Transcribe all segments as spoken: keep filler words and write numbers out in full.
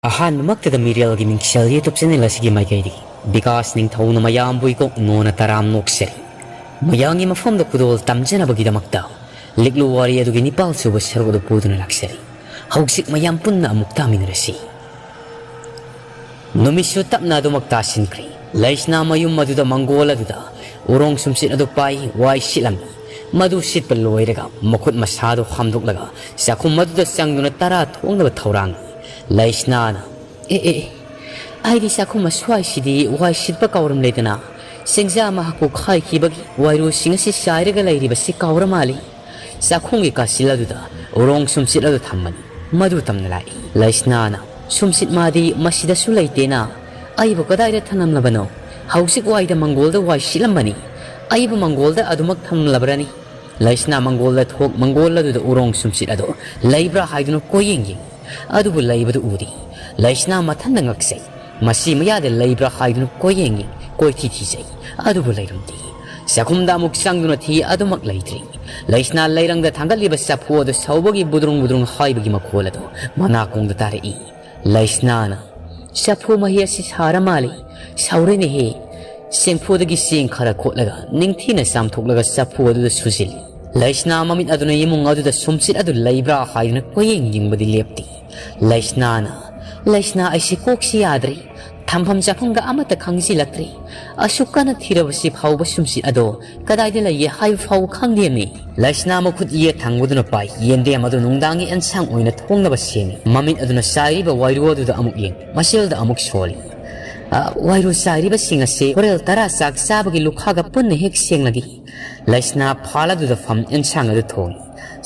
ꯑꯍꯥꯟꯕꯃꯛꯇꯗ ꯃꯤꯔꯦꯜꯒꯤ ꯃꯤꯡꯁꯦꯜ YouTube channel ꯑꯁꯤꯒꯤ ꯃꯥꯏꯀꯩꯗꯒꯤ ꯕꯤꯀꯥꯁ ꯅꯤꯡꯊꯧꯅ ꯃꯌꯥꯝꯕꯨ ꯏꯀꯣꯛ ꯅꯣꯟꯅ ꯇꯔꯥꯝ ꯅꯣꯛꯆꯔꯤ꯫ ꯃꯌꯥꯝꯒꯤ ꯃꯐꯝꯗ ꯈꯨꯗꯣꯜ ꯇꯝꯖꯅꯕꯒꯤꯗꯃꯛꯇ ꯂꯤꯛꯂꯨ ꯋꯥꯔꯤ ꯑꯗꯨꯒꯤ ꯅꯤꯄꯥꯜ ꯁꯨꯕ ꯁꯔꯨꯛ ꯑꯗꯨ ꯄꯨꯗꯨꯅ ꯂꯥꯛꯆꯔꯤ꯫ ꯍꯧꯖꯤꯛ ꯃꯌꯥꯝ ꯄꯨꯟꯅ ꯑꯃꯨꯛ ꯇꯥꯃꯤꯟꯅꯔꯁꯤ꯫ ꯅꯨꯃꯤꯠꯁꯨ ꯇꯞꯅ ꯑꯗꯨꯃꯛ ꯇꯥꯁꯤꯟꯈ꯭ꯔꯦ꯫ ꯂꯩꯁꯅꯥ ꯃꯌꯨꯝ ꯑꯗꯨꯗ ꯃꯪꯒꯣꯜ ꯑꯗꯨꯗ ꯎꯔꯣꯡ ꯁꯨꯝꯆꯤꯠ ꯑꯗꯨ ꯄꯥꯏ ꯋꯥꯏ ꯁꯤꯠꯂꯝꯃꯤ꯫ ꯃꯗꯨ ꯁꯤꯠꯄ ꯂꯣꯏꯔꯒ ꯃꯈꯨꯠ ꯃꯁꯥꯗꯨ ꯍꯥꯝꯗꯣꯛꯂꯒ ꯆꯥꯛꯈꯨꯝ ꯑꯗꯨꯗ ꯆꯪꯗꯨꯅ ꯇꯔꯥ ꯊꯣꯡꯅꯕ ꯊꯧꯔꯥꯡꯏ꯫ ꯂꯩꯁꯅꯥꯅ, "ꯑꯦ, ꯑꯦ, ꯑꯦ, ꯑꯩꯗꯤ ꯆꯥꯛꯈꯨꯝ ꯑꯁ꯭ꯋꯥꯏꯁꯤꯗꯤ ꯋꯥꯏ ꯁꯤꯠꯄ ꯀꯥꯎꯔꯝꯂꯦꯗꯅ꯫ ꯆꯦꯡꯖꯥ ꯃꯍꯥꯛꯄꯨ ꯈꯥꯏꯈꯤꯕꯒꯤ ꯋꯥꯏꯔꯨꯁꯤꯡ ꯑꯁꯤ ꯆꯥꯏꯔꯒ ꯂꯩꯔꯤꯕꯁꯤ ꯀꯥꯎꯔ ꯃꯥꯜꯂꯤ꯫" ꯆꯥꯛꯈꯨꯝꯒꯤ ꯀꯥꯆꯤꯜ ꯑꯗꯨꯗ ꯎꯔꯣꯡ ꯁꯨꯝꯆꯤꯠ ꯑꯗꯨ ꯊꯝꯕꯅꯤ꯫ ꯃꯗꯨ ꯇꯝꯅ ꯂꯥꯛꯏ꯫ ꯂꯩꯁꯅꯥꯅ, "ꯁꯨꯝꯆꯤꯠ ꯃꯥꯗꯤ ꯃꯁꯤꯗꯁꯨ ꯂꯩꯇꯦꯅ꯫ ꯑꯩꯕꯨ ꯀꯗꯥꯏꯗ ꯊꯅꯝꯂꯕꯅꯣ? ꯍꯧꯖꯤꯛ ꯋꯥꯏꯗ ꯃꯪꯒꯣꯜꯗ ꯋꯥꯏ ꯁꯤꯠꯂꯝꯕꯅꯤ꯫ ꯑꯩꯕꯨ ꯃꯪꯒꯣꯜꯗ ꯑꯗꯨꯃꯛ ꯊꯝꯂꯕ꯭ꯔꯅꯤ?" ꯂꯩꯁꯅꯥ ꯃꯪꯒꯣꯜꯗ ꯊꯣꯛ ꯃꯪꯒꯣꯜ ꯑꯗꯨꯗ ꯎꯔꯣꯡ ꯁꯨꯝꯆꯤꯠ ꯑꯗꯨ ꯂꯩꯕ꯭ꯔꯥ ꯍꯥꯏꯗꯨꯅ ꯀꯣꯏꯌꯦꯡ ꯌꯦꯡꯏ꯫ ꯑꯗꯨꯕꯨ ꯂꯩꯕꯗꯨ ꯎꯗꯦ꯫ ꯂꯩꯁꯅꯥ ꯃꯊꯟꯗ ꯉꯛꯆꯩ꯫ ꯃꯁꯤ ꯃꯌꯥꯗ ꯂꯩꯕ꯭ꯔꯥ ꯍꯥꯏꯗꯨꯅ ꯀꯣꯏꯌꯦꯡ ꯌꯦꯡ ꯀꯣꯏꯊꯤ ꯊꯤꯖꯩ꯫ ꯑꯗꯨꯕꯨ ꯂꯩꯔꯝꯗꯦ꯫ ꯆꯥꯛꯈꯨꯝꯗ ꯑꯃꯨꯛ ꯆꯪꯗꯨꯅ ꯊꯤ, ꯑꯗꯨꯃꯛ ꯂꯩꯇ꯭ꯔꯦ꯫ ꯂꯩꯁꯅꯥ ꯂꯩꯔꯪꯗ ꯊꯥꯡꯒꯠꯂꯤꯕ ꯆꯐꯨ ꯑꯗꯨ ꯁꯧꯕꯒꯤ ꯕꯨꯗ꯭ꯔꯨꯡ ꯕꯨꯗ꯭ꯔꯨꯡ ꯍꯥꯏꯕꯒꯤ ꯃꯈꯣꯜ ꯑꯗꯨ ꯃꯅꯥꯀꯣꯡꯗ ꯇꯥꯔꯛꯏ꯫ ꯂꯩꯁꯅꯥꯅ, "ꯆꯐꯨ ꯃꯍꯤ ꯑꯁꯤ ꯁꯥꯔ ꯃꯥꯜꯂꯤ꯫ ꯁꯧꯔꯦꯅꯦꯍꯦ꯫ ꯆꯦꯡꯐꯨꯗꯒꯤ ꯆꯦꯡ ꯈꯔ ꯈꯣꯠꯂꯒ ꯅꯤꯡꯊꯤꯅ ꯆꯥꯝꯊꯣꯛꯂꯒ ꯆꯐꯨ ꯑꯗꯨꯗ ꯁꯨꯖꯤꯜꯂꯤ꯫" ꯂꯩꯁꯅꯥ ꯃꯃꯤꯠ ꯑꯗꯨꯅ ꯏꯃꯨꯡ ꯑꯗꯨꯗ ꯁꯨꯝꯆꯤꯠ ꯑꯗꯨ ꯂꯩꯕ꯭ꯔꯥ ꯍꯥꯏꯗꯨꯅ ꯀꯣꯏꯌꯦꯡ ꯌꯦꯡꯕꯗꯤ ꯂꯦꯞꯇꯦ꯫ ꯂꯩꯁꯅꯥꯅ, "ꯂꯩꯁꯅꯥ, ꯑꯩꯁꯤ ꯀꯣꯛꯁꯤ ꯌꯥꯗ꯭ꯔꯦ꯫ ꯊꯝꯐꯝ ꯆꯥꯐꯝꯒ ꯑꯃꯠꯇ ꯈꯪꯖꯤꯜꯂꯛꯇ꯭ꯔꯦ꯫ ꯑꯁꯨꯛ ꯀꯟꯅ ꯊꯤꯔꯕꯁꯤ ꯐꯥꯎꯕ ꯁꯨꯝꯆꯤꯠ ꯑꯗꯣ ꯀꯗꯥꯏꯗ ꯂꯩꯒꯦ ꯍꯥꯏꯕ ꯐꯥꯎꯕ ꯈꯪꯗꯦꯃꯤ꯫" ꯂꯩꯁꯅꯥ ꯃꯈꯨꯠ ꯌꯦꯠ ꯊꯪꯕꯗꯨꯅ ꯄꯥꯏ ꯌꯦꯟꯗꯦꯝ ꯑꯗꯨ ꯅꯨꯡꯗꯥꯡꯒꯤ ꯑꯦꯟꯁꯥꯡ ꯑꯣꯏꯅ ꯊꯣꯡꯅꯕ ꯁꯦꯝꯃꯤ꯫ ꯃꯃꯤꯠ ꯑꯗꯨꯅ ꯆꯥꯏꯔꯤꯕ ꯋꯥꯏꯔꯨ ꯑꯗꯨꯗ ꯑꯃꯨꯛ ꯌꯦꯡ, ꯃꯁꯦꯜꯗ ꯑꯃꯨꯛ ꯁꯣꯜꯂꯤ꯫ "ꯑ, ꯋꯥꯏꯔꯨ ꯆꯥꯏꯔꯤꯕꯁꯤꯡ ꯑꯁꯤ ꯍꯣꯔꯦꯜ ꯇꯔꯥ ꯆꯥꯛ ꯆꯥꯕꯒꯤ ꯂꯨꯈꯥꯒ ꯄꯨꯟꯅ ꯍꯦꯛ ꯁꯦꯡꯂꯒꯦ꯫" ꯂꯩꯁꯅꯥ ꯐꯥꯜ ꯑꯗꯨꯗ ꯐꯝ ꯑꯦꯟꯁꯥꯡ ꯑꯗꯨ ꯊꯣꯡꯉꯤ꯫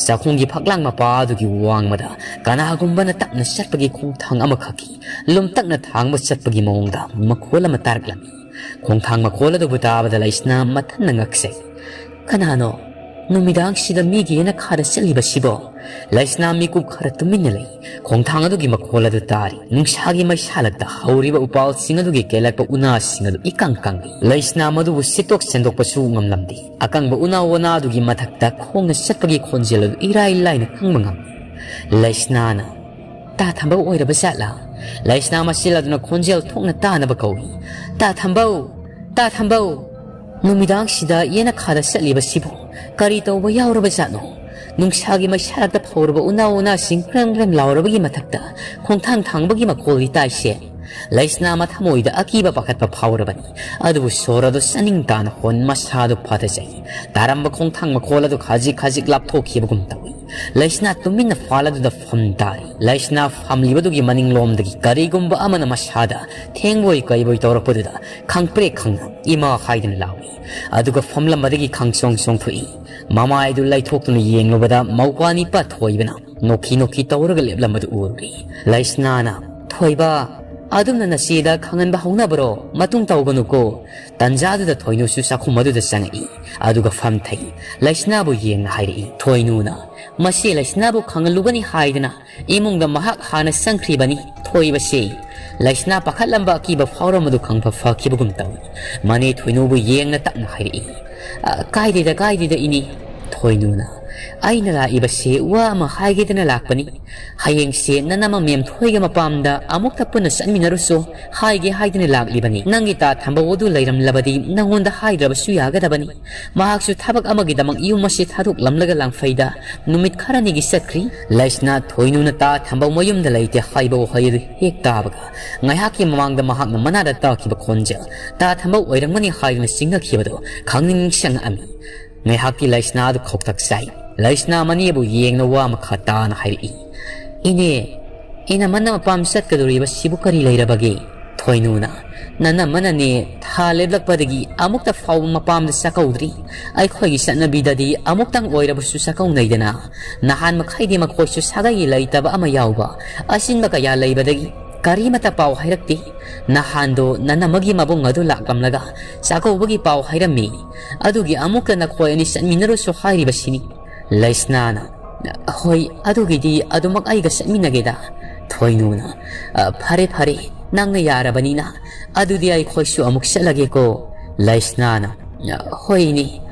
ꯆꯥꯛꯈꯨꯝꯒꯤ ꯐꯛꯂꯥꯡ ꯃꯄꯥ ꯑꯗꯨꯒꯤ ꯋꯥꯡꯃꯗ ꯀꯅꯥꯒꯨꯝꯕꯅ ꯇꯞꯅ ꯆꯠꯄꯒꯤ ꯈꯣꯡꯊꯥꯡ ꯑꯃꯈꯛꯀꯤ ꯂꯨꯝꯇꯛꯅ ꯊꯥꯡꯕ ꯆꯠꯄꯒꯤ ꯃꯑꯣꯡꯗ ꯃꯈꯣꯜ ꯑꯃ ꯇꯥꯔꯛꯂꯝꯃꯤ꯫ ꯈꯣꯡꯊꯥꯡ ꯃꯈꯣꯜ ꯑꯗꯨꯕꯨ ꯇꯥꯕꯗ ꯂꯩꯁꯅꯥ ꯃꯊꯟꯅ ꯉꯛꯆꯩ꯫ "ꯀꯅꯥꯅꯣ? ꯅꯨꯃꯤꯗꯥꯡꯁꯤꯗ ꯃꯤꯒꯤ ꯌꯦꯅꯈꯥꯗ ꯆꯠꯂꯤꯕꯁꯤꯕꯣ?" ꯂꯩꯁꯅꯥ ꯃꯤꯀꯨꯞ ꯈꯔ ꯇꯨꯃꯤꯟꯅ ꯂꯩ꯫ ꯈꯣꯡꯊꯥꯡ ꯑꯗꯨꯒꯤ ꯃꯈꯣꯜ ꯑꯗꯨ ꯇꯥꯔꯤ꯫ ꯅꯨꯡꯁꯥꯒꯤ ꯃꯩꯁꯥꯂꯛꯇ ꯍꯧꯔꯤꯕ ꯎꯄꯥꯜꯁꯤꯡ ꯑꯗꯨꯒꯤ ꯀꯦꯜꯂꯛꯄ ꯎꯅꯥꯁꯤꯡ ꯑꯗꯨ ꯏꯀꯪ ꯀꯪꯂꯤ꯫ ꯂꯩꯁꯅꯥ ꯃꯗꯨꯕꯨ ꯁꯤꯠꯇꯣꯛ ꯁꯦꯡꯗꯣꯛꯄꯁꯨ ꯉꯝꯂꯝꯗꯦ꯫ ꯑꯀꯪꯕ ꯎꯅꯥ ꯋꯥꯅꯥ ꯑꯗꯨꯒꯤ ꯃꯊꯛꯇ ꯈꯣꯡꯅ ꯆꯠꯄꯒꯤ ꯈꯣꯟꯖꯦꯜ ꯑꯗꯨ ꯏꯔꯥꯏ ꯂꯥꯏꯅ ꯈꯪꯕ ꯉꯝꯃꯤ꯫ ꯂꯩꯁꯅꯥꯅ, "ꯇꯥ ꯊꯝꯕꯧ ꯑꯣꯏꯔꯕ ꯖꯥꯠꯂꯥ?" ꯂꯩꯁꯅꯥ ꯃꯆꯤꯜ ꯑꯗꯨꯅ ꯈꯣꯟꯖꯦꯜ ꯊꯣꯛꯅ ꯇꯥꯅꯕ ꯀꯧꯏ꯫ "ꯇꯥ ꯊꯝꯕꯧ! ꯇꯥ ꯊꯝꯕꯧ! ꯅꯨꯃꯤꯗꯥꯡꯁꯤꯗ ꯌꯦꯅꯈꯥꯗ ꯆꯠꯂꯤꯕꯁꯤꯕꯨ ꯀꯔꯤ ꯇꯧꯕ ꯌꯥꯎꯔꯕ ꯖꯥꯠꯅꯣ? ꯅꯨꯡꯁꯥꯒꯤ ꯃꯩꯁꯥꯔꯛꯇ ꯐꯧꯔꯕ ꯎꯅꯥ ꯎꯅꯥꯁꯤꯡ ꯀ꯭ꯔꯪ ꯀ꯭ꯔꯪ ꯂꯥꯎꯔꯕꯒꯤ ꯃꯊꯛꯇ ꯈꯣꯡꯊꯥꯡ ꯊꯥꯡꯕꯒꯤ ꯃꯈꯣꯜꯗꯤ ꯇꯥꯏꯁꯦ?" ꯂꯩꯁꯅꯥ ꯃꯊꯃꯣꯏꯗ ꯑꯀꯤꯕ ꯄꯥꯈꯠꯄ ꯐꯥꯎꯔꯕꯅꯤ꯫ ꯑꯗꯨꯕꯨ ꯁꯣꯔ ꯑꯗꯨ ꯆꯥꯅꯤꯡ ꯇꯥꯅ ꯍꯣꯟ ꯃꯁꯥꯗꯨ ꯐꯥꯊꯖꯩ꯫ ꯇꯥꯔꯝꯕ ꯈꯣꯡꯊꯥꯡ ꯃꯈꯣꯜ ꯑꯗꯨ ꯈꯖꯤꯛ ꯈꯖꯤꯛ ꯂꯥꯞꯊꯣꯛꯈꯤꯕꯒꯨꯝ ꯇꯧꯏ꯫ ꯂꯩꯁꯅꯥ ꯇꯨꯃꯤꯟꯅ ꯐꯥꯜ ꯑꯗꯨꯗ ꯐꯝ ꯇꯥꯔꯤ꯫ ꯂꯩꯁꯅꯥ ꯐꯝꯂꯤꯕꯗꯨꯒꯤ ꯃꯅꯤꯡꯂꯣꯝꯗꯒꯤ ꯀꯔꯤꯒꯨꯝꯕ ꯑꯃꯅ ꯃꯁꯥꯗ ꯊꯦꯡꯕꯣꯏ ꯀꯩꯕꯣꯏ ꯇꯧꯔꯛꯄꯗꯨꯗ ꯈꯪꯄ꯭ꯔꯦꯛ ꯈꯪꯅ "ꯏꯃꯥ" ꯍꯥꯏꯗꯨꯅ ꯂꯥꯎꯏ꯫ ꯑꯗꯨꯒ ꯐꯝꯂꯝꯕꯗꯒꯤ ꯈꯪꯆꯣꯡ ꯆꯣꯡꯊꯣꯛꯏ꯫ ꯃꯃꯥꯏꯗꯨ ꯂꯩꯊꯣꯛꯇꯨꯅ ꯌꯦꯡꯂꯨꯕꯗ ꯃꯧꯄ꯭ꯋꯥ ꯅꯤꯄꯥ ꯊꯣꯏꯕꯅ ꯅꯣꯛꯈꯤ ꯅꯣꯛꯈꯤ ꯇꯧꯔꯒ ꯂꯦꯞꯂꯝꯕꯗꯨ ꯎꯔꯨꯔꯦ꯫ ꯂꯩꯁꯅꯥꯅ, "ꯊꯣꯏꯕ, ꯑꯗꯨꯝꯅ ꯅꯆꯦꯗ ꯈꯪꯍꯟꯕ ꯍꯧꯅꯕ꯭ꯔꯣ? ꯃꯇꯨꯡ ꯇꯧꯒꯅꯨꯀꯣ꯫" ꯇꯟꯖꯥꯗꯨꯗ ꯊꯣꯏꯅꯨꯁꯨ ꯆꯥꯛꯈꯨꯝ ꯑꯗꯨꯗ ꯆꯪꯉꯛꯏ꯫ ꯑꯗꯨꯒ ꯐꯝꯊꯩ꯫ ꯂꯩꯁꯅꯥꯕꯨ ꯌꯦꯡꯅ ꯍꯥꯏꯔꯛꯏ꯫ ꯊꯣꯏꯅꯨꯅ, "ꯃꯁꯤ ꯂꯩꯁꯅꯥꯕꯨ ꯈꯪꯍꯜꯂꯨꯒꯅꯤ ꯍꯥꯏꯗꯅ ꯏꯃꯨꯡꯗ ꯃꯍꯥꯛ ꯍꯥꯟꯅ ꯆꯪꯈ꯭ꯔꯤꯕꯅꯤ꯫ ꯊꯣꯏꯕꯁꯦ꯫" ꯂꯩꯁꯅꯥ ꯄꯥꯈꯠꯂꯝꯕ ꯑꯀꯤꯕ ꯐꯥꯎꯔꯝꯕꯗꯨ ꯈꯪꯐ ꯐꯈꯤꯕꯒꯨꯝ ꯇꯧꯏ꯫ ꯃꯅꯦ ꯊꯣꯏꯅꯨꯕꯨ ꯌꯦꯡꯅ ꯇꯞꯅ ꯍꯥꯏꯔꯛꯏ, "ꯑ, ꯀꯥꯏꯗꯦꯗ, ꯀꯥꯏꯗꯦꯗ, ꯏꯅꯦ꯫" ꯊꯣꯏꯅꯨꯅ, "ꯑꯩꯅ ꯂꯥꯛꯏꯕꯁꯦ ꯋꯥ ꯑꯃ ꯍꯥꯏꯒꯦꯗꯅ ꯂꯥꯛꯄꯅꯤ꯫ ꯍꯌꯦꯡꯁꯦ ꯅꯅꯝꯃ ꯃꯦꯝ ꯊꯣꯏꯒ ꯃꯄꯥꯝꯗ ꯑꯃꯨꯛꯇ ꯄꯨꯟꯅ ꯆꯠꯃꯤꯟꯅꯔꯨꯁꯣ ꯍꯥꯏꯒꯦ ꯍꯥꯏꯗꯅ ꯂꯥꯛꯂꯤꯕꯅꯤ꯫ ꯅꯪꯒꯤ ꯇꯥ ꯊꯝꯕꯧ ꯑꯗꯨ ꯂꯩꯔꯝꯂꯕꯗꯤ ꯅꯉꯣꯟꯗ ꯍꯥꯏꯗ꯭ꯔꯕꯁꯨ ꯌꯥꯒꯗꯕꯅꯤ꯫ ꯃꯍꯥꯛꯁꯨ ꯊꯕꯛ ꯑꯃꯒꯤꯗꯃꯛ ꯌꯨꯝ ꯑꯁꯤ ꯊꯥꯗꯣꯛꯂꯝꯂꯒ ꯂꯥꯡꯐꯩꯗ ꯅꯨꯃꯤꯠ ꯈꯔꯅꯤꯒꯤ ꯆꯠꯈ꯭ꯔꯤ꯫" ꯂꯩꯁꯅꯥ ꯊꯣꯏꯅꯨꯅ ꯇꯥ ꯊꯝꯕꯧ ꯃꯌꯨꯝꯗ ꯂꯩꯇꯦ ꯍꯥꯏꯕ ꯋꯥꯍꯩ ꯑꯗꯨ ꯍꯦꯛ ꯇꯥꯕꯒ, ꯉꯥꯏꯍꯥꯛꯀꯤ ꯃꯃꯥꯡꯗ ꯃꯍꯥꯛꯅ ꯃꯅꯥꯗ ꯇꯥꯈꯤꯕ ꯈꯣꯟꯖꯦꯜ, "ꯇꯥ ꯊꯝꯕꯧ ꯑꯣꯏꯔꯝꯒꯅꯤ" ꯍꯥꯏꯗꯨꯅ ꯆꯤꯡꯅꯈꯤꯕꯗꯨ ꯈꯪꯅꯤꯡ ꯅꯤꯡꯁꯤꯡꯉꯛꯑꯝꯃꯤ꯫ ꯉꯥꯏꯍꯥꯛꯇꯤ ꯂꯩꯁꯅꯥ ꯑꯗꯨ ꯈꯧꯇꯛ ꯆꯥꯏ꯫ ꯂꯩꯁꯅꯥ ꯃꯅꯦꯕꯨ ꯌꯦꯡꯅ ꯋꯥ ꯃꯈꯥ ꯇꯥꯅ ꯍꯥꯏꯔꯛꯏ, "ꯏꯅꯦ, ꯏꯅꯝꯃꯅ ꯃꯄꯥꯝ ꯆꯠꯀꯗꯧꯔꯤꯕꯁꯤꯕꯨ ꯀꯔꯤ ꯂꯩꯔꯕꯒꯦ?" ꯊꯣꯏꯅꯨꯅ, "ꯅꯅꯝꯃꯅꯅꯦ ꯊꯥ ꯂꯦꯞꯂꯛꯄꯗꯒꯤ ꯑꯃꯨꯛꯇ ꯐꯥꯎꯕ ꯃꯄꯥꯝꯗ ꯆꯥꯛꯀꯧꯗ꯭ꯔꯤ꯫ ꯑꯩꯈꯣꯏꯒꯤ ꯆꯠꯅꯕꯤꯗꯗꯤ ꯑꯃꯨꯛꯇꯪ ꯑꯣꯏꯔꯕꯁꯨ ꯆꯥꯛꯀꯧꯅꯩꯗꯅ꯫ ꯅꯍꯥꯟ ꯃꯈꯩꯗꯤ ꯃꯈꯣꯏꯁꯨ ꯁꯥꯒꯩꯒꯤ ꯂꯩꯇꯕ ꯑꯃ ꯌꯥꯎꯕ, ꯑꯁꯤꯟꯕ ꯀꯌꯥ ꯂꯩꯕꯗꯒꯤ ꯀꯔꯤꯃꯠꯇ ꯄꯥꯎ ꯍꯥꯏꯔꯛꯇꯦ꯫ ꯅꯍꯥꯟꯗꯣ ꯅꯅꯝꯃꯒꯤ ꯃꯕꯨꯡ ꯑꯗꯨ ꯂꯥꯛꯂꯝꯂꯒ ꯆꯥꯛꯀꯧꯕꯒꯤ ꯄꯥꯎ ꯍꯥꯏꯔꯝꯃꯤ꯫ ꯑꯗꯨꯒꯤ ꯑꯃꯨꯛꯇ ꯅꯈꯣꯏ ꯑꯅꯤ ꯆꯠꯃꯤꯟꯅꯔꯨꯁꯨ ꯍꯥꯏꯔꯤꯕꯁꯤꯅꯤ꯫" ꯂꯩꯁꯅꯥꯅ, "ꯍꯣꯏ, ꯑꯗꯨꯒꯤꯗꯤ ꯑꯗꯨꯃꯛ ꯑꯩꯒ ꯆꯠꯃꯤꯟꯅꯒꯦꯗ꯫" ꯊꯣꯏꯅꯨꯅ, "ꯑ, ꯐꯔꯦ, ꯐꯔꯦ, ꯅꯪꯅ ꯌꯥꯔꯕꯅꯤꯅ ꯑꯗꯨꯗꯤ ꯑꯩꯈꯣꯏꯁꯨ ꯑꯃꯨꯛ ꯆꯠꯂꯒꯦꯀꯣ꯫" ꯂꯩꯁꯅꯥꯅ, "ꯍꯣꯏꯅꯦ,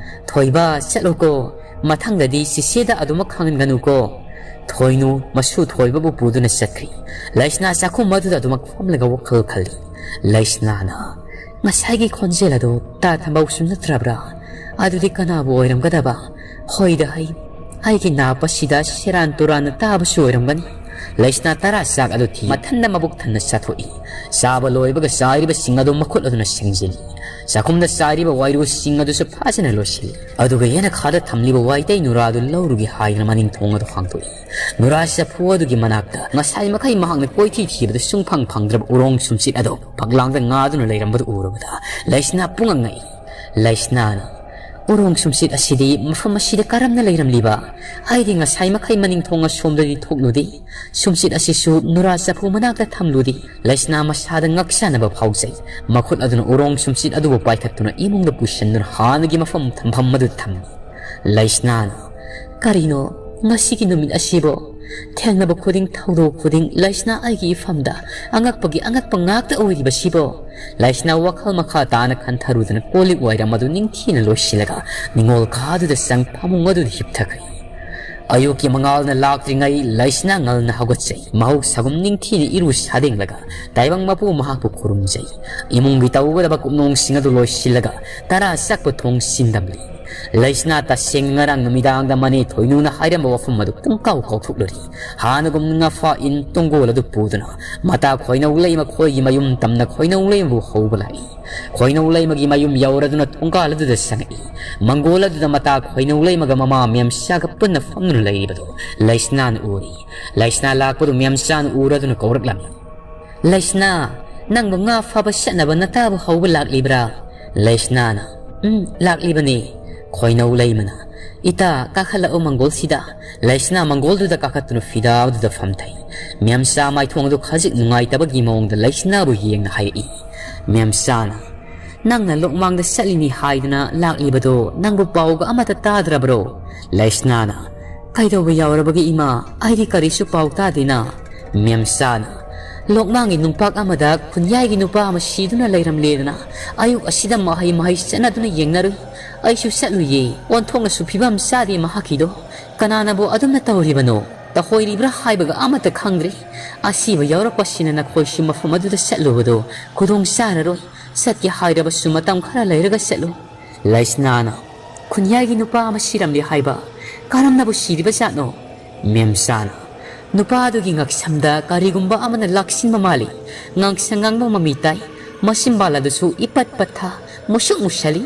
ꯊꯣꯏꯕ, ꯆꯠꯂꯣꯀꯣ꯫ ꯃꯊꯪꯗꯗꯤ ꯆꯤꯆꯦꯗ ꯑꯗꯨꯃꯛ ꯈꯪꯍꯟꯒꯅꯨꯀꯣ꯫" ꯊꯣꯏꯅꯨ ꯃꯁꯨ ꯊꯣꯏꯕꯕꯨ ꯄꯨꯗꯨꯅ ꯆꯠꯈ꯭ꯔꯤ꯫ ꯂꯩꯁꯅꯥ ꯆꯥꯛꯈꯨꯝ ꯑꯗꯨꯗ ꯑꯗꯨꯃꯛ ꯐꯝꯂꯒ ꯋꯥꯈꯜ ꯈꯜꯂꯤ꯫ ꯂꯩꯁꯅꯥꯅ, "ꯉꯁꯥꯏꯒꯤ ꯈꯣꯟꯖꯦꯜ ꯑꯗꯨ ꯇꯥ ꯊꯝꯕꯧꯁꯨ ꯅꯠꯇ꯭ꯔꯕ꯭ꯔꯥ? ꯑꯗꯨꯗꯤ ꯀꯅꯥꯕꯨ ꯑꯣꯏꯔꯝꯒꯗꯕ? ꯍꯣꯏꯗ ꯍꯩ, ꯑꯩꯒꯤ ꯅꯥꯞ ꯑꯁꯤꯗ ꯁꯦꯔꯥꯟ ꯇꯨꯔꯥꯟꯅ ꯇꯥꯕꯁꯨ ꯑꯣꯏꯔꯝꯒꯅꯤ"꯫ ꯂꯩꯁꯅꯥ ꯇꯔꯥ ꯆꯥꯛ ꯑꯗꯨ ꯊꯤ ꯃꯊꯟꯗ ꯃꯕꯨꯛ ꯊꯟꯅ ꯆꯥꯊꯣꯛꯏ꯫ ꯆꯥꯕ ꯂꯣꯏꯕꯒ ꯆꯥꯏꯔꯤꯕꯁꯤꯡ ꯑꯗꯨ ꯃꯈꯨꯠ ꯑꯗꯨꯅ ꯁꯦꯡꯖꯤꯜꯂꯤ꯫ ꯆꯥꯛꯈꯨꯝꯗ ꯆꯥꯏꯔꯤꯕ ꯋꯥꯏꯔꯨꯁꯤꯡ ꯑꯗꯨꯁꯨ ꯐꯖꯅ ꯂꯣꯏꯁꯤꯜꯂꯤ꯫ ꯑꯗꯨꯒ ꯌꯦꯅꯈꯥꯗ ꯊꯝꯂꯤꯕ ꯋꯥꯏꯇꯩ ꯅꯨꯔꯥꯗꯨ ꯂꯧꯔꯨꯒꯦ ꯍꯥꯏꯗꯨꯅ ꯃꯅꯤꯡ ꯊꯣꯡ ꯑꯗꯨ ꯍꯥꯡꯗꯣꯛꯏ꯫ ꯅꯨꯔꯥ ꯆꯐꯨ ꯑꯗꯨꯒꯤ ꯃꯅꯥꯛꯇ ꯉꯁꯥꯏ ꯃꯈꯩ ꯃꯍꯥꯛꯅ ꯀꯣꯏꯊꯤ ꯊꯤꯕꯗ ꯁꯨꯡꯐꯪ ꯐꯪꯗ꯭ꯔꯕ ꯎꯔꯣꯡ ꯁꯨꯝꯆꯤꯠ ꯑꯗꯨ ꯐꯛꯂꯥꯡꯗ ꯉꯥꯗꯨꯅ ꯂꯩꯔꯝꯕꯗꯨ ꯎꯔꯨꯕꯗ ꯂꯩꯁꯅꯥ ꯄꯨꯡꯉꯛ ꯉꯛꯏ꯫ ꯂꯩꯁꯅꯥꯅ, "ꯎꯔꯣꯡ ꯁꯨꯝꯆꯤꯠ ꯑꯁꯤꯗꯤ ꯃꯐꯝ ꯑꯁꯤꯗ ꯀꯔꯝꯅ ꯂꯩꯔꯝꯂꯤꯕ? ꯑꯩꯗꯤ ꯉꯁꯥꯏ ꯃꯈꯩ ꯃꯅꯤꯡ ꯊꯣꯡ ꯑꯁꯣꯝꯗꯗꯤ ꯊꯣꯛꯂꯨꯗꯦ꯫ ꯁꯨꯝꯆꯤꯠ ꯑꯁꯤꯁꯨ ꯅꯨꯔꯥ ꯆꯐꯨ ꯃꯅꯥꯛꯇ ꯊꯝꯂꯨꯗꯦ"꯫ ꯂꯩꯁꯅꯥ ꯃꯁꯥꯗ ꯉꯛꯆꯥꯟꯅꯕ ꯐꯥꯎꯖꯩ꯫ ꯃꯈꯨꯠ ꯑꯗꯨꯅ ꯎꯔꯣꯡ ꯁꯨꯝꯆꯤꯠ ꯑꯗꯨꯕꯨ ꯄꯥꯏꯈꯠꯇꯨꯅ ꯏꯃꯨꯡꯗ ꯄꯨꯁꯤꯟꯗꯨꯅ ꯍꯥꯟꯅꯒꯤ ꯃꯐꯝ ꯊꯝꯐꯝ ꯑꯗꯨꯗ ꯊꯝꯃꯤ꯫ ꯂꯩꯁꯅꯥꯅ, "ꯀꯔꯤꯅꯣ ꯉꯁꯤꯒꯤ ꯅꯨꯃꯤꯠ ꯑꯁꯤꯕꯣ? ꯊꯦꯡꯅꯕ ꯈꯨꯗꯤꯡ, ꯊꯧꯗꯣꯛ ꯈꯨꯗꯤꯡ ꯂꯩꯁꯅꯥ ꯑꯩꯒꯤ ꯏꯐꯝꯗ ꯑꯉꯛꯄꯒꯤ ꯑꯉꯛꯄ ꯉꯥꯛꯇ ꯑꯣꯏꯔꯤꯕꯁꯤꯕꯣ?" ꯂꯩꯁꯅꯥ ꯋꯥꯈꯜ ꯃꯈꯥ ꯇꯥꯅ ꯈꯟꯊꯔꯨꯗꯅ ꯀꯣꯜ ꯂꯤꯛ ꯋꯥꯏꯔꯝ ꯑꯗꯨ ꯅꯤꯡꯊꯤꯅ ꯂꯣꯏꯁꯤꯜꯂꯒ ꯅꯤꯡꯉꯣꯜ ꯀꯥꯗꯨꯗ ꯆꯪ ꯐꯃꯨꯡ ꯑꯗꯨꯗ ꯍꯤꯞꯊꯈ꯭ꯔꯦ꯫ ꯑꯌꯨꯛꯀꯤ ꯃꯉꯥꯜꯅ ꯂꯥꯛꯇ꯭ꯔꯤꯉꯩ ꯂꯩꯁꯅꯥ ꯉꯜꯅ ꯍꯧꯒꯠꯆꯩ꯫ ꯃꯍꯧꯁꯥꯒꯨꯝ ꯅꯤꯡꯊꯤꯅ ꯏꯔꯨ ꯁꯥꯗꯦꯡꯂꯒ ꯇꯥꯏꯕꯪ ꯃꯄꯨ ꯃꯍꯥꯛꯄꯨ ꯈꯨꯔꯨꯝꯖꯩ꯫ ꯏꯃꯨꯡꯒꯤ ꯇꯧꯒꯗꯕ ꯀꯨꯞꯅꯣꯝꯁꯤꯡ ꯑꯗꯨ ꯂꯣꯏꯁꯤꯜꯂꯒ ꯇꯔꯥ ꯆꯥꯛꯄ ꯊꯣꯡ ꯁꯤꯟꯗꯝꯂꯤ꯫ ꯂꯩꯁꯅꯥ ꯇꯁꯦꯡꯅ ꯉꯔꯥꯡ ꯅꯨꯃꯤꯗꯥꯡꯗ ꯃꯅꯦ ꯊꯣꯏꯅꯨꯅ ꯍꯥꯏꯔꯝꯕ ꯋꯥꯐꯝ ꯑꯗꯨ ꯄꯨꯡꯀꯥꯎ ꯀꯥꯎꯊꯣꯛꯂꯨꯔꯤ꯫ ꯍꯥꯟꯅꯒꯨꯝ ꯉꯥꯐꯥ ꯏꯟ ꯇꯣꯡꯒꯣꯜ ꯑꯗꯨ ꯄꯨꯗꯨꯅ ꯃꯇꯥ ꯈꯣꯏꯅꯧ ꯂꯩꯃ ꯈꯣꯏꯒꯤ ꯃꯌꯨꯝ ꯇꯝꯅ ꯈꯣꯏꯅꯧ ꯂꯩꯃꯕꯨ ꯍꯧꯕ ꯂꯥꯛꯏ꯫ ꯈꯣꯏꯅꯧ ꯂꯩꯃꯒꯤ ꯃꯌꯨꯝ ꯌꯧꯔꯗꯨꯅ ꯊꯣꯡꯒꯥꯜ ꯑꯗꯨꯗ ꯆꯪꯉꯛꯏ꯫ ꯃꯪꯒꯣꯜ ꯑꯗꯨꯗ ꯃꯇꯥ ꯈꯣꯏꯅꯧ ꯂꯩꯃꯒ ꯃꯃꯥ ꯃꯦꯝꯆꯥꯒ ꯄꯨꯟꯅ ꯐꯝꯗꯨꯅ ꯂꯩꯔꯤꯕꯗꯨ ꯂꯩꯁꯅꯥꯅ ꯎꯔꯤ꯫ ꯂꯩꯁꯅꯥ ꯂꯥꯛꯄꯗꯨ ꯃꯦꯝꯆꯥꯅ ꯎꯔꯗꯨꯅ ꯀꯧꯔꯛꯂꯝꯃꯤ꯫ "ꯂꯩꯁꯅꯥ, ꯅꯪꯕꯨ ꯉꯥ ꯐꯥꯕ ꯆꯠꯅꯕ ꯅꯇꯥꯕꯨ ꯍꯧꯕ ꯂꯥꯛꯂꯤꯕ꯭ꯔꯥ?" ꯂꯩꯁꯅꯥꯅ, "ꯎꯝ, ꯂꯥꯛꯂꯤꯕꯅꯤ"꯫ ꯈꯣꯏꯅꯧ ꯂꯩꯃꯅ, "ꯏꯇꯥ, ꯀꯥꯈꯠꯂꯛꯎ ꯃꯪꯒꯣꯜꯁꯤꯗ"꯫ ꯂꯩꯁꯅꯥ ꯃꯪꯒꯣꯜꯗꯨꯗ ꯀꯥꯈꯠꯇꯨꯅ ꯐꯤꯗꯥꯗꯨꯗ ꯐꯝꯊꯩ꯫ ꯃꯦꯝꯆꯥ ꯃꯥꯏꯊꯣꯡ ꯑꯗꯨ ꯈꯖꯤꯛ ꯅꯨꯡꯉꯥꯏꯇꯕꯒꯤ ꯃꯑꯣꯡꯗ ꯂꯩꯁꯅꯥꯕꯨ ꯌꯦꯡꯅ ꯍꯥꯏꯔꯛꯏ꯫ ꯃꯦꯝꯆꯥꯅ, "ꯅꯪꯅ ꯂꯣꯛꯃꯥꯡꯗ ꯆꯠꯂꯤꯅꯤ ꯍꯥꯏꯗꯨꯅ ꯂꯥꯛꯂꯤꯕꯗꯣ ꯅꯪꯕꯨ ꯄꯥꯎꯒ ꯑꯃꯠꯇ ꯇꯥꯗ꯭ꯔꯕ꯭ꯔꯣ?" ꯂꯩꯁꯅꯥꯅ, "ꯀꯩꯗꯧꯕ ꯌꯥꯎꯔꯕꯒꯦ ꯏꯃꯥ? ꯑꯩꯗꯤ ꯀꯔꯤꯁꯨ ꯄꯥꯎ ꯇꯥꯗꯦꯅ"꯫ ꯃꯦꯝꯆꯥꯅ, "ꯂꯣꯛꯃꯥꯡꯒꯤ ꯅꯨꯡꯄꯥꯛ ꯑꯃꯗ ꯈꯨꯟꯌꯥꯏꯒꯤ ꯅꯨꯄꯥ ꯑꯃ ꯁꯤꯗꯨꯅ ꯂꯩꯔꯝꯂꯦꯗꯅ ꯑꯌꯨꯛ ꯑꯁꯤꯗ ꯃꯍꯩ ꯃꯍꯩ ꯆꯠꯅꯗꯨꯅ ꯌꯦꯡꯅꯔꯨꯏ꯫ ꯑꯩꯁꯨ ꯆꯠꯂꯨꯏꯌꯦ꯫ ꯑꯣꯟꯊꯣꯛꯅꯁꯨ ꯐꯤꯕꯝ ꯆꯥꯗꯦ ꯃꯍꯥꯛꯀꯤꯗꯣ꯫ ꯀꯅꯥꯅꯕꯨ ꯑꯗꯨꯝꯅ ꯇꯧꯔꯤꯕꯅꯣ?" ꯇꯧꯍꯣꯏꯔꯤꯕ꯭ꯔꯥ ꯍꯥꯏꯕꯒ ꯑꯃꯠꯇ ꯈꯪꯗ꯭ꯔꯦ꯫ ꯑꯁꯤꯕ ꯌꯥꯎꯔꯛꯄꯁꯤꯅ ꯅꯈꯣꯏꯁꯨ ꯃꯐꯝ ꯑꯗꯨꯗ ꯆꯠꯂꯨꯕꯗꯣ ꯈꯨꯗꯣꯡ ꯆꯥꯔꯔꯣꯏ꯫ ꯆꯠꯀꯦ ꯍꯥꯏꯔꯕꯁꯨ ꯃꯇꯝ ꯈꯔ ꯂꯩꯔꯒ ꯆꯠꯂꯨ꯫ ꯂꯩꯁꯅꯥꯅ, "ꯈꯨꯟꯌꯥꯏꯒꯤ ꯅꯨꯄꯥ ꯑꯃ ꯁꯤꯔꯝꯂꯦ ꯍꯥꯏꯕ, ꯀꯔꯝꯅꯕꯨ ꯁꯤꯔꯤꯕ ꯖꯥꯠꯅꯣ?" ꯃꯦꯝꯆꯥꯅ, "ꯅꯨꯄꯥ ꯑꯗꯨꯒꯤ ꯉꯛꯁꯝꯗ ꯀꯔꯤꯒꯨꯝꯕ ꯑꯃꯅ ꯂꯥꯛꯁꯤꯟꯕ ꯃꯥꯜꯂꯤ꯫ ꯉꯥꯡꯁꯪ ꯉꯥꯡꯕ ꯃꯃꯤ ꯇꯥꯏ꯫ ꯃꯆꯤꯟꯕꯥꯜ ꯑꯗꯨꯁꯨ ꯏꯄꯠ ꯄꯠꯊ, ꯃꯨꯁꯨꯛ ꯃꯨꯁꯜꯂꯤ꯫"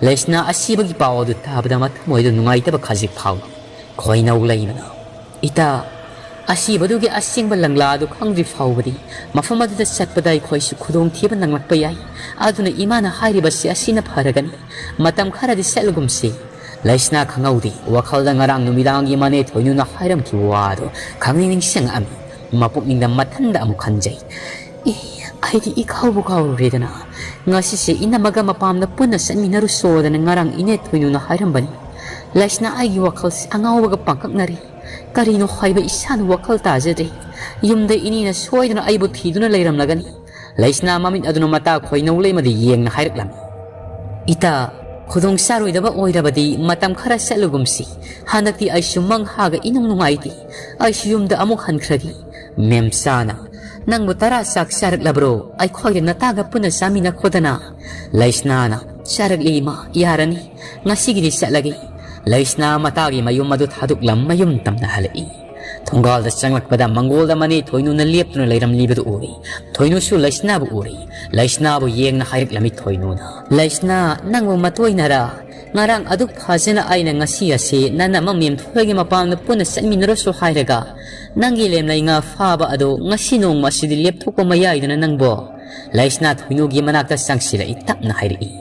ꯂꯩꯁꯅꯥ ꯑꯁꯤꯕꯒꯤ ꯄꯥꯎ ꯑꯗꯨ ꯇꯥꯕꯗ ꯃꯊꯃꯣꯏꯗ ꯅꯨꯡꯉꯥꯏꯇꯕ ꯈꯖꯤꯛ ꯐꯥꯎꯏ꯫ ꯈꯣꯏꯅꯧ ꯂꯩꯃꯅ, "ꯏꯇꯥ, ꯑꯁꯤꯕꯗꯨꯒꯤ ꯑꯁꯦꯡꯕ ꯂꯪꯂꯥ ꯑꯗꯨ ꯈꯪꯗ꯭ꯔꯤ ꯐꯥꯎꯕꯗꯤ ꯃꯐꯝ ꯑꯗꯨꯗ ꯆꯠꯄꯗ ꯑꯩꯈꯣꯏꯁꯨ ꯈꯨꯗꯣꯡꯊꯤꯕ ꯅꯪꯂꯛꯄ ꯌꯥꯏ꯫ ꯑꯗꯨꯅ ꯏꯃꯥꯅ ꯍꯥꯏꯔꯤꯕꯁꯤ ꯑꯁꯤꯅ ꯐꯔꯒꯅꯤ꯫ ꯃꯇꯝ ꯈꯔꯗꯤ ꯆꯠꯂꯒꯨꯝꯁꯤ꯫" ꯂꯩꯁꯅꯥ ꯈꯪꯍꯧꯗꯦ, ꯋꯥꯈꯜꯗ ꯉꯔꯥꯡ ꯅꯨꯃꯤꯗꯥꯡꯒꯤ ꯃꯅꯦ ꯊꯣꯏꯅꯨꯅ ꯍꯥꯏꯔꯝꯈꯤꯕ ꯋꯥꯗꯣ ꯈꯪꯅꯤꯡ ꯅꯤꯡꯁꯤꯡꯉꯛꯑꯝꯃꯤ꯫ ꯃꯄꯨꯛꯅꯤꯡꯗ ꯃꯊꯟꯗ ꯑꯃꯨꯛ ꯈꯟꯖꯩ꯫ "ꯑꯦ, ꯑꯩꯗꯤ ꯏꯀꯥꯎꯕꯨ ꯀꯥꯎꯔꯨꯔꯦꯗꯅ꯫ ꯉꯁꯤꯁꯦ ꯏꯅꯝꯃꯒ ꯃꯄꯥꯝꯗ ꯄꯨꯟꯅ ꯆꯠꯃꯤꯟꯅꯔꯨꯁꯣꯗꯅ ꯉꯔꯥꯡ ꯏꯅꯦ ꯊꯣꯏꯅꯨꯅ ꯍꯥꯏꯔꯝꯕꯅꯤ꯫" ꯂꯩꯁꯅꯥ ꯑꯩꯒꯤ ꯋꯥꯈꯜꯁꯤ ꯑꯉꯥꯎꯕꯒ ꯄꯥꯡꯀꯛꯅꯔꯤ꯫ ꯀꯔꯤꯅꯣ ꯍꯥꯏꯕ ꯏꯁꯥꯅ ꯋꯥꯈꯜ ꯇꯥꯖꯗ꯭ꯔꯦ꯫ ꯌꯨꯝꯗ ꯏꯅꯦꯅ ꯁꯣꯏꯗꯅ ꯑꯩꯕꯨ ꯊꯤꯗꯨꯅ ꯂꯩꯔꯝꯂꯒꯅꯤ꯫ ꯂꯩꯁꯅꯥ ꯃꯃꯤꯠ ꯑꯗꯨꯅ ꯃꯇꯥ ꯈꯣꯏꯅꯧ ꯂꯩꯃꯗ ꯌꯦꯡꯅ ꯍꯥꯏꯔꯛꯂꯝꯃꯤ꯫ "ꯏꯇꯥ, ꯈꯨꯗꯣꯡ ꯆꯥꯔꯣꯏꯗꯕ ꯑꯣꯏꯔꯕꯗꯤ ꯃꯇꯝ ꯈꯔ ꯆꯠꯂꯨꯒꯨꯝꯁꯤ꯫ ꯍꯟꯗꯛꯇꯤ ꯑꯩꯁꯨ ꯃꯪ ꯍꯥꯒ ꯏꯅꯨꯡ ꯅꯨꯡꯉꯥꯏꯇꯦ꯫ ꯑꯩꯁꯨ ꯌꯨꯝꯗ ꯑꯃꯨꯛ ꯍꯟꯈ꯭ꯔꯒꯦ꯫" ꯃꯦꯝꯆꯥꯅ, "ꯅꯪꯕꯨ ꯇꯔꯥ ꯆꯥꯛ ꯆꯥꯔꯛꯂꯕ꯭ꯔꯣ? ꯑꯩꯈꯣꯏꯒ ꯅꯇꯥꯒ ꯄꯨꯟꯅ ꯆꯥꯃꯤꯟꯅꯈꯣꯗꯅ꯫" ꯂꯩꯁꯅꯥꯅ, "ꯆꯥꯔꯛꯂꯤ ꯏꯃꯥ, ꯌꯥꯔꯅꯤ꯫ ꯉꯁꯤꯒꯤꯗꯤ ꯆꯠꯂꯒꯦ꯫" ꯂꯩꯁꯅꯥ ꯃꯇꯥꯒꯤ ꯃꯌꯨꯝ ꯑꯗꯨ ꯊꯥꯗꯣꯛꯂꯝ ꯃꯌꯨꯝ ꯇꯝꯅ ꯍꯜꯂꯛꯏ꯫ ꯊꯣꯡꯒꯥꯜꯗ ꯆꯪꯂꯛꯄꯗ ꯃꯪꯒꯣꯜꯗ ꯃꯅꯦ ꯊꯣꯏꯅꯨꯅ ꯂꯦꯞꯇꯨꯅ ꯂꯩꯔꯝꯂꯤꯕꯗꯨ ꯎꯔꯤ꯫ ꯊꯣꯏꯅꯨꯁꯨ ꯂꯩꯁꯅꯥꯕꯨ ꯎꯔꯤ꯫ ꯂꯩꯁꯅꯥꯕꯨ ꯌꯦꯡꯅ ꯍꯥꯏꯔꯛꯂꯝꯃꯤ ꯊꯣꯏꯅꯨꯅ, "ꯂꯩꯁꯅꯥ, ꯅꯪꯕꯨ ꯃꯇꯣꯏꯅꯔꯥ? ꯉꯔꯥꯡ ꯑꯗꯨꯛ ꯐꯖꯅ ꯑꯩꯅ ꯉꯁꯤ ꯑꯁꯤ ꯅꯅꯝꯃ ꯃꯦꯝꯊꯣꯏꯒꯤ ꯃꯄꯥꯝꯗ ꯄꯨꯟꯅ ꯆꯠꯃꯤꯟꯅꯔꯨꯁꯨ ꯍꯥꯏꯔꯒ, ꯅꯪꯒꯤ ꯂꯦꯝꯂꯩ ꯉꯥ ꯐꯥꯕ ꯑꯗꯣ ꯉꯁꯤ ꯅꯣꯡꯃ ꯑꯁꯤꯗꯤ ꯂꯦꯞꯊꯣꯛꯄ ꯃꯌꯥꯏꯗꯅ ꯅꯪꯕꯣ?" ꯂꯩꯁꯅꯥ ꯊꯣꯏꯅꯨꯒꯤ ꯃꯅꯥꯛꯇ ꯆꯪꯁꯤꯜꯂꯛꯏ ꯇꯞꯅ ꯍꯥꯏꯔꯛꯏ,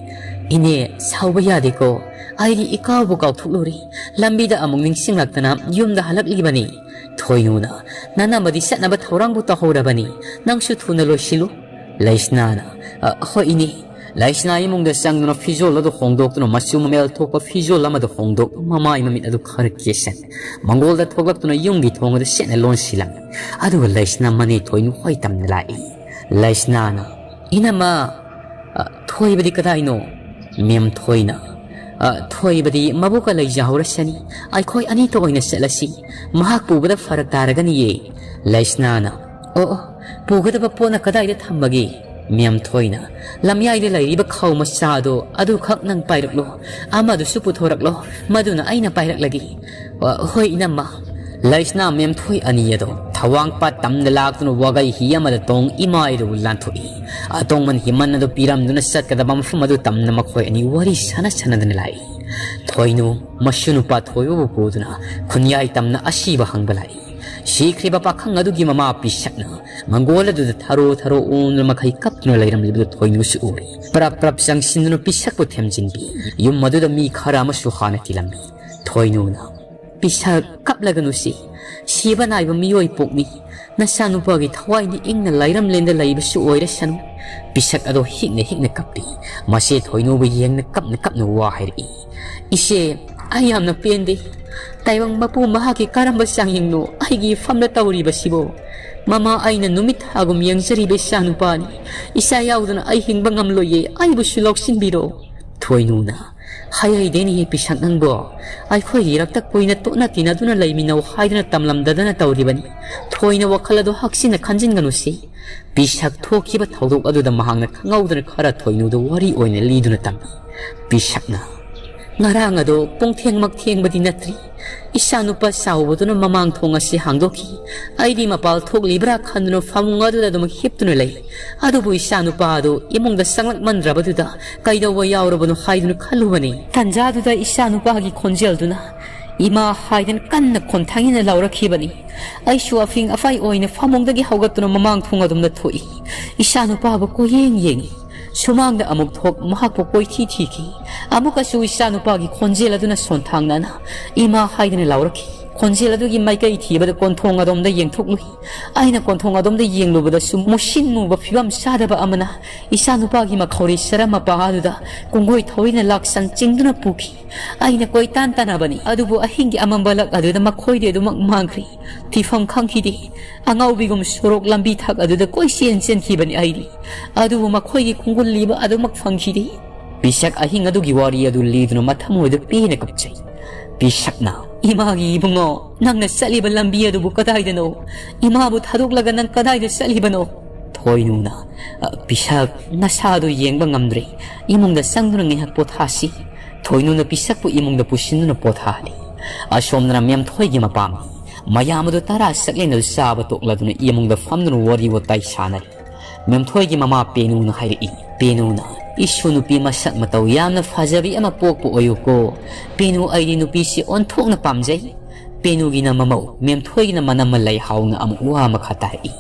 "ꯏꯅꯦ, ꯁꯥꯎꯕ ꯌꯥꯗꯦꯀꯣ꯫ ꯑꯩꯗꯤ ꯏꯀꯥꯎꯕꯨ ꯀꯥꯎꯊꯣꯛꯂꯨꯔꯦ꯫ ꯂꯝꯕꯤꯗ ꯑꯃꯨꯛ ꯅꯤꯡꯁꯤꯡꯂꯛꯇꯅ ꯌꯨꯝꯗ ꯍꯜꯂꯛꯂꯤꯕꯅꯤ꯫" ꯊꯣꯏꯅꯨꯅ, "ꯅꯅꯝꯃꯗꯤ ꯆꯠꯅꯕ ꯊꯧꯔꯥꯡꯕꯨ ꯇꯧꯍꯧꯔꯕꯅꯤ꯫ ꯅꯪꯁꯨ ꯊꯨꯅ ꯂꯣꯏꯁꯤꯜꯂꯨ꯫" ꯂꯩꯁꯅꯥꯅ, "ꯑ, ꯍꯣꯏ ꯏꯅꯦ꯫" ꯂꯩꯁꯅꯥ ꯏꯃꯨꯡꯗ ꯆꯪꯗꯨꯅ ꯐꯤꯖꯣꯜ ꯑꯗꯨ ꯍꯣꯡꯗꯣꯛꯇꯨꯅ ꯃꯆꯨ ꯃꯃꯦꯜ ꯊꯣꯛꯄ ꯐꯤꯖꯣꯜ ꯑꯃꯗ ꯍꯣꯡꯗꯣꯛ ꯃꯃꯥꯏ ꯃꯃꯤꯠ ꯑꯗꯨ ꯈꯔ ꯀꯦꯁꯟ ꯃꯪꯒꯣꯜꯗ ꯊꯣꯛꯂꯛꯇꯨꯅ ꯌꯨꯝꯒꯤ ꯊꯣꯡ ꯑꯗꯨ ꯆꯦꯠꯅ ꯂꯣꯟꯁꯤꯜꯂꯝꯃꯤ꯫ ꯑꯗꯨꯒ ꯂꯩꯁꯅꯥ ꯃꯅꯦ ꯊꯣꯏꯅꯨ ꯍꯣꯏ ꯇꯝꯅ ꯂꯥꯛꯏ꯫ ꯂꯩꯁꯅꯥꯅ, "ꯏꯅꯝꯃ, ꯑ, ꯊꯣꯏꯕꯗꯤ ꯀꯗꯥꯏꯅꯣ?" ꯃꯦꯝ ꯊꯣꯏꯅ, "ꯑ, ꯊꯣꯏꯕꯗꯤ ꯃꯕꯨꯛꯀ ꯂꯩꯖꯍꯧꯔꯁꯅꯤ, ꯑꯩꯈꯣꯏ ꯑꯅꯤꯇ ꯑꯣꯏꯅ ꯆꯠꯂꯁꯤ, ꯃꯍꯥꯛ ꯄꯨꯕꯗ ꯐꯔꯛ ꯇꯥꯔꯒꯅꯤꯌꯦ"꯫ ꯂꯩꯁꯅꯥꯅ, "ꯑꯣ, ꯑꯣ, ꯄꯨꯒꯗꯕ ꯄꯣꯠꯅ ꯀꯗꯥꯏꯗ ꯊꯝꯕꯒꯦ?" ꯃꯦꯝ ꯊꯣꯏꯅ, "ꯂꯝꯌꯥꯏꯗ ꯂꯩꯔꯤꯕ ꯈꯥꯎ ꯃꯆꯥꯗꯣ ꯑꯗꯨꯈꯛ ꯅꯪ ꯄꯥꯏꯔꯛꯂꯣ, ꯑꯃꯗꯨꯁꯨ ꯄꯨꯊꯣꯔꯛꯂꯣ, ꯃꯗꯨꯅ ꯑꯩꯅ ꯄꯥꯏꯔꯛꯂꯒꯦ"꯫ "ꯑ, ꯍꯣꯏ ꯏꯅꯝꯃ"꯫ ꯂꯩꯁꯅꯥ ꯃꯦꯝ ꯊꯣꯏ ꯑꯅꯤ ꯑꯗꯣ ꯊꯋꯥꯡ ꯄꯥꯠ ꯇꯝꯅ ꯂꯥꯛꯇꯨꯅ ꯋꯥꯒꯩ ꯍꯤ ꯑꯃꯗ ꯇꯣꯡ ꯏꯃꯥ ꯏꯔꯨ ꯂꯥꯟꯊꯣꯛꯏ꯫ ꯑꯇꯣꯡꯃꯟ ꯍꯤꯃꯟ ꯑꯗꯨ ꯄꯤꯔꯝꯗꯨꯅ ꯆꯠꯀꯗꯕ ꯃꯐꯝ ꯑꯗꯨ ꯇꯝꯅ ꯃꯈꯣꯏ ꯑꯅꯤ ꯋꯥꯔꯤ ꯁꯥꯟꯅ ꯁꯥꯟꯅꯗꯨꯅ ꯂꯥꯛꯏ꯫ ꯊꯣꯏꯅꯨ ꯃꯁꯨ ꯅꯨꯄꯥ ꯊꯣꯏꯕꯕꯨ ꯄꯨꯗꯨꯅ ꯈꯨꯟꯌꯥꯏ ꯇꯝꯅ ꯑꯁꯤꯕ ꯍꯪꯕ ꯂꯥꯛꯏ꯫ ꯁꯤꯈ꯭ꯔꯤꯕ ꯄꯥꯈꯪ ꯑꯗꯨꯒꯤ ꯃꯃꯥ ꯄꯤꯁꯛꯅ ꯃꯪꯒꯣꯜ ꯑꯗꯨꯗ ꯊꯔꯣ ꯊꯔꯣ ꯑꯣꯟꯗꯨꯅ ꯃꯈꯩ ꯀꯞꯇꯨꯅ ꯂꯩꯔꯝꯂꯤꯕꯗꯨ ꯊꯣꯏꯅꯨꯁꯨ ꯎꯔꯤ꯫ ꯄ꯭ꯔꯞ ꯄ꯭ꯔꯞ ꯆꯪꯁꯤꯟꯗꯨꯅ ꯄꯤꯁꯛꯄꯨ ꯊꯦꯝꯖꯤꯟꯕꯤ꯫ ꯌꯨꯝ ꯑꯗꯨꯗ ꯃꯤ ꯈꯔ ꯑꯃꯁꯨ ꯍꯥꯟꯅ ꯇꯤꯜꯂꯝꯃꯤ꯫ ꯊꯣꯏꯅꯨꯅ, "ꯄꯤꯁꯛ, ꯀꯞꯂꯒꯅꯨꯁꯤ꯫ ꯁꯤꯕ ꯅꯥꯏꯕ ꯃꯤꯑꯣꯏ ꯄꯣꯛꯅꯤ꯫ ꯅꯆꯥꯅꯨꯄꯥꯒꯤ ꯊꯋꯥꯏꯅ ꯏꯪꯅ ꯂꯥꯏꯔꯝꯂꯦꯟꯗ ꯂꯩꯕꯁꯨ ꯑꯣꯏꯔꯁꯅꯨ"꯫ ꯄꯤꯁꯛ ꯑꯗꯣ ꯍꯤꯛꯅ ꯍꯤꯛꯅ ꯀꯞꯄꯤ꯫ ꯃꯁꯦ ꯊꯣꯏꯅꯨꯕꯨ ꯌꯦꯡꯅ ꯀꯞꯅ ꯀꯞꯅ ꯋꯥ ꯍꯥꯏꯔꯛꯏ꯫ "ꯏꯆꯦ, ꯑꯩ ꯌꯥꯝꯅ ꯄꯦꯟꯗꯦ꯫ ꯇꯥꯏꯕꯪ ꯃꯄꯨ ꯃꯍꯥꯛꯀꯤ ꯀꯔꯝꯕ ꯆꯥꯡꯌꯦꯡꯅꯣ ꯑꯩꯒꯤ ꯏꯐꯝꯗ ꯇꯧꯔꯤꯕꯁꯤꯕꯣ? ꯃꯃꯥ ꯑꯩꯅ ꯅꯨꯃꯤꯠ ꯊꯥꯒꯨꯝ ꯌꯦꯡꯖꯔꯤꯕ ꯏꯆꯥꯅꯨꯄꯥꯅꯤ꯫ ꯏꯆꯥ ꯌꯥꯎꯗꯅ ꯑꯩ ꯍꯤꯡꯕ ꯉꯝꯂꯣꯏꯌꯦ, ꯑꯩꯕꯨꯁꯨ ꯂꯧꯁꯤꯟꯕꯤꯔꯣ"꯫ ꯊꯣꯏꯅꯨꯅ, "ꯍꯩꯍꯩꯗꯦꯅꯦꯍꯦ ꯄꯤꯁꯛ ꯅꯪꯕꯣ꯫ ꯑꯩꯈꯣꯏꯒꯤ ꯏꯔꯛꯇ ꯀꯨꯏꯅ ꯇꯣꯠꯅ ꯇꯤꯟꯅꯗꯨꯅ ꯂꯩꯃꯤꯟꯅꯧ ꯍꯥꯏꯗꯨꯅ ꯇꯝꯂꯝꯗꯗꯅ ꯇꯧꯔꯤꯕꯅꯤ꯫ ꯊꯣꯏꯅ ꯋꯥꯈꯜ ꯑꯗꯨ ꯍꯛꯆꯤꯟꯅ ꯈꯟꯖꯤꯟꯒꯅꯨꯁꯤ"꯫ ꯄꯤꯁꯛ ꯊꯣꯛꯈꯤꯕ ꯊꯧꯗꯣꯛ ꯑꯗꯨꯗ ꯃꯍꯥꯛꯅ ꯈꯪꯍꯧꯗꯅ ꯈꯔ ꯊꯣꯏꯅꯨꯗ ꯋꯥꯔꯤ ꯑꯣꯏꯅ ꯂꯤꯗꯨꯅ ꯇꯝꯃꯤ꯫ ꯄꯤꯁꯛꯅ, "ꯉꯔꯥꯡ ꯑꯗꯣ ꯄꯨꯡ ꯊꯦꯡꯃꯛ ꯊꯦꯡꯕꯗꯤ ꯅꯠꯇ꯭ꯔꯤ꯫ ꯏꯆꯥꯅꯨꯄꯥ ꯆꯥꯎꯕꯗꯨꯅ ꯃꯃꯥꯡ ꯊꯣꯡ ꯑꯁꯤ ꯍꯥꯡꯗꯣꯛꯈꯤ꯫ ꯑꯩꯗꯤ ꯃꯄꯥꯜ ꯊꯣꯛꯂꯤꯕ꯭ꯔꯥ ꯈꯟꯗꯨꯅ ꯐꯃꯨꯡ ꯑꯗꯨꯗ ꯑꯗꯨꯝ ꯍꯤꯞꯇꯨꯅ ꯂꯩ꯫ ꯑꯗꯨꯕꯨ ꯏꯆꯥꯅꯨꯄꯥ ꯑꯗꯨ ꯏꯃꯨꯡꯗ ꯆꯪꯂꯛꯃꯟꯗ꯭ꯔꯕꯗꯨꯗ ꯀꯩꯗꯧꯕ ꯌꯥꯎꯔꯕꯅꯣ ꯍꯥꯏꯗꯨꯅ ꯈꯜꯂꯨꯕꯅꯤ꯫ ꯇꯟꯖꯥꯗꯨꯗ ꯏꯆꯥꯅꯨꯄꯥꯒꯤ ꯈꯣꯟꯖꯦꯜꯗꯨꯅ 'ꯏꯃꯥ' ꯍꯥꯏꯗꯅ ꯀꯟꯅ ꯈꯣꯟꯊꯪꯅ ꯂꯥꯎꯔꯛꯈꯤꯕꯅꯤ꯫ ꯑꯩꯁꯨ ꯑꯐꯤꯡ ꯑꯐꯥꯏ ꯑꯣꯏꯅ ꯐꯃꯨꯡꯗꯒꯤ ꯍꯧꯒꯠꯇꯨꯅ ꯃꯃꯥꯡ ꯊꯣꯡ ꯑꯗꯣꯝꯗ ꯊꯣꯛꯏ꯫ ꯏꯆꯥꯅꯨꯄꯥꯕꯨ ꯀꯣꯏꯌꯦꯡ ꯌꯦꯡꯏ꯫ ꯁꯨꯃꯥꯡꯗ ꯑꯃꯨꯛ ꯊꯣꯛ, ꯃꯍꯥꯛꯄꯨ ꯀꯣꯏꯊꯤ ꯊꯤꯈꯤ꯫ ꯑꯃꯨꯛꯀꯁꯨ ꯏꯆꯥꯅꯨꯄꯥꯒꯤ ꯈꯣꯟꯖꯦꯜ ꯑꯗꯨꯅ ꯁꯣꯟꯊꯥꯡꯅꯅ 'ꯏꯃꯥ' ꯍꯥꯏꯗꯅ ꯂꯥꯎꯔꯛꯈꯤ꯫ ꯈꯣꯟꯖꯦꯜ ꯑꯗꯨꯒꯤ ꯃꯥꯏꯀꯩ ꯊꯤꯕꯗ ꯀꯣꯟꯊꯣꯡ ꯑꯗꯣꯝꯗ ꯌꯦꯡꯊꯣꯛꯂꯨꯏ꯫ ꯑꯩꯅ ꯀꯣꯟꯊꯣꯡ ꯑꯗꯣꯝꯗ ꯌꯦꯡꯂꯨꯕꯗꯁꯨ ꯃꯨꯁꯤꯟ ꯃꯨꯕ ꯐꯤꯕꯝ ꯆꯥꯗꯕ ꯑꯃꯅ ꯏꯆꯥꯅꯨꯄꯥꯒꯤ ꯃꯈꯧꯔꯤ ꯁꯔꯝ ꯃꯄꯥ ꯑꯗꯨꯗ ꯀꯣꯡꯒꯣꯏ ꯊꯧꯔꯤꯅ ꯂꯥꯛꯁꯟ ꯆꯤꯡꯗꯨꯅ ꯄꯨꯈꯤ꯫ ꯑꯩꯅ ꯀꯣꯏꯇꯥꯟ ꯇꯥꯟꯅꯕꯅꯤ, ꯑꯗꯨꯕꯨ ꯑꯍꯤꯡꯒꯤ ꯑꯃꯝꯕ ꯂꯛ ꯑꯗꯨꯗ ꯃꯈꯣꯏꯗꯤ ꯑꯗꯨꯃꯛ ꯃꯥꯡꯈ꯭ꯔꯦ꯫ ꯊꯤꯐꯝ ꯈꯪꯈꯤꯗꯦ꯫ ꯑꯉꯥꯎꯕꯤꯒꯨꯝ ꯁꯣꯔꯣꯛ ꯂꯝꯕꯤ ꯊꯛ ꯑꯗꯨꯗ ꯀꯣꯏꯆꯦꯟ ꯆꯦꯟꯈꯤꯕꯅꯤ ꯑꯩꯗꯤ, ꯑꯗꯨꯕꯨ ꯃꯈꯣꯏꯒꯤ ꯈꯣꯡꯒꯨꯜ ꯂꯤꯕ ꯑꯗꯨꯃꯛ ꯐꯪꯈꯤꯗꯦ꯫ ꯄꯤꯁꯛ ꯑꯍꯤꯡ ꯑꯗꯨꯒꯤ ꯋꯥꯔꯤ ꯑꯗꯨ ꯂꯤꯗꯨꯅ ꯃꯊꯃꯣꯏꯗ ꯄꯦꯟꯅ ꯀꯞꯆꯩ꯫ ꯄꯤꯁꯛꯅ, "ꯏꯃꯥꯒꯤ ꯏꯕꯨꯡꯉꯣ, ꯅꯪꯅ ꯆꯠꯂꯤꯕ ꯂꯝꯕꯤ ꯑꯗꯨꯕꯨ ꯀꯗꯥꯏꯗꯅꯣ? ꯏꯃꯥꯕꯨ ꯊꯥꯗꯣꯛꯂꯒ ꯅꯪ ꯀꯗꯥꯏꯗ ꯆꯠꯂꯤꯕꯅꯣ?" ꯊꯣꯏꯅꯨꯅ, "ꯑ, ꯄꯤꯁꯛ, ꯅꯁꯥꯗꯨ ꯌꯦꯡꯕ ꯉꯝꯗ꯭ꯔꯦ꯫ ꯏꯃꯨꯡꯗ ꯆꯪꯗꯨꯅ ꯉꯥꯏꯍꯥꯛ ꯄꯣꯊꯥꯁꯤ꯫" ꯊꯣꯏꯅꯨꯅ ꯄꯤꯁꯛꯄꯨ ꯏꯃꯨꯡꯗ ꯄꯨꯁꯤꯟꯗꯨꯅ ꯄꯣꯊꯥꯍꯜꯂꯤ꯫ ꯑꯁꯣꯝꯗꯅ ꯃꯦꯝꯊꯣꯏꯒꯤ ꯃꯄꯥꯝꯅꯤ꯫ ꯃꯌꯥꯝ ꯑꯗꯨ ꯇꯔꯥ ꯆꯥꯛꯂꯦꯟ ꯑꯗꯨ ꯆꯥꯕ ꯇꯣꯛꯂꯗꯨꯅ ꯏꯃꯨꯡꯗ ꯐꯝꯗꯨꯅ ꯋꯥꯔꯤ ꯋꯥꯇꯥꯏ ꯁꯥꯟꯅꯔꯤ꯫ ꯃꯦꯝꯊꯣꯏꯒꯤ ꯃꯃꯥ ꯄꯦꯅꯨꯅ ꯍꯥꯏꯔꯛꯏ, "ꯄꯦꯅꯨꯅ, ꯏꯁꯨ ꯅꯨꯄꯤ ꯃꯁꯛ ꯃꯇꯧ ꯌꯥꯝꯅ ꯐꯖꯕꯤ ꯑꯃ ꯄꯣꯛꯄ ꯑꯣꯏꯌꯨꯀꯣ꯫ ꯄꯦꯅꯨ, ꯑꯩꯗꯤ ꯅꯨꯄꯤꯁꯤ ꯑꯣꯟꯊꯣꯛꯅ ꯄꯥꯝꯖꯩ꯫" ꯄꯦꯅꯨꯒꯤꯅ ꯃꯃꯧ, ꯃꯦꯝꯊꯣꯏꯒꯤꯅ ꯃꯅꯝꯃ ꯂꯩꯍꯥꯎꯅ ꯑꯃꯨꯛ ꯋꯥ ꯃꯈꯥ ꯇꯥꯔꯛꯏ꯫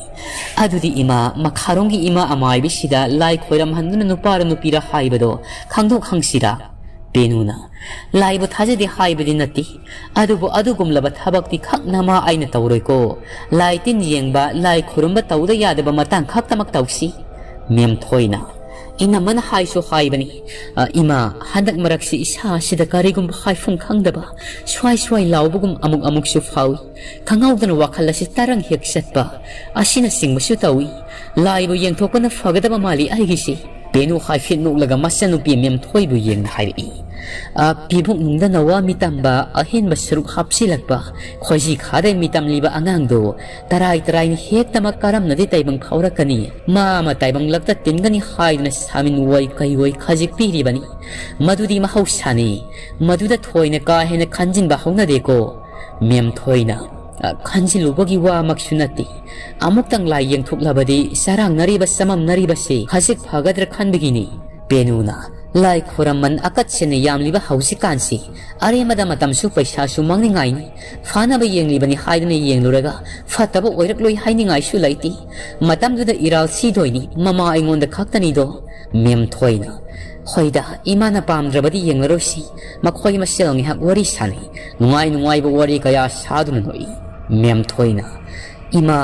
"ꯑꯗꯨꯗꯤ ꯏꯃꯥ, ꯃꯈꯥꯔꯣꯝꯒꯤ ꯏꯃꯥ ꯑꯃꯥꯏꯕꯤꯁꯤꯗ ꯂꯥꯏ ꯈꯣꯏꯔꯝꯍꯟꯗꯨꯅ ꯅꯨꯄꯥꯔ ꯅꯨꯄꯤꯔ ꯍꯥꯏꯕꯗꯣ ꯈꯪꯗꯣꯛ ꯍꯪꯁꯤꯔꯥ?" ꯄꯦꯅꯨꯅ, "ꯂꯥꯏꯕꯨ ꯊꯥꯖꯗꯦ ꯍꯥꯏꯕꯗꯤ ꯅꯠꯇꯦ, ꯑꯗꯨꯕꯨ ꯑꯗꯨꯒꯨꯝꯂꯕ ꯊꯕꯛꯇꯤ ꯈꯛ ꯅꯃꯥ ꯑꯩꯅ ꯇꯧꯔꯣꯏꯀꯣ꯫ ꯂꯥꯏ ꯇꯤꯟ ꯌꯦꯡꯕ, ꯂꯥꯏ ꯈꯨꯔꯨꯝꯕ ꯇꯧꯗ ꯌꯥꯗꯕ ꯃꯇꯥꯡ ꯈꯛꯇꯃꯛ ꯇꯧꯁꯤ꯫" ꯃꯦꯝꯊꯣꯏꯅ, "ꯏꯅꯝꯃꯅ ꯍꯥꯏꯁꯨ ꯍꯥꯏꯕꯅꯤ꯫ ꯑ, ꯏꯃꯥ, ꯍꯟꯗꯛ ꯃꯔꯛꯁꯤ ꯏꯁꯥ ꯑꯁꯤꯗ ꯀꯔꯤꯒꯨꯝꯕ ꯍꯥꯏꯐꯝ ꯈꯪꯗꯕ ꯁ꯭ꯋꯥꯏ ꯁ꯭ꯋꯥꯏ ꯂꯥꯎꯕꯒꯨꯝ ꯑꯃꯨꯛ ꯑꯃꯨꯛꯁꯨ ꯐꯥꯎꯏ꯫ ꯈꯪꯍꯧꯗꯅ ꯋꯥꯈꯜ ꯑꯁꯤ ꯇꯔꯪ ꯍꯦꯛ ꯆꯠꯄ ꯑꯁꯤꯅꯆꯤꯡꯕꯁꯨ ꯇꯧꯏ꯫ ꯂꯥꯏꯕꯨ ꯌꯦꯡꯊꯣꯛꯄꯅ ꯐꯒꯗꯕ ꯃꯥꯜꯂꯤ ꯑꯩꯒꯤꯁꯤ꯫" ꯄꯦꯅꯨ ꯍꯥꯏꯐꯦꯠ ꯅꯣꯛꯂꯒ ꯃꯆꯟꯅꯨꯄꯤ ꯃꯦꯝꯊꯣꯏꯕꯨ ꯌꯦꯡꯅ ꯍꯥꯏꯔꯛꯏ, "ꯑ, ꯐꯤꯕꯨꯛ ꯅꯨꯡꯗ ꯅꯋꯥ ꯃꯤꯇꯝꯕ ꯑꯍꯦꯟꯕ ꯁꯔꯨꯛ ꯍꯥꯞꯆꯤꯜꯂꯛꯄ, ꯈꯣꯏꯖꯤ ꯈꯥꯗꯩ ꯃꯤꯇꯝꯂꯤꯕ ꯑꯉꯥꯡꯗꯣ ꯇꯔꯥꯏ ꯇꯔꯥꯏꯅ ꯍꯦꯛꯇꯃꯛ ꯀꯔꯝꯅꯗꯤ ꯇꯥꯏꯕꯪ ꯐꯥꯎꯔꯛꯀꯅꯤ? ꯃꯥ ꯑꯃ ꯇꯥꯏꯕꯪꯂꯛꯇ ꯇꯤꯟꯒꯅꯤ ꯍꯥꯏꯗꯨꯅ ꯁꯥꯃꯤꯟ ꯑꯣꯏ ꯀꯩ ꯑꯣꯏ ꯈꯖꯤꯛ ꯄꯤꯔꯤꯕꯅꯤ꯫ ꯃꯗꯨꯗꯤ ꯃꯍꯧꯁꯥꯅꯤ꯫ ꯃꯗꯨꯗ ꯊꯣꯏꯅ ꯀꯥ ꯍꯦꯟꯅ ꯈꯟꯖꯤꯟꯕ ꯍꯧꯅꯗꯦꯀꯣ꯫" ꯃꯦꯝꯊꯣꯏꯅ, "ꯑ, ꯈꯟꯖꯤꯜꯂꯨꯕꯒꯤ ꯋꯥꯃꯛꯁꯨ ꯅꯠꯇꯦ꯫ ꯑꯃꯨꯛꯇꯪ ꯂꯥꯏ ꯌꯦꯡꯊꯣꯛꯂꯕꯗꯤ ꯆꯔꯥꯡꯅꯔꯤꯕ ꯆꯃꯝꯅꯔꯤꯕꯁꯤ ꯈꯖꯤꯛ ꯐꯒꯗ꯭ꯔꯥ ꯈꯟꯕꯒꯤꯅꯤ꯫" ꯄꯦꯅꯨꯅ, "ꯂꯥꯏ ꯈꯨꯔꯝꯃꯟ ꯑꯀꯠꯁꯦꯅ ꯌꯥꯝꯂꯤꯕ ꯍꯧꯖꯤꯛꯀꯥꯟꯁꯤ ꯑꯔꯦꯝꯕꯗ ꯃꯇꯝꯁꯨ ꯄꯩꯁꯥꯁꯨ ꯃꯥꯡꯅꯤꯡꯉꯥꯏꯅꯤ꯫ ꯐꯅꯕ ꯌꯦꯡꯂꯤꯕꯅꯤ ꯍꯥꯏꯗꯨꯅ ꯌꯦꯡꯂꯨꯔꯒ ꯐꯠꯇꯕ ꯑꯣꯏꯔꯛꯂꯣꯏ ꯍꯥꯏꯅꯤꯡꯉꯥꯏꯁꯨ ꯂꯩꯇꯦ꯫ ꯃꯇꯝꯗꯨꯗ ꯏꯔꯥꯜ ꯁꯤꯗꯣꯏꯅꯤ ꯃꯃꯥ ꯑꯩꯉꯣꯟꯗ ꯈꯛꯇꯅꯤꯗꯣ꯫" ꯃꯦꯝꯊꯣꯏꯅ, "ꯍꯣꯏꯗ, ꯏꯃꯥꯅ ꯄꯥꯝꯗ꯭ꯔꯕꯗꯤ ꯌꯦꯡꯂꯔꯣꯏꯁꯤ꯫" ꯃꯈꯣꯏ ꯃꯁꯦꯜ ꯉꯥꯏꯍꯥꯛ ꯋꯥꯔꯤ ꯁꯥꯟꯅꯩ꯫ ꯅꯨꯡꯉꯥꯏ ꯅꯨꯡꯉꯥꯏꯕ ꯋꯥꯔꯤ ꯀꯌꯥ ꯁꯥꯗꯨꯅ ꯅꯣꯛꯏ꯫ ꯃꯦꯝꯊꯣꯏꯅ, "ꯏꯃꯥ,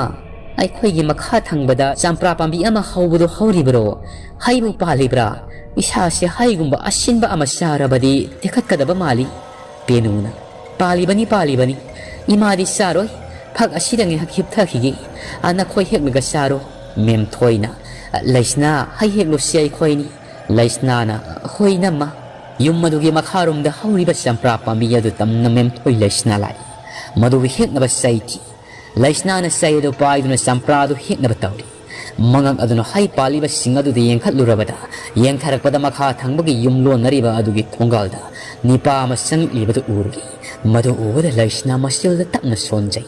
ꯑꯩꯈꯣꯏꯒꯤ ꯃꯈꯥ ꯊꯪꯕꯗ ꯆꯝꯄ꯭ꯔꯥ ꯄꯥꯝꯕꯤ ꯑꯃ ꯍꯧꯕꯗꯨ ꯍꯧꯔꯤꯕ꯭ꯔꯣ? ꯍꯩꯕꯨ ꯄꯥꯜꯂꯤꯕ꯭ꯔꯥ? ꯏꯁꯥꯁꯦ ꯍꯩꯒꯨꯝꯕ ꯑꯁꯤꯟꯕ ꯑꯃ ꯆꯥꯔꯕꯗꯤ ꯇꯦꯛꯈꯠꯀꯗꯕ ꯃꯥꯜꯂꯤ꯫" ꯄꯦꯅꯨꯅ, "ꯄꯥꯜꯂꯤꯕꯅꯤ, ꯄꯥꯜꯂꯤꯕꯅꯤ꯫ ꯏꯃꯥꯗꯤ ꯆꯥꯔꯣꯏ꯫ ꯐꯛ ꯑꯁꯤꯗ ꯉꯥꯏꯍꯥꯛ ꯍꯤꯞꯊꯈꯤꯒꯦ꯫ ꯑ, ꯅꯈꯣꯏ ꯍꯦꯛꯂꯒ ꯆꯥꯔꯣ꯫" ꯃꯦꯝꯊꯣꯏꯅ, "ꯂꯩꯁꯅꯥ, ꯍꯩ ꯍꯦꯛꯂꯨꯁꯤ ꯑꯩꯈꯣꯏꯅꯤ꯫ ꯂꯩꯁꯅꯥꯅ, "ꯍꯣꯏ ꯏꯅꯝꯃ"꯫ ꯌꯨꯝ ꯑꯗꯨꯒꯤ ꯃꯈꯥꯔꯣꯝꯗ ꯍꯧꯔꯤꯕ ꯆꯝꯄ꯭ꯔꯥ ꯄꯥꯝꯕꯤ ꯑꯗꯨ ꯇꯝꯅ ꯃꯦꯝꯊꯣꯏ ꯂꯩꯁꯅꯥ ꯂꯥꯛꯏ꯫ ꯃꯗꯨꯕꯨ ꯍꯦꯛꯅꯕ ꯆꯩ ꯊꯤ꯫ ꯂꯩꯁꯅꯥꯅ ꯆꯩ ꯑꯗꯨ ꯄꯥꯏꯗꯨꯅ ꯆꯝꯄ꯭ꯔꯥ ꯑꯗꯨ ꯍꯦꯛꯅꯕ ꯇꯧꯔꯤ꯫ ꯃꯉꯛ ꯑꯗꯨꯅ ꯍꯩ ꯄꯥꯜꯂꯤꯕꯁꯤꯡ ꯑꯗꯨꯗ ꯌꯦꯡꯈꯠꯂꯨꯔꯕꯗ, ꯌꯦꯡꯊꯔꯛꯄꯗ ꯃꯈꯥ ꯊꯪꯕꯒꯤ ꯌꯨꯝ ꯂꯣꯟꯅꯔꯤꯕ ꯑꯗꯨꯒꯤ ꯊꯣꯡꯒꯥꯜꯗ ꯅꯤꯄꯥ ꯑꯃ ꯆꯪꯂꯛꯂꯤꯕꯗꯨ ꯎꯔꯤ꯫ ꯃꯗꯨ ꯎꯕꯗ ꯂꯩꯁꯅꯥ ꯃꯆꯤꯜꯗ ꯇꯞꯅ ꯁꯣꯟꯖꯩ꯫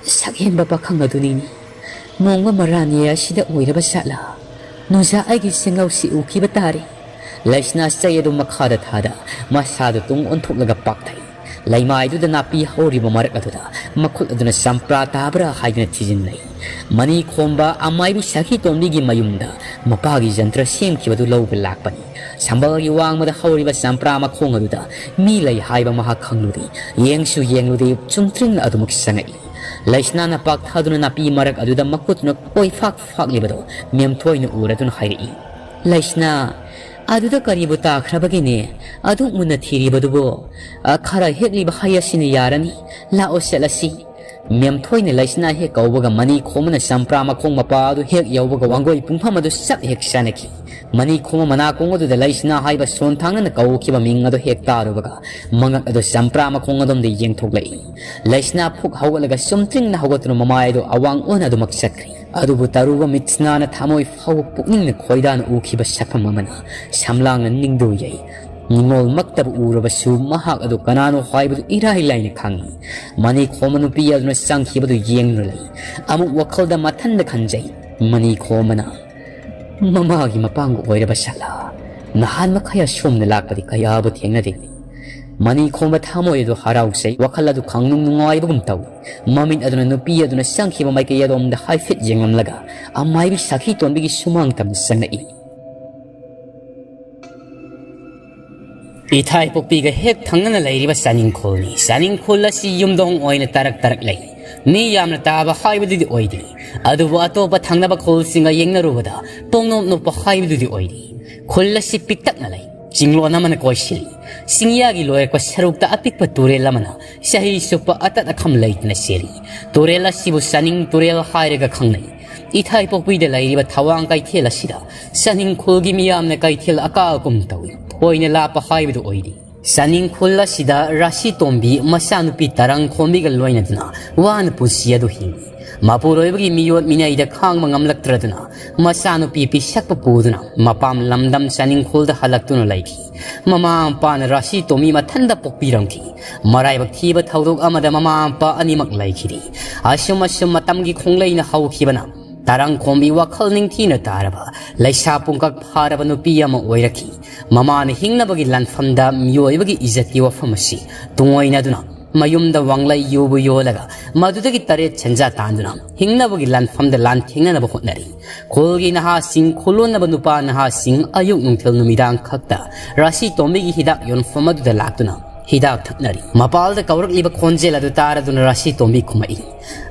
"ꯁꯛꯍꯦꯟꯕ ꯄꯥꯈꯪ ꯑꯗꯨꯅꯤꯅꯦ꯫ ꯃꯣꯡꯕ ꯃꯔꯥꯅꯤ ꯑꯁꯤꯗ ꯑꯣꯏꯔꯕ ꯖꯥꯠꯂꯥ? ꯅꯨꯡꯖꯥ ꯑꯩꯒꯤ ꯁꯦꯡꯂꯧꯁꯤ ꯎꯈꯤꯕ ꯇꯥꯔꯦ"꯫ ꯂꯩꯁꯅꯥ ꯆꯩ ꯑꯗꯨ ꯃꯈꯥꯗ ꯊꯥꯗ, ꯃꯁꯥꯗꯨ ꯇꯨꯡ ꯑꯣꯟꯊꯣꯛꯂꯒ ꯄꯥꯛꯊꯩ꯫ ꯂꯩꯃꯥꯏꯗꯨꯗ ꯅꯥꯄꯤ ꯍꯧꯔꯤꯕ ꯃꯔꯛ ꯑꯗꯨꯗ ꯃꯈꯨꯠ ꯑꯗꯨꯅ ꯆꯝꯄ꯭ꯔꯥ ꯇꯥꯕ꯭ꯔꯥ ꯍꯥꯏꯗꯨꯅ ꯊꯤꯖꯤꯟꯅꯩ꯫ ꯃꯅꯤ ꯈꯣꯝꯕ ꯑꯃꯥꯏꯕꯤ ꯁꯈꯤ ꯇꯣꯝꯕꯤꯒꯤ ꯃꯌꯨꯝꯗ ꯃꯄꯥꯒꯤ ꯖꯟꯇ꯭ꯔ ꯁꯦꯝꯈꯤꯕꯗꯨ ꯂꯧꯕ ꯂꯥꯛꯄꯅꯤ꯫ ꯁꯝꯕꯜꯒꯤ ꯋꯥꯡꯃꯗ ꯍꯧꯔꯤꯕ ꯆꯝꯄ꯭ꯔꯥ ꯃꯈꯣꯡ ꯑꯗꯨꯗ ꯃꯤ ꯂꯩ ꯍꯥꯏꯕ ꯃꯍꯥꯛ ꯈꯪꯂꯨꯗꯦ꯫ ꯌꯦꯡꯁꯨ ꯌꯦꯡꯂꯨꯗꯦ, ꯆꯨꯝꯇ꯭ꯔꯤꯡꯅ ꯑꯗꯨꯃꯛ ꯆꯪꯉꯛꯏ꯫ ꯂꯩꯁꯅꯥꯅ ꯄꯥꯛꯊꯗꯨꯅ ꯅꯥꯄꯤ ꯃꯔꯛ ꯑꯗꯨꯗ ꯃꯈꯨꯠꯇꯨꯅ ꯀꯣꯏꯐꯥꯛ ꯐꯥꯛꯂꯤꯕꯗꯨ ꯃꯦꯝꯊꯣꯏꯅ ꯎꯔꯗꯨꯅ ꯍꯥꯏꯔꯛꯏ, "ꯂꯩꯁꯅꯥ, ꯑꯗꯨꯗ ꯀꯔꯤꯕꯨ ꯇꯥꯈ꯭ꯔꯕꯒꯦꯅꯦ? ꯑꯗꯨꯛ ꯃꯨꯟꯅ ꯊꯤꯔꯤꯕꯗꯨꯕꯨ? ꯑ, ꯈꯔ ꯍꯦꯛꯂꯤꯕ ꯍꯩ ꯑꯁꯤꯅ ꯌꯥꯔꯅꯤ꯫ ꯂꯥꯛꯑꯣ, ꯆꯠꯂꯁꯤ"꯫ ꯃꯦꯝꯊꯣꯏꯅ ꯂꯩꯁꯅꯥ ꯍꯦꯛ ꯀꯧꯕꯒ ꯃꯅꯤ ꯈꯣꯝꯕꯅ ꯆꯝꯄ꯭ꯔꯥ ꯃꯈꯣꯡ ꯃꯄꯥ ꯑꯗꯨ ꯍꯦꯛ ꯌꯧꯕꯒ ꯋꯥꯡꯒꯣꯏ ꯄꯨꯡꯐꯝ ꯑꯗꯨ ꯆꯞ ꯍꯦꯛ ꯆꯥꯅꯈꯤ꯫ ꯃꯅꯤ ꯈꯣꯝꯕ ꯃꯅꯥꯀꯣꯡ ꯑꯗꯨꯗ ꯂꯩꯁꯅꯥ ꯍꯥꯏꯕ ꯁꯣꯟ ꯊꯥꯡꯅꯅ ꯀꯧꯈꯤꯕ ꯃꯤꯡ ꯑꯗꯨ ꯍꯦꯛ ꯇꯥꯔꯨꯕꯒ ꯃꯉꯛ ꯑꯗꯨ ꯆꯝꯄ꯭ꯔꯥ ꯃꯈꯣꯡ ꯑꯗꯣꯝꯗ ꯌꯦꯡꯊꯣꯛꯂꯛꯏ꯫ ꯂꯩꯁꯅꯥ ꯐꯨꯛ ꯍꯧꯒꯠꯂꯒ ꯆꯨꯝꯇ꯭ꯔꯤꯡꯅ ꯍꯧꯒꯠꯇꯨꯅ ꯃꯃꯥꯏ ꯑꯗꯨ ꯑꯋꯥꯡ ꯑꯣꯟꯅ ꯑꯗꯨꯃꯛ ꯆꯠꯈ꯭ꯔꯤ꯫ ꯑꯗꯨꯕꯨ ꯇꯔꯨꯕ ꯃꯤꯠꯁꯅꯥꯅ ꯊꯃꯣꯏ ꯐꯥꯎꯕ ꯄꯨꯛꯅꯤꯡꯅ ꯈꯣꯏꯗꯥꯅ ꯎꯈꯤꯕ ꯁꯛꯐꯝ ꯑꯃꯅ ꯁꯝꯂꯥꯡꯅ ꯅꯤꯡꯗꯨ ꯌꯩ꯫ ꯅꯤꯡꯉꯣꯜꯃꯛꯇꯕꯨ ꯎꯔꯕꯁꯨ ꯃꯍꯥꯛ ꯑꯗꯨ ꯀꯅꯥꯅꯣ ꯍꯥꯏꯕꯗꯨ ꯏꯔꯥꯏ ꯂꯥꯏꯅ ꯈꯪꯏ꯫ ꯃꯅꯤ ꯈꯣꯝꯕ ꯅꯨꯄꯤ ꯑꯗꯨꯅ ꯆꯪꯈꯤꯕꯗꯨ ꯌꯦꯡꯗꯨꯅ ꯂꯩ꯫ ꯑꯃꯨꯛ ꯋꯥꯈꯜꯗ ꯃꯊꯟꯗ ꯈꯟꯖꯩ꯫ ꯃꯅꯤ ꯈꯣꯝꯕꯅ ꯃꯃꯥꯒꯤ ꯃꯄꯥꯡꯒ ꯑꯣꯏꯔꯕ ꯁꯥꯂꯥ꯫ ꯅꯍꯥꯟ ꯃꯈꯩ ꯑꯁꯣꯝꯅ ꯂꯥꯛꯄꯗꯤ ꯀꯌꯥꯕꯨ ꯊꯦꯡꯅꯗꯦ꯫ ꯃꯅꯤ ꯈꯣꯝꯕ ꯊꯃꯣꯏ ꯑꯗꯨ ꯍꯔꯥꯎꯖꯩ, ꯋꯥꯈꯜ ꯑꯗꯨ ꯈꯪꯅꯨꯡ ꯅꯨꯡꯉꯥꯏꯕꯒꯨꯝ ꯇꯧꯏ꯫ ꯃꯃꯤꯠ ꯑꯗꯨꯅ ꯅꯨꯄꯤ ꯑꯗꯨꯅ ꯆꯪꯈꯤꯕ ꯃꯥꯏꯀꯩ ꯑꯗꯣꯝꯗ ꯍꯥꯏꯐꯦꯠ ꯌꯦꯡꯂꯝꯂꯒ ꯑꯃꯥꯏꯕꯤ ꯁꯈꯤ ꯇꯣꯟꯕꯤꯒꯤ ꯁꯨꯃꯥꯡ ꯇꯝꯅ ꯆꯪꯂꯛꯏ꯫ ꯏꯊꯥꯏ ꯄꯣꯛꯄꯤꯒ ꯍꯦꯛ ꯊꯪꯅꯅ ꯂꯩꯔꯤꯕ ꯆꯥꯅꯤꯡꯈꯣꯜꯅꯤ꯫ ꯆꯥꯅꯤꯡꯈꯣꯜ ꯑꯁꯤ ꯌꯨꯝꯗꯣꯡ ꯑꯣꯏꯅ ꯇꯔꯛ ꯇꯔꯛ ꯂꯩ꯫ ꯃꯤ ꯌꯥꯝꯅ ꯇꯥꯕ ꯍꯥꯏꯕꯗꯨꯗꯤ ꯑꯣꯏꯗꯦ, ꯑꯗꯨꯕꯨ ꯑꯇꯣꯞꯄ ꯊꯪꯅꯕ ꯈꯨꯜꯁꯤꯡꯒ ꯌꯦꯡꯅꯔꯨꯕꯗ ꯄꯣꯡꯅꯣꯞ ꯅꯣꯞꯄ ꯍꯥꯏꯕꯗꯨꯗꯤ ꯑꯣꯏꯔꯤ꯫ ꯈꯨꯜ ꯑꯁꯤ ꯄꯤꯛꯇꯛꯅ ꯂꯩ꯫ ꯆꯤꯡꯂꯣꯟ ꯑꯃꯅ ꯀꯣꯏꯁꯤꯜꯂꯤ꯫ ꯆꯤꯡꯌꯥꯒꯤ ꯂꯣꯏꯔꯛꯄ ꯁꯔꯨꯛꯇ ꯑꯄꯤꯛꯄ ꯇꯨꯔꯦꯜ ꯑꯃꯅ ꯆꯍꯤ ꯆꯨꯞꯄ ꯑꯇꯠ ꯑꯈꯝ ꯂꯩꯇꯅ ꯆꯦꯜꯂꯤ꯫ ꯇꯨꯔꯦꯜ ꯑꯁꯤꯕꯨ ꯆꯥꯅꯤꯡ ꯇꯨꯔꯦꯜ ꯍꯥꯏꯔꯒ ꯈꯪꯅꯩ꯫ ꯏꯊꯥꯏ ꯄꯣꯛꯄꯤꯗ ꯂꯩꯔꯤꯕ ꯊꯋꯥꯡ ꯀꯩꯊꯦꯜ ꯑꯁꯤꯗ ꯆꯥꯅꯤꯡꯈꯣꯜꯒꯤ ꯃꯤꯌꯥꯝꯅ ꯀꯩꯊꯦꯜ ꯑꯀꯥ ꯑꯀꯨꯝ ꯇꯧꯏ꯫ ꯊꯣꯏꯅ ꯂꯥꯞꯄ ꯍꯥꯏꯕꯗꯨ ꯑꯣꯏꯗꯦ꯫ ꯆꯥꯅꯤꯡꯈꯣꯜ ꯑꯁꯤꯗ ꯔꯥꯁꯤ ꯇꯣꯝꯕꯤ ꯃꯆꯥꯅꯨꯄꯤ ꯇꯔꯪ ꯈꯣꯝꯕꯤꯒ ꯂꯣꯏꯅꯗꯨꯅ ꯋꯥꯅ ꯄꯨꯟꯁꯤ ꯑꯗꯨ ꯍꯤꯡꯏ꯫ ꯃꯄꯨꯔꯣꯏꯕꯒꯤ ꯃꯤꯑꯣꯠ ꯃꯤꯅꯩꯗ ꯈꯥꯡꯕ ꯉꯝꯂꯛꯇ꯭ꯔꯗꯨꯅ ꯃꯆꯥꯅꯨꯄꯤ ꯄꯤꯁꯛꯄ ꯄꯨꯗꯨꯅ ꯃꯄꯥꯝ ꯂꯝꯗꯝ ꯆꯥꯅꯤꯡꯈꯣꯜꯗ ꯍꯜꯂꯛꯇꯨꯅ ꯂꯩꯈꯤ꯫ ꯃꯃꯥ ꯃꯄꯥꯅ ꯔꯥꯁꯤ ꯇꯣꯝꯕꯤ ꯃꯊꯟꯇ ꯄꯣꯛꯄꯤꯔꯝꯈꯤ꯫ ꯃꯔꯥꯏꯕꯛ ꯊꯤꯕ ꯊꯧꯗꯣꯛ ꯑꯃꯗ ꯃꯃꯥ ꯃꯄꯥ ꯑꯅꯤꯃꯛ ꯂꯩꯈꯤꯗꯦ꯫ ꯑꯁꯨꯝ ꯑꯁꯨꯝ ꯃꯇꯝꯒꯤ ꯈꯣꯡꯂꯩꯅ ꯍꯧꯈꯤꯕꯅ ꯇꯔꯪ ꯈꯣꯝꯕꯤ ꯋꯥꯈꯜ ꯅꯤꯡꯊꯤꯅ ꯇꯥꯔꯕ ꯂꯩꯁꯥ ꯄꯨꯡꯀꯛ ꯐꯥꯔꯕ ꯅꯨꯄꯤ ꯑꯃ ꯑꯣꯏꯔꯛꯈꯤ꯫ ꯃꯃꯥꯅ ꯍꯤꯡꯅꯕꯒꯤ ꯂꯥꯟꯐꯝꯗ ꯃꯤꯑꯣꯏꯕꯒꯤ ꯏꯖꯠꯀꯤ ꯋꯥꯐꯝ ꯑꯁꯤ ꯇꯨꯡꯑꯣꯏꯅꯗꯨꯅ ꯃꯌꯨꯝꯗ ꯋꯥꯡꯂꯩ ꯌꯨꯕꯨ ꯌꯣꯜꯂꯒ ꯃꯗꯨꯗꯒꯤ ꯇꯔꯦꯠ ꯁꯦꯟꯖꯥ ꯇꯥꯟꯗꯨꯅ ꯍꯤꯡꯅꯕꯒꯤ ꯂꯥꯟꯐꯝꯗ ꯂꯥꯟꯊꯦꯡꯅꯅꯕ ꯍꯣꯠꯅꯔꯤ꯫ ꯈꯨꯜꯒꯤ ꯅꯍꯥꯁꯤꯡ, ꯈꯨꯂꯣꯟꯅꯕ ꯅꯨꯄꯥ ꯅꯍꯥꯁꯤꯡ ꯑꯌꯨꯛ ꯅꯨꯡꯊꯤꯜ ꯅꯨꯃꯤꯗꯥꯡ ꯈꯛꯇ ꯔꯥꯁꯤ ꯇꯣꯝꯕꯤꯒꯤ ꯍꯤꯗꯥꯛ ꯌꯣꯟꯐꯝ ꯑꯗꯨꯗ ꯂꯥꯛꯇꯨꯅ ꯍꯤꯗꯥꯛ ꯊꯛꯅꯔꯤ꯫ ꯃꯄꯥꯜꯗ ꯀꯧꯔꯛꯂꯤꯕ ꯈꯣꯟꯖꯦꯜ ꯑꯗꯨ ꯇꯥꯔꯗꯨꯅ ꯔꯥꯁꯤ ꯇꯣꯝꯕꯤ ꯈꯨꯝꯃꯛꯏ,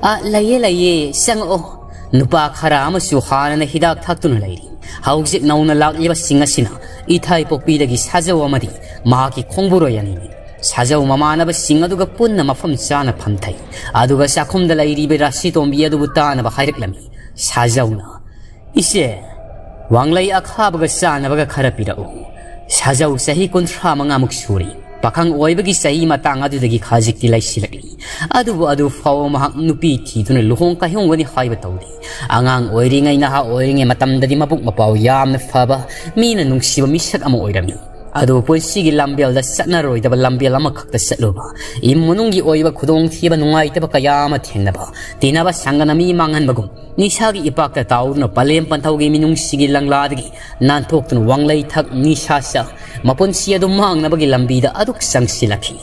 "ꯑ, ꯂꯩꯌꯦ, ꯂꯩꯌꯦ, ꯆꯪꯉꯛꯑꯣ꯫ ꯅꯨꯄꯥ ꯈꯔ ꯑꯃꯁꯨ ꯍꯥꯟꯅꯅ ꯍꯤꯗꯥꯛ ꯊꯛꯇꯨꯅ ꯂꯩꯔꯤ꯫ ꯍꯧꯖꯤꯛ ꯅꯧꯅ ꯂꯥꯛꯂꯤꯕꯁꯤꯡ ꯑꯁꯤꯅ ꯏꯊꯥꯏ ꯄꯣꯛꯄꯤꯗꯒꯤ ꯁꯥꯖꯧ ꯑꯃꯗꯤ ꯃꯍꯥꯛꯀꯤ ꯈꯣꯡꯕꯨꯔꯣꯏ ꯑꯅꯤꯅꯤ꯫ ꯁꯥꯖꯧ ꯃꯃꯥꯟꯅꯕꯁꯤꯡ ꯑꯗꯨꯒ ꯄꯨꯟꯅ ꯃꯐꯝ ꯆꯥꯅ ꯐꯝꯊꯩ꯫ ꯑꯗꯨꯒ ꯆꯥꯛꯈꯨꯝꯗ ꯂꯩꯔꯤꯕ ꯔꯥꯁꯤ ꯇꯣꯝꯕꯤ ꯑꯗꯨꯕꯨ ꯇꯥꯅꯕ ꯍꯥꯏꯔꯛꯂꯝꯃꯤ꯫ ꯁꯥꯖꯧꯅ, ꯏꯆꯦ, ꯋꯥꯡꯂꯩ ꯑꯈꯥꯕꯒ ꯆꯥꯅꯕꯒ ꯈꯔ ꯄꯤꯔꯛꯎ꯫ ꯁꯥꯖꯧ ꯆꯍꯤ ꯀꯨꯟꯊ꯭ꯔꯥ ꯃꯉꯥꯃꯨꯛ ꯁꯨꯔꯤ꯫ ꯄꯥꯈꯪ ꯑꯣꯏꯕꯒꯤ ꯆꯍꯤ ꯃꯇꯥꯡ ꯑꯗꯨꯗꯒꯤ ꯈꯖꯤꯛꯇꯤ ꯂꯩꯁꯤꯜꯂꯛꯂꯤ꯫ ꯑꯗꯨꯕꯨ ꯑꯗꯨ ꯐꯥꯎꯕ ꯃꯍꯥꯛ ꯅꯨꯄꯤ ꯊꯤꯗꯨꯅ ꯂꯨꯍꯣꯡ ꯀꯥꯏꯍꯣꯡꯒꯅꯤ ꯍꯥꯏꯕ ꯇꯧꯗꯦ꯫ ꯑꯉꯥꯡ ꯑꯣꯏꯔꯤꯉꯩ, ꯅꯍꯥ ꯑꯣꯏꯔꯤꯉꯩ ꯃꯇꯝꯗꯗꯤ ꯃꯕꯨꯛ ꯃꯄꯥꯎ ꯌꯥꯝꯅ ꯐꯕ, ꯃꯤꯅ ꯅꯨꯡꯁꯤꯕ ꯃꯤꯁꯛ ꯑꯃ ꯑꯣꯏꯔꯝꯃꯤ꯫ ꯑꯗꯨꯕꯨ ꯄꯨꯟꯁꯤꯒꯤ ꯂꯝꯕꯦꯜꯗ ꯆꯠꯅꯔꯣꯏꯗꯕ ꯂꯝꯕꯦꯜ ꯑꯃꯈꯛꯇ ꯆꯠꯂꯨꯕ, ꯏꯃꯨꯡ ꯃꯅꯨꯡꯒꯤ ꯑꯣꯏꯕ ꯈꯨꯗꯣꯡꯊꯤꯕ, ꯅꯨꯡꯉꯥꯏꯇꯕ ꯀꯌꯥ ꯑꯃ ꯊꯦꯡꯅꯕ, ꯇꯤꯟꯅꯕ ꯁꯪꯒꯅ ꯃꯤ ꯃꯥꯡꯍꯟꯕꯒꯨꯝ, ꯅꯤꯁꯥꯒꯤ ꯏꯄꯥꯛꯇ ꯇꯥꯎꯗꯨꯅ ꯄꯂꯦꯝ ꯄꯟꯊꯧꯒꯤ ꯃꯤꯅꯨꯡꯁꯤꯒꯤ ꯂꯪꯂꯥꯗꯒꯤ ꯅꯥꯟꯊꯣꯛꯇꯨꯅ ꯋꯥꯡꯂꯩ ꯊꯛ, ꯅꯤꯁꯥ ꯆꯥ, ꯃꯄꯨꯟꯁꯤ ꯑꯗꯨ ꯃꯥꯡꯅꯕꯒꯤ ꯂꯝꯕꯤꯗ ꯑꯗꯨꯛ ꯆꯪꯁꯤꯜꯂꯛꯈꯤ꯫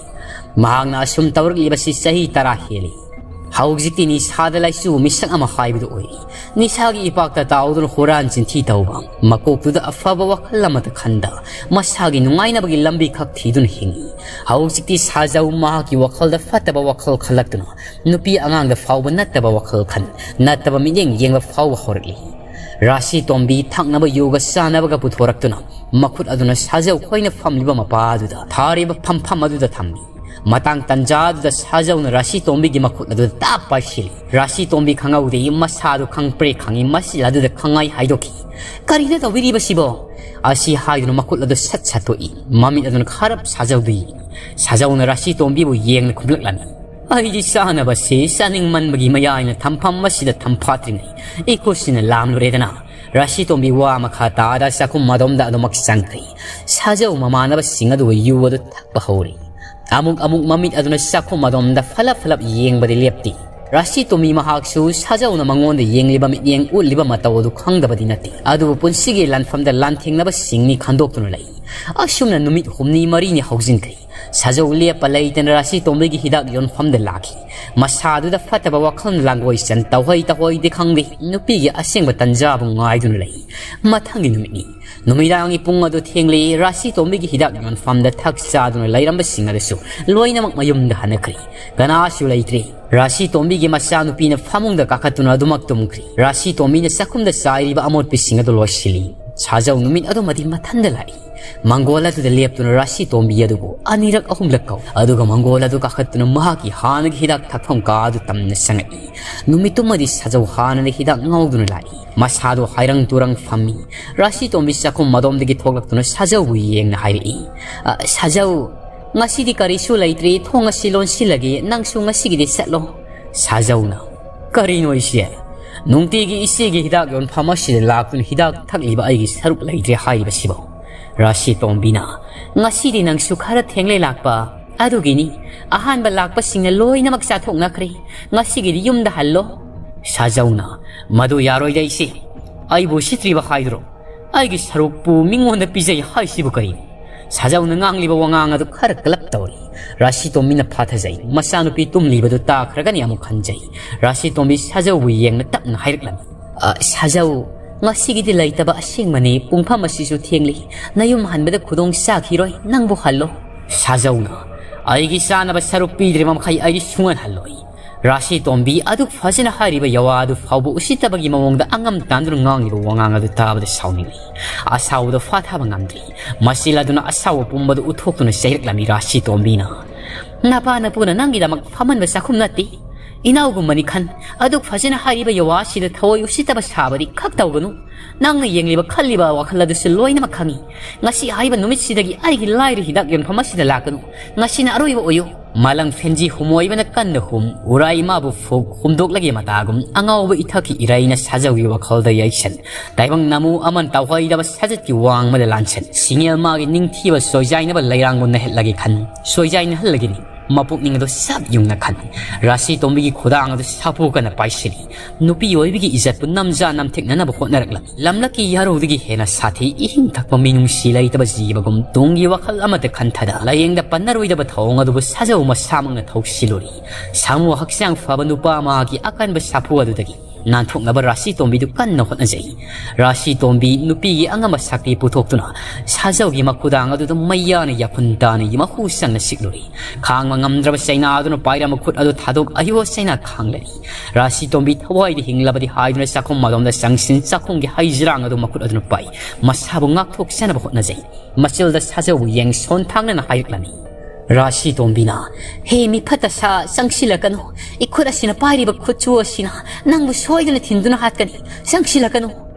ꯃꯍꯥꯛꯅ ꯑꯁꯨꯝ ꯇꯧꯔꯛꯂꯤꯕꯁꯤ ꯆꯍꯤ ꯇꯔꯥ ꯍꯦꯜꯂꯤ꯫ ꯍꯧꯖꯤꯛꯇꯤ ꯅꯤꯁꯥꯗ ꯂꯥꯏꯆꯨꯕ ꯃꯤꯁꯛ ꯑꯃ ꯍꯥꯏꯕꯗꯨ ꯑꯣꯏꯔꯤ꯫ ꯅꯤꯁꯥꯒꯤ ꯏꯄꯥꯛꯇ ꯇꯥꯎꯗꯨꯅ ꯍꯨꯔꯥꯟ ꯆꯤꯟꯊꯤ ꯇꯧꯕ, ꯃꯀꯣꯛꯇꯨꯗ ꯑꯐꯕ ꯋꯥꯈꯜ ꯑꯃꯠꯇ ꯈꯟꯗ, ꯃꯁꯥꯒꯤ ꯅꯨꯡꯉꯥꯏꯅꯕꯒꯤ ꯂꯝꯕꯤ ꯈꯛ ꯊꯤꯗꯨꯅ ꯍꯤꯡꯏ꯫ ꯍꯧꯖꯤꯛꯇꯤ ꯁꯥꯖꯧ ꯃꯍꯥꯛꯀꯤ ꯋꯥꯈꯜꯗ ꯐꯠꯇꯕ ꯋꯥꯈꯜ ꯈꯜꯂꯛꯇꯨꯅ ꯅꯨꯄꯤ ꯑꯉꯥꯡꯗ ꯐꯥꯎꯕ ꯅꯠꯇꯕ ꯋꯥꯈꯜ ꯈꯟ, ꯅꯠꯇꯕ ꯃꯤꯠꯌꯦꯡ ꯌꯦꯡꯕ ꯐꯥꯎꯕ ꯍꯧꯔꯛꯂꯤ꯫ ꯔꯥꯁꯤ ꯇꯣꯝꯕꯤ ꯊꯛꯅꯕ ꯌꯨꯒ ꯆꯥꯅꯕꯒ ꯄꯨꯊꯣꯔꯛꯇꯨꯅ ꯃꯈꯨꯠ ꯑꯗꯨꯅ ꯁꯥꯖꯧ ꯈꯣꯏꯅ ꯐꯝꯂꯤꯕ ꯃꯄꯥ ꯑꯗꯨꯗ ꯊꯥꯔꯤꯕ ꯐꯝꯐꯝ ꯑꯗꯨꯗ ꯊꯝꯃꯤ꯫ ꯃꯇꯥꯡ ꯇꯟꯖꯥꯗꯨꯗ ꯁꯥꯖꯧꯅ ꯔꯥꯁꯤꯇꯣꯝꯕꯤꯒꯤ ꯃꯈꯨꯠ ꯑꯗꯨꯗ ꯇꯥꯞ ꯄꯥꯏꯁꯤꯜꯂꯤ꯫ ꯔꯥꯁꯤꯇꯣꯝꯕꯤ ꯈꯪꯍꯧꯗꯦ, ꯃꯁꯥꯗꯨ ꯈꯪꯄ꯭ꯔꯦ ꯈꯪꯉꯤ, ꯃꯆꯤꯜ ꯑꯗꯨꯗ ꯈꯪꯉꯥꯏ ꯍꯥꯏꯗꯣꯛꯈꯤ꯫ "ꯀꯔꯤꯅꯣ ꯇꯧꯕꯤꯔꯤꯕꯁꯤꯕꯣ?" ꯑꯁꯤ ꯍꯥꯏꯗꯨꯅ ꯃꯈꯨꯠ ꯑꯗꯨ ꯁꯠ ꯁꯠꯇꯣꯛꯏ꯫ ꯃꯃꯤꯠ ꯑꯗꯨꯅ ꯈꯔꯞ ꯁꯥꯖꯧꯗꯨ ꯌꯦꯡꯏ꯫ ꯁꯥꯖꯧꯅ ꯔꯥꯁꯤꯇꯣꯝꯕꯤꯕꯨ ꯌꯦꯡꯅ ꯈꯨꯝꯂꯛꯂꯝꯃꯤ꯫ "ꯑꯩꯗꯤ ꯆꯥꯅꯕꯁꯤ ꯆꯥꯅꯤꯡꯃꯟꯕꯒꯤ ꯃꯌꯥꯏꯅ ꯊꯝꯐꯝ ꯑꯁꯤꯗ ꯊꯝꯐꯥꯠꯇ꯭ꯔꯤꯉꯩ ꯏꯈꯨꯠꯁꯤꯅ ꯂꯥꯝꯂꯨꯔꯦꯗꯅ꯫" ꯔꯥꯁꯤꯇꯣꯝꯕꯤ ꯋꯥ ꯃꯈꯥ ꯇꯥꯗ ꯆꯥꯛꯈꯨꯝ ꯑꯗꯣꯝꯗ ꯑꯗꯨꯃꯛ ꯆꯪꯈ꯭ꯔꯤ꯫ ꯁꯥꯖꯧ ꯃꯃꯥꯟꯅꯕꯁꯤꯡ ꯑꯗꯨꯒ ꯌꯨ ꯑꯗꯨ ꯊꯛꯄ ꯍꯧꯔꯤ꯫ ꯑꯃꯨꯛ ꯑꯃꯨꯛ ꯃꯃꯤꯠ ꯑꯗꯨꯅ ꯆꯥꯛꯈꯨꯝ ꯑꯗꯣꯝꯗ ꯐꯂꯞ ꯐꯂꯞ ꯌꯦꯡꯕꯗꯤ ꯂꯦꯞꯇꯦ꯫ ꯔꯥꯁꯤꯇꯣꯝꯕꯤ ꯃꯍꯥꯛꯁꯨ ꯁꯥꯖꯧꯅ ꯃꯉꯣꯟꯗ ꯌꯦꯡꯂꯤꯕ ꯃꯤꯠꯌꯦꯡ ꯎꯠꯂꯤꯕ ꯃꯇꯧ ꯑꯗꯨ ꯈꯪꯗꯕꯗꯤ ꯅꯠꯇꯦ꯫ ꯑꯗꯨꯕꯨ ꯄꯨꯟꯁꯤꯒꯤ ꯂꯥꯟꯐꯝꯗ ꯂꯥꯟꯊꯦꯡꯅꯕꯁꯤꯡꯅꯤ ꯈꯟꯗꯣꯛꯇꯨꯅ ꯂꯩ꯫ ꯑꯁꯨꯝꯅ ꯅꯨꯃꯤꯠ ꯍꯨꯝꯅꯤ ꯃꯔꯤꯅꯤ ꯍꯧꯖꯤꯟꯈ꯭ꯔꯦ꯫ ꯁꯥꯖꯧ ꯂꯦꯞꯄ ꯂꯩꯇꯅ ꯔꯥꯁꯤꯇꯣꯝꯕꯤꯒꯤ ꯍꯤꯗꯥꯛ ꯌꯣꯟꯐꯝꯗ ꯂꯥꯛꯈꯤ꯫ ꯃꯁꯥꯗꯨꯗ ꯐꯠꯇꯕ ꯋꯥꯈꯜ ꯂꯥꯡꯒꯣꯏ ꯆꯟ ꯇꯧꯍꯩ ꯇꯧꯍꯩꯗꯤ ꯈꯪꯗꯦ, ꯅꯨꯄꯤꯒꯤ ꯑꯁꯦꯡꯕ ꯇꯟꯖꯥꯕꯨ ꯉꯥꯏꯗꯨꯅ ꯂꯩ꯫ ꯃꯊꯪꯒꯤ ꯅꯨꯃꯤꯠꯅꯤ꯫ ꯅꯨꯃꯤꯗꯥꯡꯒꯤ ꯄꯨꯡ ꯑꯗꯨ ꯊꯦꯡꯂꯦ꯫ ꯔꯥꯁꯤꯇꯣꯝꯕꯤꯒꯤ ꯍꯤꯗꯥꯛ ꯌꯣꯟꯐꯝꯗ ꯊꯛ ꯆꯥꯗꯨꯅ ꯂꯩꯔꯝꯕꯁꯤꯡ ꯑꯗꯨꯁꯨ ꯂꯣꯏꯅꯃꯛ ꯃꯌꯨꯝꯗ ꯍꯟꯅꯈ꯭ꯔꯦ꯫ ꯀꯅꯥꯁꯨ ꯂꯩꯇ꯭ꯔꯦ꯫ ꯔꯥꯁꯤꯇꯣꯝꯕꯤꯒꯤ ꯃꯆꯥꯅꯨꯄꯤꯅ ꯐꯃꯨꯡꯗ ꯀꯥꯈꯠꯇꯨꯅ ꯑꯗꯨꯃꯛ ꯇꯨꯝꯈ꯭ꯔꯦ꯫ ꯔꯥꯁꯤꯇꯣꯝꯕꯤꯅ ꯆꯥꯛꯈꯨꯝꯗ ꯆꯥꯏꯔꯤꯕ ꯑꯃꯣꯠꯄꯤꯁꯤꯡ ꯑꯗꯨ ꯂꯣꯏꯁꯤꯜꯂꯤ꯫ ꯁꯥꯖꯧ ꯅꯨꯃꯤꯠ ꯑꯗꯨꯃꯗꯤ ꯃꯊꯟꯗ ꯂꯥꯛꯏ꯫ ꯃꯪꯒꯣꯜ ꯑꯗꯨꯗ ꯂꯦꯞꯇꯨꯅ ꯔꯥꯁꯤꯇꯣꯝꯕꯤ ꯑꯗꯨꯕꯨ ꯑꯅꯤꯔꯛ ꯑꯍꯨꯝꯂꯛ ꯀꯧꯏ꯫ ꯑꯗꯨꯒ ꯃꯪꯒꯣꯜ ꯑꯗꯨ ꯀꯥꯈꯠꯇꯨꯅ ꯃꯍꯥꯛꯀꯤ ꯍꯥꯟꯅꯒꯤ ꯍꯤꯗꯥꯛ ꯊꯛꯐꯝ ꯀꯥ ꯑꯗꯨ ꯇꯝꯅ ꯆꯪꯉꯛꯏ꯫ ꯅꯨꯃꯤꯠꯇꯨꯃꯗꯤ ꯁꯥꯖꯧ ꯍꯥꯟꯅꯅ ꯍꯤꯗꯥꯛ ꯉꯥꯎꯗꯨꯅ ꯂꯥꯛꯏ꯫ ꯃꯁꯥꯗꯣ ꯍꯥꯏꯔꯪ ꯇꯨꯔꯪ ꯐꯝꯃꯤ꯫ ꯔꯥꯁꯤꯇꯣꯝꯕꯤ ꯆꯥꯛꯈꯨꯝ ꯑꯗꯣꯝꯗꯒꯤ ꯊꯣꯛꯂꯛꯇꯨꯅ ꯁꯥꯖꯧꯕꯨ ꯌꯦꯡꯅ ꯍꯥꯏꯔꯛꯏ, "ꯑ, ꯁꯥꯖꯧ, ꯉꯁꯤꯗꯤ ꯀꯔꯤꯁꯨ ꯂꯩꯇ꯭ꯔꯦ, ꯊꯣꯡ ꯑꯁꯤ ꯂꯣꯟꯁꯤꯜꯂꯒꯦ, ꯅꯪꯁꯨ ꯉꯁꯤꯒꯤꯗꯤ ꯆꯠꯂꯣ꯫" ꯁꯥꯖꯧꯅ, "ꯀꯔꯤꯅꯣ ꯏꯆꯦ? ꯅꯨꯡꯇꯤꯒꯤ ꯏꯆꯦꯒꯤ ꯍꯤꯗꯥꯛ ꯌꯣꯟꯐꯝ ꯑꯁꯤꯗ ꯂꯥꯛꯇꯨꯅ ꯍꯤꯗꯥꯛ ꯊꯛꯂꯤꯕ ꯑꯩꯒꯤ ꯁꯔꯨꯛ ꯂꯩꯇ꯭ꯔꯦ ꯍꯥꯏꯔꯤꯕꯁꯤꯕꯣ?" ꯔꯥꯁꯤꯇꯣꯝꯕꯤꯅ, "ꯉꯁꯤꯗꯤ ꯅꯪꯁꯨ ꯈꯔ ꯊꯦꯡꯂꯦ ꯂꯥꯛꯄ꯫ ꯑꯗꯨꯒꯤꯅꯤ, ꯑꯍꯥꯟꯕ ꯂꯥꯛꯄꯁꯤꯡꯅ ꯂꯣꯏꯅꯃꯛ ꯆꯥꯊꯣꯛꯅꯈ꯭ꯔꯦ꯫ ꯉꯁꯤꯒꯤꯗꯤ ꯌꯨꯝꯗ ꯍꯜꯂꯣ꯫" ꯁꯥꯖꯧꯅ, "ꯃꯗꯨ ꯌꯥꯔꯣꯏꯗ ꯏꯆꯦ꯫ ꯑꯩꯕꯨ ꯎꯁꯤꯠꯇ꯭ꯔꯤꯕ ꯍꯥꯏꯗꯨꯔꯣ? ꯑꯩꯒꯤ ꯁꯔꯨꯛꯄꯨ ꯃꯤꯉꯣꯟꯗ ꯄꯤꯖꯩ ꯍꯥꯏꯁꯤꯕꯨ ꯀꯔꯤꯅꯣ?" ꯁꯥꯖꯧꯅ ꯉꯥꯡꯂꯤꯕ ꯋꯥꯉꯥꯡ ꯑꯗꯨ ꯈꯔ ꯀꯂꯞ ꯇꯧꯔꯤ꯫ ꯔꯥꯁꯤꯇꯣꯝꯕꯤꯅ ꯐꯥꯊꯖꯩ꯫ ꯃꯆꯥꯅꯨꯄꯤ ꯇꯨꯝꯂꯤꯕꯗꯨ ꯇꯥꯈ꯭ꯔꯒꯅꯤ ꯑꯃꯨꯛ ꯈꯟꯖꯩ꯫ ꯔꯥꯁꯤꯇꯣꯝꯕꯤ ꯁꯥꯖꯧꯕꯨ ꯌꯦꯡꯅ ꯇꯞꯅ ꯍꯥꯏꯔꯛꯂꯝꯃꯤ, "ꯑ, ꯁꯥꯖꯧ, ꯉꯁꯤꯒꯤꯗꯤ ꯂꯩꯇꯕ ꯑꯁꯦꯡꯕꯅꯤ꯫ ꯄꯨꯡꯐꯝ ꯑꯁꯤꯁꯨ ꯊꯦꯡꯂꯤ꯫ ꯅꯌꯨꯝ ꯍꯟꯕꯗ ꯈꯨꯗꯣꯡ ꯆꯥꯈꯤꯔꯣꯏ꯫ ꯅꯪꯕꯨ ꯍꯜꯂꯣ꯫" ꯁꯥꯖꯧꯅ, "ꯑꯩꯒꯤ ꯆꯥꯅꯕ ꯁꯔꯨꯛ ꯄꯤꯗ꯭ꯔꯤꯕ ꯃꯈꯩ ꯑꯩꯗꯤ ꯁꯨꯡꯍꯟ ꯍꯜꯂꯣꯏ꯫" ꯔꯥꯁꯤꯇꯣꯝꯕꯤ ꯑꯗꯨꯛ ꯐꯖꯅ ꯍꯥꯏꯔꯤꯕ ꯌꯋꯥ ꯑꯗꯨ ꯐꯥꯎꯕ ꯎꯁꯤꯠꯇꯕꯒꯤ ꯃꯑꯣꯡꯗ ꯑꯉꯝ ꯇꯥꯟꯗꯨꯅ ꯉꯥꯡꯂꯤꯕ ꯋꯥꯉꯥꯡ ꯑꯗꯨ ꯇꯥꯕꯗ ꯁꯥꯎꯅꯤꯡꯂꯤ꯫ ꯑꯁꯥꯎꯕꯗ ꯐꯥꯊꯕ ꯉꯝꯗ꯭ꯔꯤ꯫ ꯃꯆꯤꯜ ꯑꯗꯨꯅ ꯑꯁꯥꯎꯕ ꯄꯨꯝꯕꯗꯨ ꯎꯠꯊꯣꯛꯇꯨꯅ ꯆꯩꯔꯛꯂꯝꯃꯤ ꯔꯥꯁꯤꯇꯣꯝꯕꯤꯅ꯫ "ꯅꯄꯥ ꯅꯄꯨꯅ ꯅꯪꯒꯤꯗꯃꯛ ꯐꯝꯍꯟꯕ ꯆꯥꯛꯈꯨꯝ ꯅꯠꯇꯦ, ꯏꯅꯥꯎꯒꯨꯝꯕꯅꯤ ꯈꯟ꯫ ꯑꯗꯨꯛ ꯐꯖꯅ ꯍꯥꯏꯔꯤꯕ ꯌꯧꯋꯥꯁꯤꯗ ꯊꯑꯣꯏ ꯎꯁꯤꯠꯇꯕ ꯁꯥꯕꯗꯤ ꯈꯛ ꯇꯧꯒꯅꯨ꯫ ꯅꯪꯅ ꯌꯦꯡꯂꯤꯕ ꯈꯜꯂꯤꯕ ꯋꯥꯈꯜ ꯑꯗꯨꯁꯨ ꯂꯣꯏꯅꯃꯛ ꯈꯪꯏ꯫ ꯉꯁꯤ ꯍꯥꯏꯕ ꯅꯨꯃꯤꯠꯁꯤꯗꯒꯤ ꯑꯩꯒꯤ ꯂꯥꯏꯔ ꯍꯤꯗꯥꯛ ꯌꯣꯟꯐꯝ ꯑꯁꯤꯗ ꯂꯥꯛꯀꯅꯨ꯫ ꯉꯁꯤꯅ ꯑꯔꯣꯏꯕ ꯑꯣꯏꯌꯨ"꯫ ꯃꯥꯂꯪ ꯐꯦꯟꯖꯤ ꯍꯨꯝꯃꯣꯏꯕꯅ ꯀꯟꯅ ꯍꯨꯝ, ꯎꯔꯥꯏ ꯏꯃꯥꯕꯨ ꯐꯨꯛ, ꯍꯨꯝꯗꯣꯛꯂꯒꯦ ꯃꯇꯥꯒꯨꯝ, ꯑꯉꯥꯎꯕ ꯏꯊꯛꯀꯤ ꯏꯔꯩꯅ ꯁꯥꯖꯧꯒꯤ ꯋꯥꯈꯜꯗ ꯌꯩꯁꯟ, ꯇꯥꯏꯕꯪ ꯅꯃꯨ ꯑꯃꯟ ꯇꯧꯍꯩꯗꯕ ꯁꯥꯖꯠꯀꯤ ꯋꯥꯡꯃꯗ ꯂꯥꯟꯁꯟ, ꯁꯤꯡꯉꯦꯜ ꯃꯥꯒꯤ ꯅꯤꯡꯊꯤꯕ ꯁꯣꯏꯖꯥꯏꯅꯕ ꯂꯩꯔꯥꯡꯕꯨ ꯅꯥꯍꯠꯂꯒꯦ ꯈꯟ, ꯁꯣꯏꯖꯥꯏꯅꯍꯜꯂꯒꯅꯤ꯫ ꯃꯄꯨꯛꯅꯤꯡ ꯑꯗꯨ ꯁꯞ ꯌꯨꯡꯅ ꯈꯟ, ꯔꯥꯁꯤ ꯇꯣꯝꯕꯤꯒꯤ ꯈꯨꯗꯥꯡ ꯑꯗꯨ ꯁꯥꯐꯨ ꯀꯟꯅ ꯄꯥꯏꯁꯤꯜꯂꯤ꯫ ꯅꯨꯄꯤ ꯑꯣꯏꯕꯒꯤ ꯏꯖꯠꯄꯨ ꯅꯝꯖꯥ ꯅꯝꯊꯦꯛꯅꯅꯕ ꯍꯣꯠꯅꯔꯛꯂꯝꯃꯤ꯫ ꯂꯝꯂꯛꯀꯤ ꯌꯥꯔꯧꯗꯒꯤ ꯍꯦꯟꯅ ꯁꯥꯊꯤ, ꯏꯍꯤꯡ ꯊꯛꯄ ꯃꯤꯅꯨꯡꯁꯤ ꯂꯩꯇꯕ ꯖꯤꯕꯒꯨꯝ ꯇꯨꯡꯒꯤ ꯋꯥꯈꯜ ꯑꯃꯠꯇ ꯈꯟꯊꯗ, ꯂꯥꯌꯦꯡꯗ ꯄꯟꯅꯔꯣꯏꯗꯕ ꯊꯧꯑꯣꯡ ꯑꯗꯨꯕꯨ ꯁꯥꯖꯧ ꯃꯁꯥꯃꯛꯅ ꯊꯧꯁꯤꯜꯂꯨꯔꯤ꯫ ꯁꯥꯃꯨ ꯍꯛꯆꯥꯡ ꯐꯕ ꯅꯨꯄꯥ ꯑꯃꯒꯤ ꯑꯀꯟꯕ ꯁꯥꯐꯨ ꯑꯗꯨꯗꯒꯤ ꯅꯥꯟꯊꯣꯛꯅꯕ ꯔꯥꯁꯤ ꯇꯣꯝꯕꯤꯗꯨ ꯀꯟꯅ ꯍꯣꯠꯅꯖꯩ꯫ ꯔꯥꯁꯤ ꯇꯣꯝꯕꯤ ꯅꯨꯄꯤꯒꯤ ꯑꯉꯝꯕ ꯁꯛꯇꯤ ꯄꯨꯊꯣꯛꯇꯨꯅ ꯁꯥꯖꯧꯒꯤ ꯃꯈꯨꯗꯥꯡ ꯑꯗꯨꯗ ꯃꯩꯌꯥꯅ ꯌꯥꯐꯨꯟ ꯇꯥꯅ ꯃꯍꯨ ꯆꯪꯅ ꯁꯤꯛꯂꯨꯔꯤ꯫ ꯈꯥꯡꯕ ꯉꯝꯗ꯭ꯔꯕ ꯆꯩꯅꯥ ꯑꯗꯨꯅ ꯄꯥꯏꯔ ꯃꯈꯨꯠ ꯑꯗꯨ ꯊꯥꯗꯣꯛ ꯑꯍꯤꯕ ꯆꯩꯅꯥ ꯈꯥꯡꯂꯔꯤ꯫ ꯔꯥꯁꯤ ꯇꯣꯝꯕꯤ ꯊꯋꯥꯏꯗ ꯍꯤꯡꯂꯕꯗꯤ ꯍꯥꯏꯗꯨꯅ ꯆꯥꯛꯈꯨꯝ ꯑꯗꯣꯝꯗ ꯆꯪꯁꯤꯟ, ꯆꯥꯛꯈꯨꯝꯒꯤ ꯍꯩꯖꯤꯔꯥꯡ ꯑꯗꯨ ꯃꯈꯨꯠ ꯑꯗꯨꯅ ꯄꯥꯏ꯫ ꯃꯁꯥꯕꯨ ꯉꯥꯛꯊꯣꯛꯆꯅꯕ ꯍꯣꯠꯅꯖꯩ꯫ ꯃꯆꯤꯜꯗ ꯁꯥꯖꯧꯕꯨ ꯌꯦꯡ ꯁꯣꯟ ꯊꯥꯡꯅꯅ ꯍꯥꯏꯔꯛꯂꯝꯃꯤ꯫ ꯔꯥꯁꯤ ꯇꯣꯝꯕꯤꯅ, "ꯍꯦ ꯃꯤꯐꯠꯇ ꯁꯥ, ꯆꯪꯁꯤꯜꯂꯛꯀꯅꯨ꯫ ꯏꯈꯨꯠ ꯑꯁꯤꯅ ꯄꯥꯏꯔꯤꯕ ꯈꯨꯠꯁꯨ ꯑꯁꯤꯅ ꯅꯪꯕꯨ ꯁꯣꯏꯗꯅ ꯊꯤꯟꯗꯨꯅ ꯍꯥꯠꯀꯅꯤ꯫ ꯆꯪꯁꯤꯜꯂꯛꯀꯅꯨ"꯫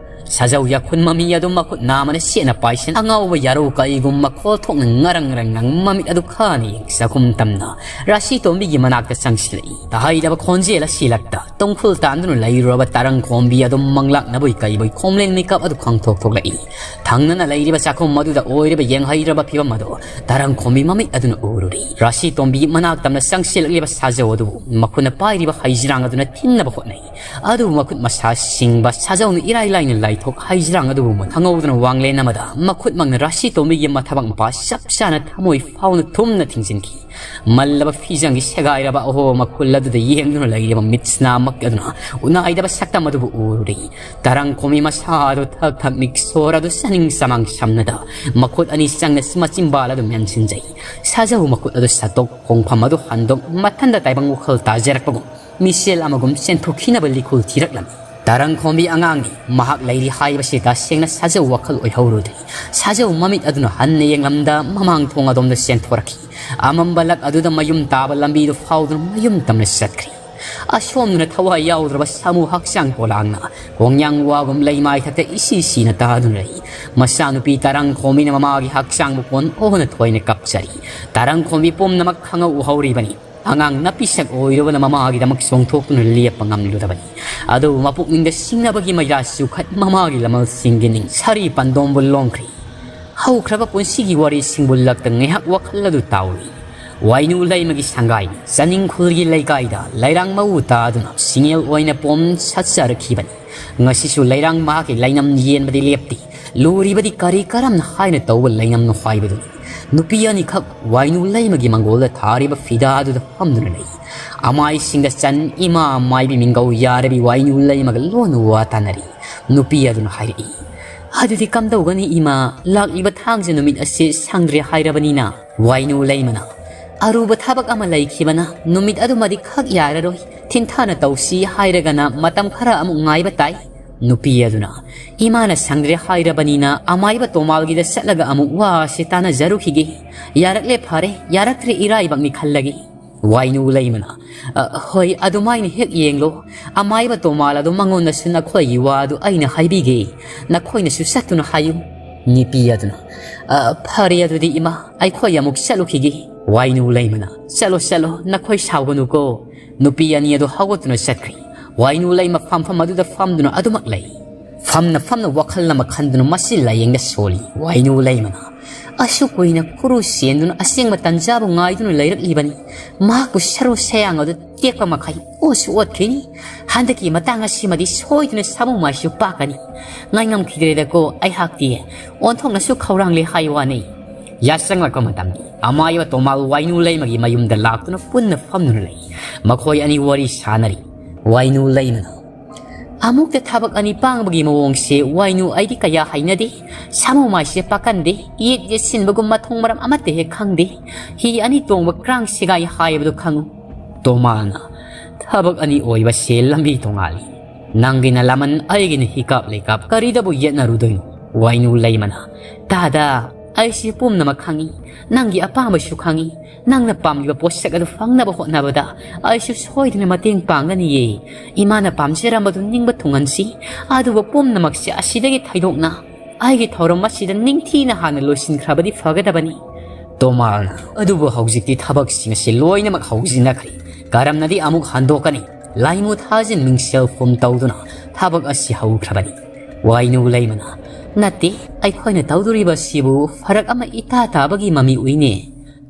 ꯁꯥꯖꯧ ꯌꯥꯈꯨꯟ ꯃꯃꯤ ꯑꯗꯨ ꯃꯈꯨꯠ ꯅꯥꯃꯅ ꯁꯦꯠꯅ ꯄꯥꯏꯁꯤꯟ, ꯑꯉꯥꯎꯕ ꯌꯥꯔꯧ ꯀꯩꯒꯨꯝ ꯃꯈꯣꯜ ꯊꯣꯛꯅ ꯉꯔꯪ ꯉꯔꯪ ꯉꯪ ꯃꯃꯤꯠ ꯑꯗꯨ ꯈꯥꯅ ꯌꯦꯡ ꯆꯥꯛꯈꯨꯝ ꯇꯝꯅ ꯔꯥꯁꯤ ꯇꯣꯝꯕꯤꯒꯤ ꯃꯅꯥꯛꯇ ꯆꯪꯁꯤꯜꯂꯛꯏ꯫ ꯇꯥꯍꯩꯗꯕ ꯈꯣꯟꯖꯦꯜ ꯑꯁꯤꯂꯛꯇ ꯇꯨꯡꯈꯨꯜ ꯇꯥꯟꯗꯨꯅ ꯂꯩꯔꯨꯔꯕ ꯇꯔꯪ ꯈꯣꯝꯕꯤ ꯑꯗꯨꯝ ꯃꯪꯂꯥꯛꯅꯕꯒꯤ ꯀꯩꯕꯒꯤ ꯈꯣꯝꯂꯦꯟ ꯃꯤꯀꯞ ꯑꯗꯨ ꯈꯪꯊꯣꯛ ꯊꯣꯛꯂꯛꯏ꯫ ꯊꯪꯅꯅ ꯂꯩꯔꯤꯕ ꯆꯥꯛꯈꯨꯝ ꯑꯗꯨꯗ ꯑꯣꯏꯔꯤꯕ ꯌꯦꯡꯍꯩꯗ꯭ꯔꯕ ꯐꯤꯕꯝ ꯑꯗꯨ ꯇꯔꯪ ꯈꯣꯝꯕꯤ ꯃꯃꯤꯠ ꯑꯗꯨꯅ ꯎꯔꯨꯔꯤ꯫ ꯔꯥꯁꯤ ꯇꯣꯝꯕꯤ ꯃꯅꯥꯛ ꯇꯝꯅ ꯆꯪꯁꯤꯜꯂꯛꯂꯤꯕ ꯁꯥꯖꯧ ꯑꯗꯨꯕꯨ ꯃꯈꯨꯠꯅ ꯄꯥꯏꯔꯤꯕ ꯍꯩꯖꯤꯔꯥꯡ ꯑꯗꯨꯅ ꯊꯤꯟꯅꯕ ꯍꯣꯠꯅꯩ꯫ ꯑꯗꯨꯕꯨ ꯃꯈꯨꯠ ꯃꯁꯥ ꯁꯤꯡꯕ ꯁꯥꯖꯧꯅ ꯏꯔꯥꯏ ꯂꯥꯏꯅ ꯂꯥꯏꯊꯣꯛ ꯍꯩꯖꯤꯔꯥꯡ ꯑꯗꯨꯕꯨ ꯃꯨꯟ ꯈꯪꯍꯧꯗꯅ ꯋꯥꯡꯂꯦꯟ ꯑꯃꯗ ꯃꯈꯨꯠꯃꯛꯅ ꯔꯥꯁꯤ ꯇꯣꯝꯕꯤꯒꯤ ꯃꯊꯕꯥꯛ ꯃꯄꯥ ꯆꯞ ꯆꯥꯅ ꯊꯃꯣꯏ ꯐꯥꯎꯅ ꯊꯨꯝꯅ ꯊꯤꯡꯖꯤꯟꯈꯤ꯫ ꯃꯜꯂꯕ ꯐꯤꯖꯪꯒꯤ ꯁꯦꯒꯥꯏꯔꯕ ꯑꯍꯣꯕ ꯃꯈꯨꯜ ꯑꯗꯨꯗ ꯌꯦꯡꯗꯨꯅ ꯂꯩꯔꯤꯕ ꯃꯤꯠꯁꯅꯥꯃꯛ ꯑꯗꯨꯅ ꯎꯅꯥꯏꯗꯕ ꯁꯛꯇꯝ ꯑꯗꯨꯕꯨ ꯎꯔꯨꯔꯦ꯫ ꯇꯔꯪ ꯈꯣꯝꯕꯤ ꯃꯁꯥ ꯑꯗꯨ ꯊꯛ ꯊꯛ ꯅꯤꯛꯁꯣꯔ ꯑꯗꯨ ꯆꯥꯅꯤꯡ ꯆꯃꯥꯡ ꯁꯝꯅꯗ ꯃꯈꯨꯠ ꯑꯅꯤ ꯆꯪꯅ ꯃꯆꯤꯝꯕꯥꯜ ꯑꯗꯨ ꯃꯦꯟꯁꯤꯟꯖꯩ꯫ ꯁꯥꯖꯧ ꯃꯈꯨꯠ ꯑꯗꯨ ꯁꯠꯇꯣꯛ ꯈꯣꯡꯐꯝ ꯑꯗꯨ ꯍꯟꯗꯣꯛ ꯃꯊꯟꯗ ꯇꯥꯏꯕꯪ ꯋꯥꯈꯜ ꯇꯥꯖꯔꯛꯄꯒꯨꯝ ꯃꯤꯁꯦꯜ ꯑꯃꯒꯨꯝ ꯆꯦꯟꯊꯣꯛꯈꯤꯅꯕ ꯂꯤꯈꯨꯜ ꯊꯤꯔꯛꯂꯝꯃꯤ꯫ ꯇꯔꯪꯈꯣꯝꯕꯤ ꯑꯉꯥꯡꯅꯤ, ꯃꯍꯥꯛ ꯂꯩꯔꯤ ꯍꯥꯏꯕꯁꯤ ꯇꯁꯦꯡꯅ ꯁꯥꯖꯧ ꯋꯥꯈꯜ ꯑꯣꯏꯍꯧꯔꯨꯗ꯭ꯔꯤ꯫ ꯁꯥꯖꯧ ꯃꯃꯤꯠ ꯑꯗꯨꯅ ꯍꯟꯅ ꯌꯦꯡꯂꯝꯗ ꯃꯃꯥꯡ ꯊꯣꯡ ꯑꯗꯣꯝꯗ ꯆꯦꯟꯊꯣꯔꯛꯈꯤ꯫ ꯑꯃꯝꯕ ꯂꯛ ꯑꯗꯨꯗ ꯃꯌꯨꯝ ꯇꯥꯕ ꯂꯝꯕꯤꯗꯨ ꯐꯥꯎꯗꯨꯅ ꯃꯌꯨꯝ ꯇꯝꯅ ꯆꯠꯈ꯭ꯔꯤ꯫ ꯑꯁꯣꯝꯗꯅ ꯊꯋꯥꯏ ꯌꯥꯎꯗ꯭ꯔꯕ ꯁꯥꯃꯨ ꯍꯛꯆꯥꯡ ꯄꯣꯂꯥꯡꯅ ꯀꯣꯡꯌꯥꯡ ꯋꯥꯒꯨꯝ ꯂꯩꯃꯥꯏ ꯊꯛꯇ ꯏꯁꯤ ꯁꯤꯅ ꯇꯥꯗꯨꯅ ꯂꯩ꯫ ꯃꯆꯥꯅꯨꯄꯤ ꯇꯔꯪꯈꯣꯝꯕꯤꯅ ꯃꯃꯥꯒꯤ ꯍꯛꯆꯥꯡꯕꯨ ꯀꯣꯟ ꯑꯣꯟꯅ ꯊꯣꯏꯅ ꯀꯞꯆꯔꯤ꯫ ꯇꯔꯪꯈꯣꯝꯕꯤ ꯄꯨꯝꯅꯃꯛ ꯈꯪꯍꯧ ꯎꯍꯧꯔꯤꯕꯅꯤ꯫ ꯑꯉꯥꯡ ꯅꯥꯄꯤꯁꯛ ꯑꯣꯏꯔꯨꯕꯅ ꯃꯃꯥꯒꯤꯗꯃꯛ ꯆꯣꯡꯊꯣꯛꯇꯨꯅ ꯂꯦꯞꯄ ꯉꯝꯂꯨꯗꯕꯅꯤ꯫ ꯑꯗꯨꯕꯨ ꯃꯄꯨꯛꯅꯤꯡꯗ ꯁꯤꯡꯅꯕꯒꯤ ꯃꯩꯔꯥ ꯆꯨꯈꯠ ꯃꯃꯥꯒꯤ ꯂꯃꯜꯁꯤꯡꯒꯤ ꯅꯤꯡꯁꯥꯔꯤ ꯄꯟꯗꯣꯝꯕꯨ ꯂꯣꯡꯈ꯭ꯔꯤ꯫ ꯍꯧꯈ꯭ꯔꯕ ꯄꯨꯟꯁꯤꯒꯤ ꯋꯥꯔꯤꯁꯤꯡꯕꯨ ꯂꯛꯇ ꯉꯥꯏꯍꯥꯛ ꯋꯥꯈꯜ ꯑꯗꯨ ꯇꯥꯎꯔꯤ꯫ ꯋꯥꯏꯅꯨ ꯂꯩꯃꯒꯤ ꯁꯪꯒꯥꯏꯅꯤ꯫ ꯆꯅꯤꯡꯈꯨꯜꯒꯤ ꯂꯩꯀꯥꯏꯗ ꯂꯩꯔꯥꯡ ꯃꯎ ꯇꯥꯗꯨꯅ ꯁꯤꯡꯉꯦꯜ ꯑꯣꯏꯅ ꯄꯣꯝ ꯁꯠꯆꯔꯛꯈꯤꯕꯅꯤ꯫ ꯉꯁꯤꯁꯨ ꯂꯩꯔꯥꯡ ꯃꯍꯥꯛꯀꯤ ꯂꯩꯅꯝ ꯌꯦꯟꯕꯗꯤ ꯂꯦꯞꯇꯦ꯫ ꯂꯨꯔꯤꯕꯗꯤ ꯀꯔꯤ ꯀꯔꯝꯅ ꯍꯥꯏꯅ ꯇꯧꯕ ꯂꯩꯅꯝꯅꯣ ꯍꯥꯏꯕꯗꯨꯅꯤ꯫ ꯅꯨꯄꯤ ꯑꯅꯤꯈꯛ ꯋꯥꯏꯅꯨ ꯂꯩꯃꯒꯤ ꯃꯪꯒꯣꯜꯗ ꯊꯥꯔꯤꯕ ꯐꯤꯗꯥꯗꯨꯗ ꯐꯝꯗꯨꯅ ꯂꯩ꯫ ꯑꯃꯥꯏꯁꯤꯡꯗ ꯆꯟ ꯏꯃꯥ ꯃꯥꯏꯕꯤ ꯃꯤꯡꯒꯧ ꯌꯥꯔꯕꯤ ꯋꯥꯏꯅꯨ ꯂꯩꯃꯒ ꯂꯣꯟꯅ ꯋꯥ ꯇꯥꯅꯔꯤ꯫ ꯅꯨꯄꯤ ꯑꯗꯨꯅ ꯍꯥꯏꯔꯛꯏ, "ꯑꯗꯨꯗꯤ ꯀꯝꯗꯧꯒꯅꯤ ꯏꯃꯥ? ꯂꯥꯛꯂꯤꯕ ꯊꯥꯡꯖ ꯅꯨꯃꯤꯠ ꯑꯁꯤ ꯁꯪꯗ꯭ꯔꯦ ꯍꯥꯏꯔꯕꯅꯤꯅ?" ꯋꯥꯏꯅꯨ ꯂꯩꯃꯅ, "ꯑꯔꯨꯕ ꯊꯕꯛ ꯑꯃ ꯂꯩꯈꯤꯕꯅ ꯅꯨꯃꯤꯠ ꯑꯗꯨꯃꯗꯤ ꯈꯛ ꯌꯥꯔꯔꯣꯏ꯫ ꯊꯤꯟꯊꯥꯅ ꯇꯧꯁꯤ ꯍꯥꯏꯔꯒꯅ ꯃꯇꯝ ꯈꯔ ꯑꯃꯨꯛ ꯉꯥꯏꯕ ꯇꯥꯏ꯫" ꯅꯨꯄꯤ ꯑꯗꯨꯅ, "ꯏꯃꯥꯅ ꯁꯪꯗ꯭ꯔꯦ ꯍꯥꯏꯔꯕꯅꯤꯅ ꯑꯃꯥꯏꯕ ꯇꯣꯃꯥꯜꯒꯤꯗ ꯆꯠꯂꯒ ꯑꯃꯨꯛ ꯋꯥꯁꯦ ꯇꯥꯅꯖꯔꯨꯈꯤꯒꯦ꯫ ꯌꯥꯔꯛꯂꯦ ꯐꯔꯦ, ꯌꯥꯔꯛꯇ꯭ꯔꯦ ꯏꯔꯥꯏꯕꯛꯅꯤ ꯈꯜꯂꯒꯦ꯫" ꯋꯥꯏꯅꯨ ꯂꯩꯃꯅ, "ꯑ, ꯍꯣꯏ, ꯑꯗꯨꯃꯥꯏꯅ ꯍꯦꯛ ꯌꯦꯡꯂꯣ꯫ ꯑꯃꯥꯏꯕ ꯇꯣꯃꯥꯜ ꯑꯗꯨ ꯃꯉꯣꯟꯗꯁꯨ ꯅꯈꯣꯏꯒꯤ ꯋꯥ ꯑꯗꯨ ꯑꯩꯅ ꯍꯥꯏꯕꯤꯒꯦ꯫ ꯅꯈꯣꯏꯅꯁꯨ ꯆꯠꯇꯨꯅ ꯍꯥꯏꯌꯨ꯫" ꯅꯨꯄꯤ ꯑꯗꯨꯅ, "ꯑ, ꯐꯔꯦ, ꯑꯗꯨꯗꯤ ꯏꯃꯥ, ꯑꯩꯈꯣꯏ ꯑꯃꯨꯛ ꯆꯠꯂꯨꯈꯤꯒꯦ꯫" ꯋꯥꯏꯅꯨ ꯂꯩꯃꯅ, "ꯆꯠꯂꯣ, ꯆꯠꯂꯣ, ꯅꯈꯣꯏ ꯁꯥꯎꯒꯅꯨꯀꯣ꯫" ꯅꯨꯄꯤ ꯑꯅꯤ ꯑꯗꯨ ꯍꯧꯒꯠꯇꯨꯅ ꯆꯠꯈ꯭ꯔꯤ꯫ ꯋꯥꯏꯅꯨ ꯂꯩꯃ ꯐꯝꯐꯝ ꯑꯗꯨꯗ ꯐꯝꯗꯨꯅ ꯑꯗꯨꯃꯛ ꯂꯩ꯫ ꯐꯝꯅ ꯐꯝꯅ ꯋꯥꯈꯜ ꯑꯃ ꯈꯟꯗꯨꯅ ꯃꯁꯤ ꯂꯥꯏꯌꯦꯡꯗ ꯁꯣꯜꯂꯤ꯫ ꯋꯥꯏꯅꯨ ꯂꯩꯃꯅ, "ꯑꯁꯨꯛ ꯀꯨꯏꯅ ꯈꯨꯔꯨ ꯆꯦꯟꯗꯨꯅ ꯑꯁꯦꯡꯕ ꯇꯟꯖꯥꯕꯨ ꯉꯥꯏꯗꯨꯅ ꯂꯩꯔꯛꯂꯤꯕꯅꯤ꯫ ꯃꯍꯥꯛꯄꯨ ꯁꯔꯨ ꯁꯌꯥꯡ ꯑꯗꯨ ꯇꯦꯛꯄ ꯃꯈꯩ ꯑꯣꯠꯁꯨ ꯑꯣꯠꯈꯤꯅꯤ꯫ ꯍꯟꯗꯛꯀꯤ ꯃꯇꯥꯡ ꯑꯁꯤꯃꯗꯤ ꯁꯣꯏꯗꯅ ꯁꯥꯃꯨ ꯃꯥꯏꯁꯨ ꯄꯥꯛꯀꯅꯤ꯫ ꯉꯥꯏꯉꯝꯈꯤꯗ꯭ꯔꯦꯗꯀꯣ ꯑꯩꯍꯥꯛꯇꯤ꯫ ꯑꯣꯟꯊꯣꯛꯅꯁꯨ ꯈꯧꯔꯥꯡꯂꯦ ꯍꯥꯏ ꯋꯥꯅꯤ꯫" ꯌꯥꯆꯪꯂꯛꯄ ꯃꯇꯝꯗ ꯑꯃꯥꯏꯕ ꯇꯣꯃꯥꯜ ꯋꯥꯏꯅꯨ ꯂꯩꯃꯒꯤ ꯃꯌꯨꯝꯗ ꯂꯥꯛꯇꯨꯅ ꯄꯨꯟꯅ ꯐꯝꯗꯨꯅ ꯂꯩ꯫ ꯃꯈꯣꯏ ꯑꯅꯤ ꯋꯥꯔꯤ ꯁꯥꯟꯅꯔꯤ꯫ ꯋꯥꯏꯅꯨ ꯂꯩꯃꯅ, "ꯑꯃꯨꯛꯇ ꯊꯕꯛ ꯑꯅꯤ ꯄꯥꯡꯕꯒꯤ ꯃꯑꯣꯡꯁꯦ ꯋꯥꯏꯅꯨ ꯑꯩꯗꯤ ꯀꯌꯥ ꯍꯩꯅꯗꯦ꯫ ꯁꯥꯃꯨ ꯃꯥꯏꯁꯦ ꯄꯥꯛꯀꯟꯗꯦ, ꯌꯦꯠ ꯌꯦꯠꯁꯤꯟꯕꯒꯨꯝ ꯃꯊꯣꯡ ꯃꯔꯝ ꯑꯃꯠꯇ ꯍꯦꯛ ꯈꯪꯗꯦ꯫ ꯍꯤ ꯑꯅꯤ ꯇꯣꯡꯕ ꯀ꯭ꯔꯥꯡ ꯁꯤꯒꯥꯏ ꯍꯥꯏꯕꯗꯨ ꯈꯪꯉꯨ꯫" ꯇꯣꯃꯥꯜꯅ, "ꯊꯕꯛ ꯑꯅꯤ ꯑꯣꯏꯕꯁꯦ ꯂꯝꯕꯤ ꯇꯣꯉꯥꯜꯂꯤ꯫ ꯅꯪꯒꯤꯅ ꯂꯃꯟ, ꯑꯩꯒꯤꯅ ꯍꯤꯀꯥꯞ ꯂꯩꯀꯥꯞ, ꯀꯔꯤꯗꯕꯨ ꯌꯦꯠꯅꯔꯨꯗꯣꯏꯅꯣ? ꯋꯥꯏꯅꯨ ꯂꯩꯃꯅ, ꯇꯥꯗ, ꯑꯩꯁꯤ ꯄꯨꯝꯅꯃꯛ ꯈꯪꯏ, ꯅꯪꯒꯤ ꯑꯄꯥꯝꯕꯁꯨ ꯈꯪꯏ, ꯅꯪꯅ ꯄꯥꯝꯂꯤꯕ ꯄꯣꯠꯁꯛ ꯑꯗꯨ ꯐꯪꯅꯕ ꯍꯣꯠꯅꯕꯗ ꯑꯩꯁꯨ ꯁꯣꯏꯗꯅ ꯃꯇꯦꯡ ꯄꯥꯡꯒꯅꯤꯌꯦ꯫ ꯏꯃꯥꯅ ꯄꯥꯝꯖꯔꯝꯕꯗꯨ ꯅꯤꯡꯕ ꯊꯨꯡꯍꯟꯁꯤ꯫ ꯑꯗꯨꯕꯨ ꯄꯨꯝꯅꯃꯛꯁꯦ ꯑꯁꯤꯗꯒꯤ ꯊꯩꯗꯣꯛꯅ ꯑꯩꯒꯤ ꯊꯧꯔꯝ ꯑꯁꯤꯗ ꯅꯤꯡꯊꯤꯅ ꯍꯥꯟꯅ ꯂꯣꯏꯁꯤꯟꯈ꯭ꯔꯕꯗꯤ ꯐꯒꯗꯕꯅꯤ꯫ ꯇꯣꯃꯥꯜꯅ, ꯑꯗꯨꯕꯨ ꯍꯧꯖꯤꯛꯇꯤ ꯊꯕꯛꯁꯤꯡ ꯑꯁꯤ ꯂꯣꯏꯅꯃꯛ ꯍꯧꯖꯤꯟꯅꯈ꯭ꯔꯦ꯫ ꯀꯔꯝꯅꯗꯤ ꯑꯃꯨꯛ ꯍꯟꯗꯣꯛꯀꯅꯤ? ꯂꯥꯏꯃꯨ ꯊꯥꯖꯤꯟ ꯃꯤꯡꯁꯦꯜ ꯐꯨꯝ ꯇꯧꯗꯨꯅ ꯊꯕꯛ ꯑꯁꯤ ꯍꯧꯈ꯭ꯔꯕꯅꯤ꯫ ꯋꯥꯏꯅꯨ ꯂꯩꯃꯅ, ꯅꯠꯇꯦ, ꯑꯩꯈꯣꯏꯅ ꯇꯧꯗꯣꯔꯤꯕ ꯑꯁꯤꯕꯨ ꯐꯔꯛ ꯑꯃ ꯏꯇꯥ ꯇꯥꯕꯒꯤ ꯃꯃꯤ ꯎꯏꯅꯦ꯫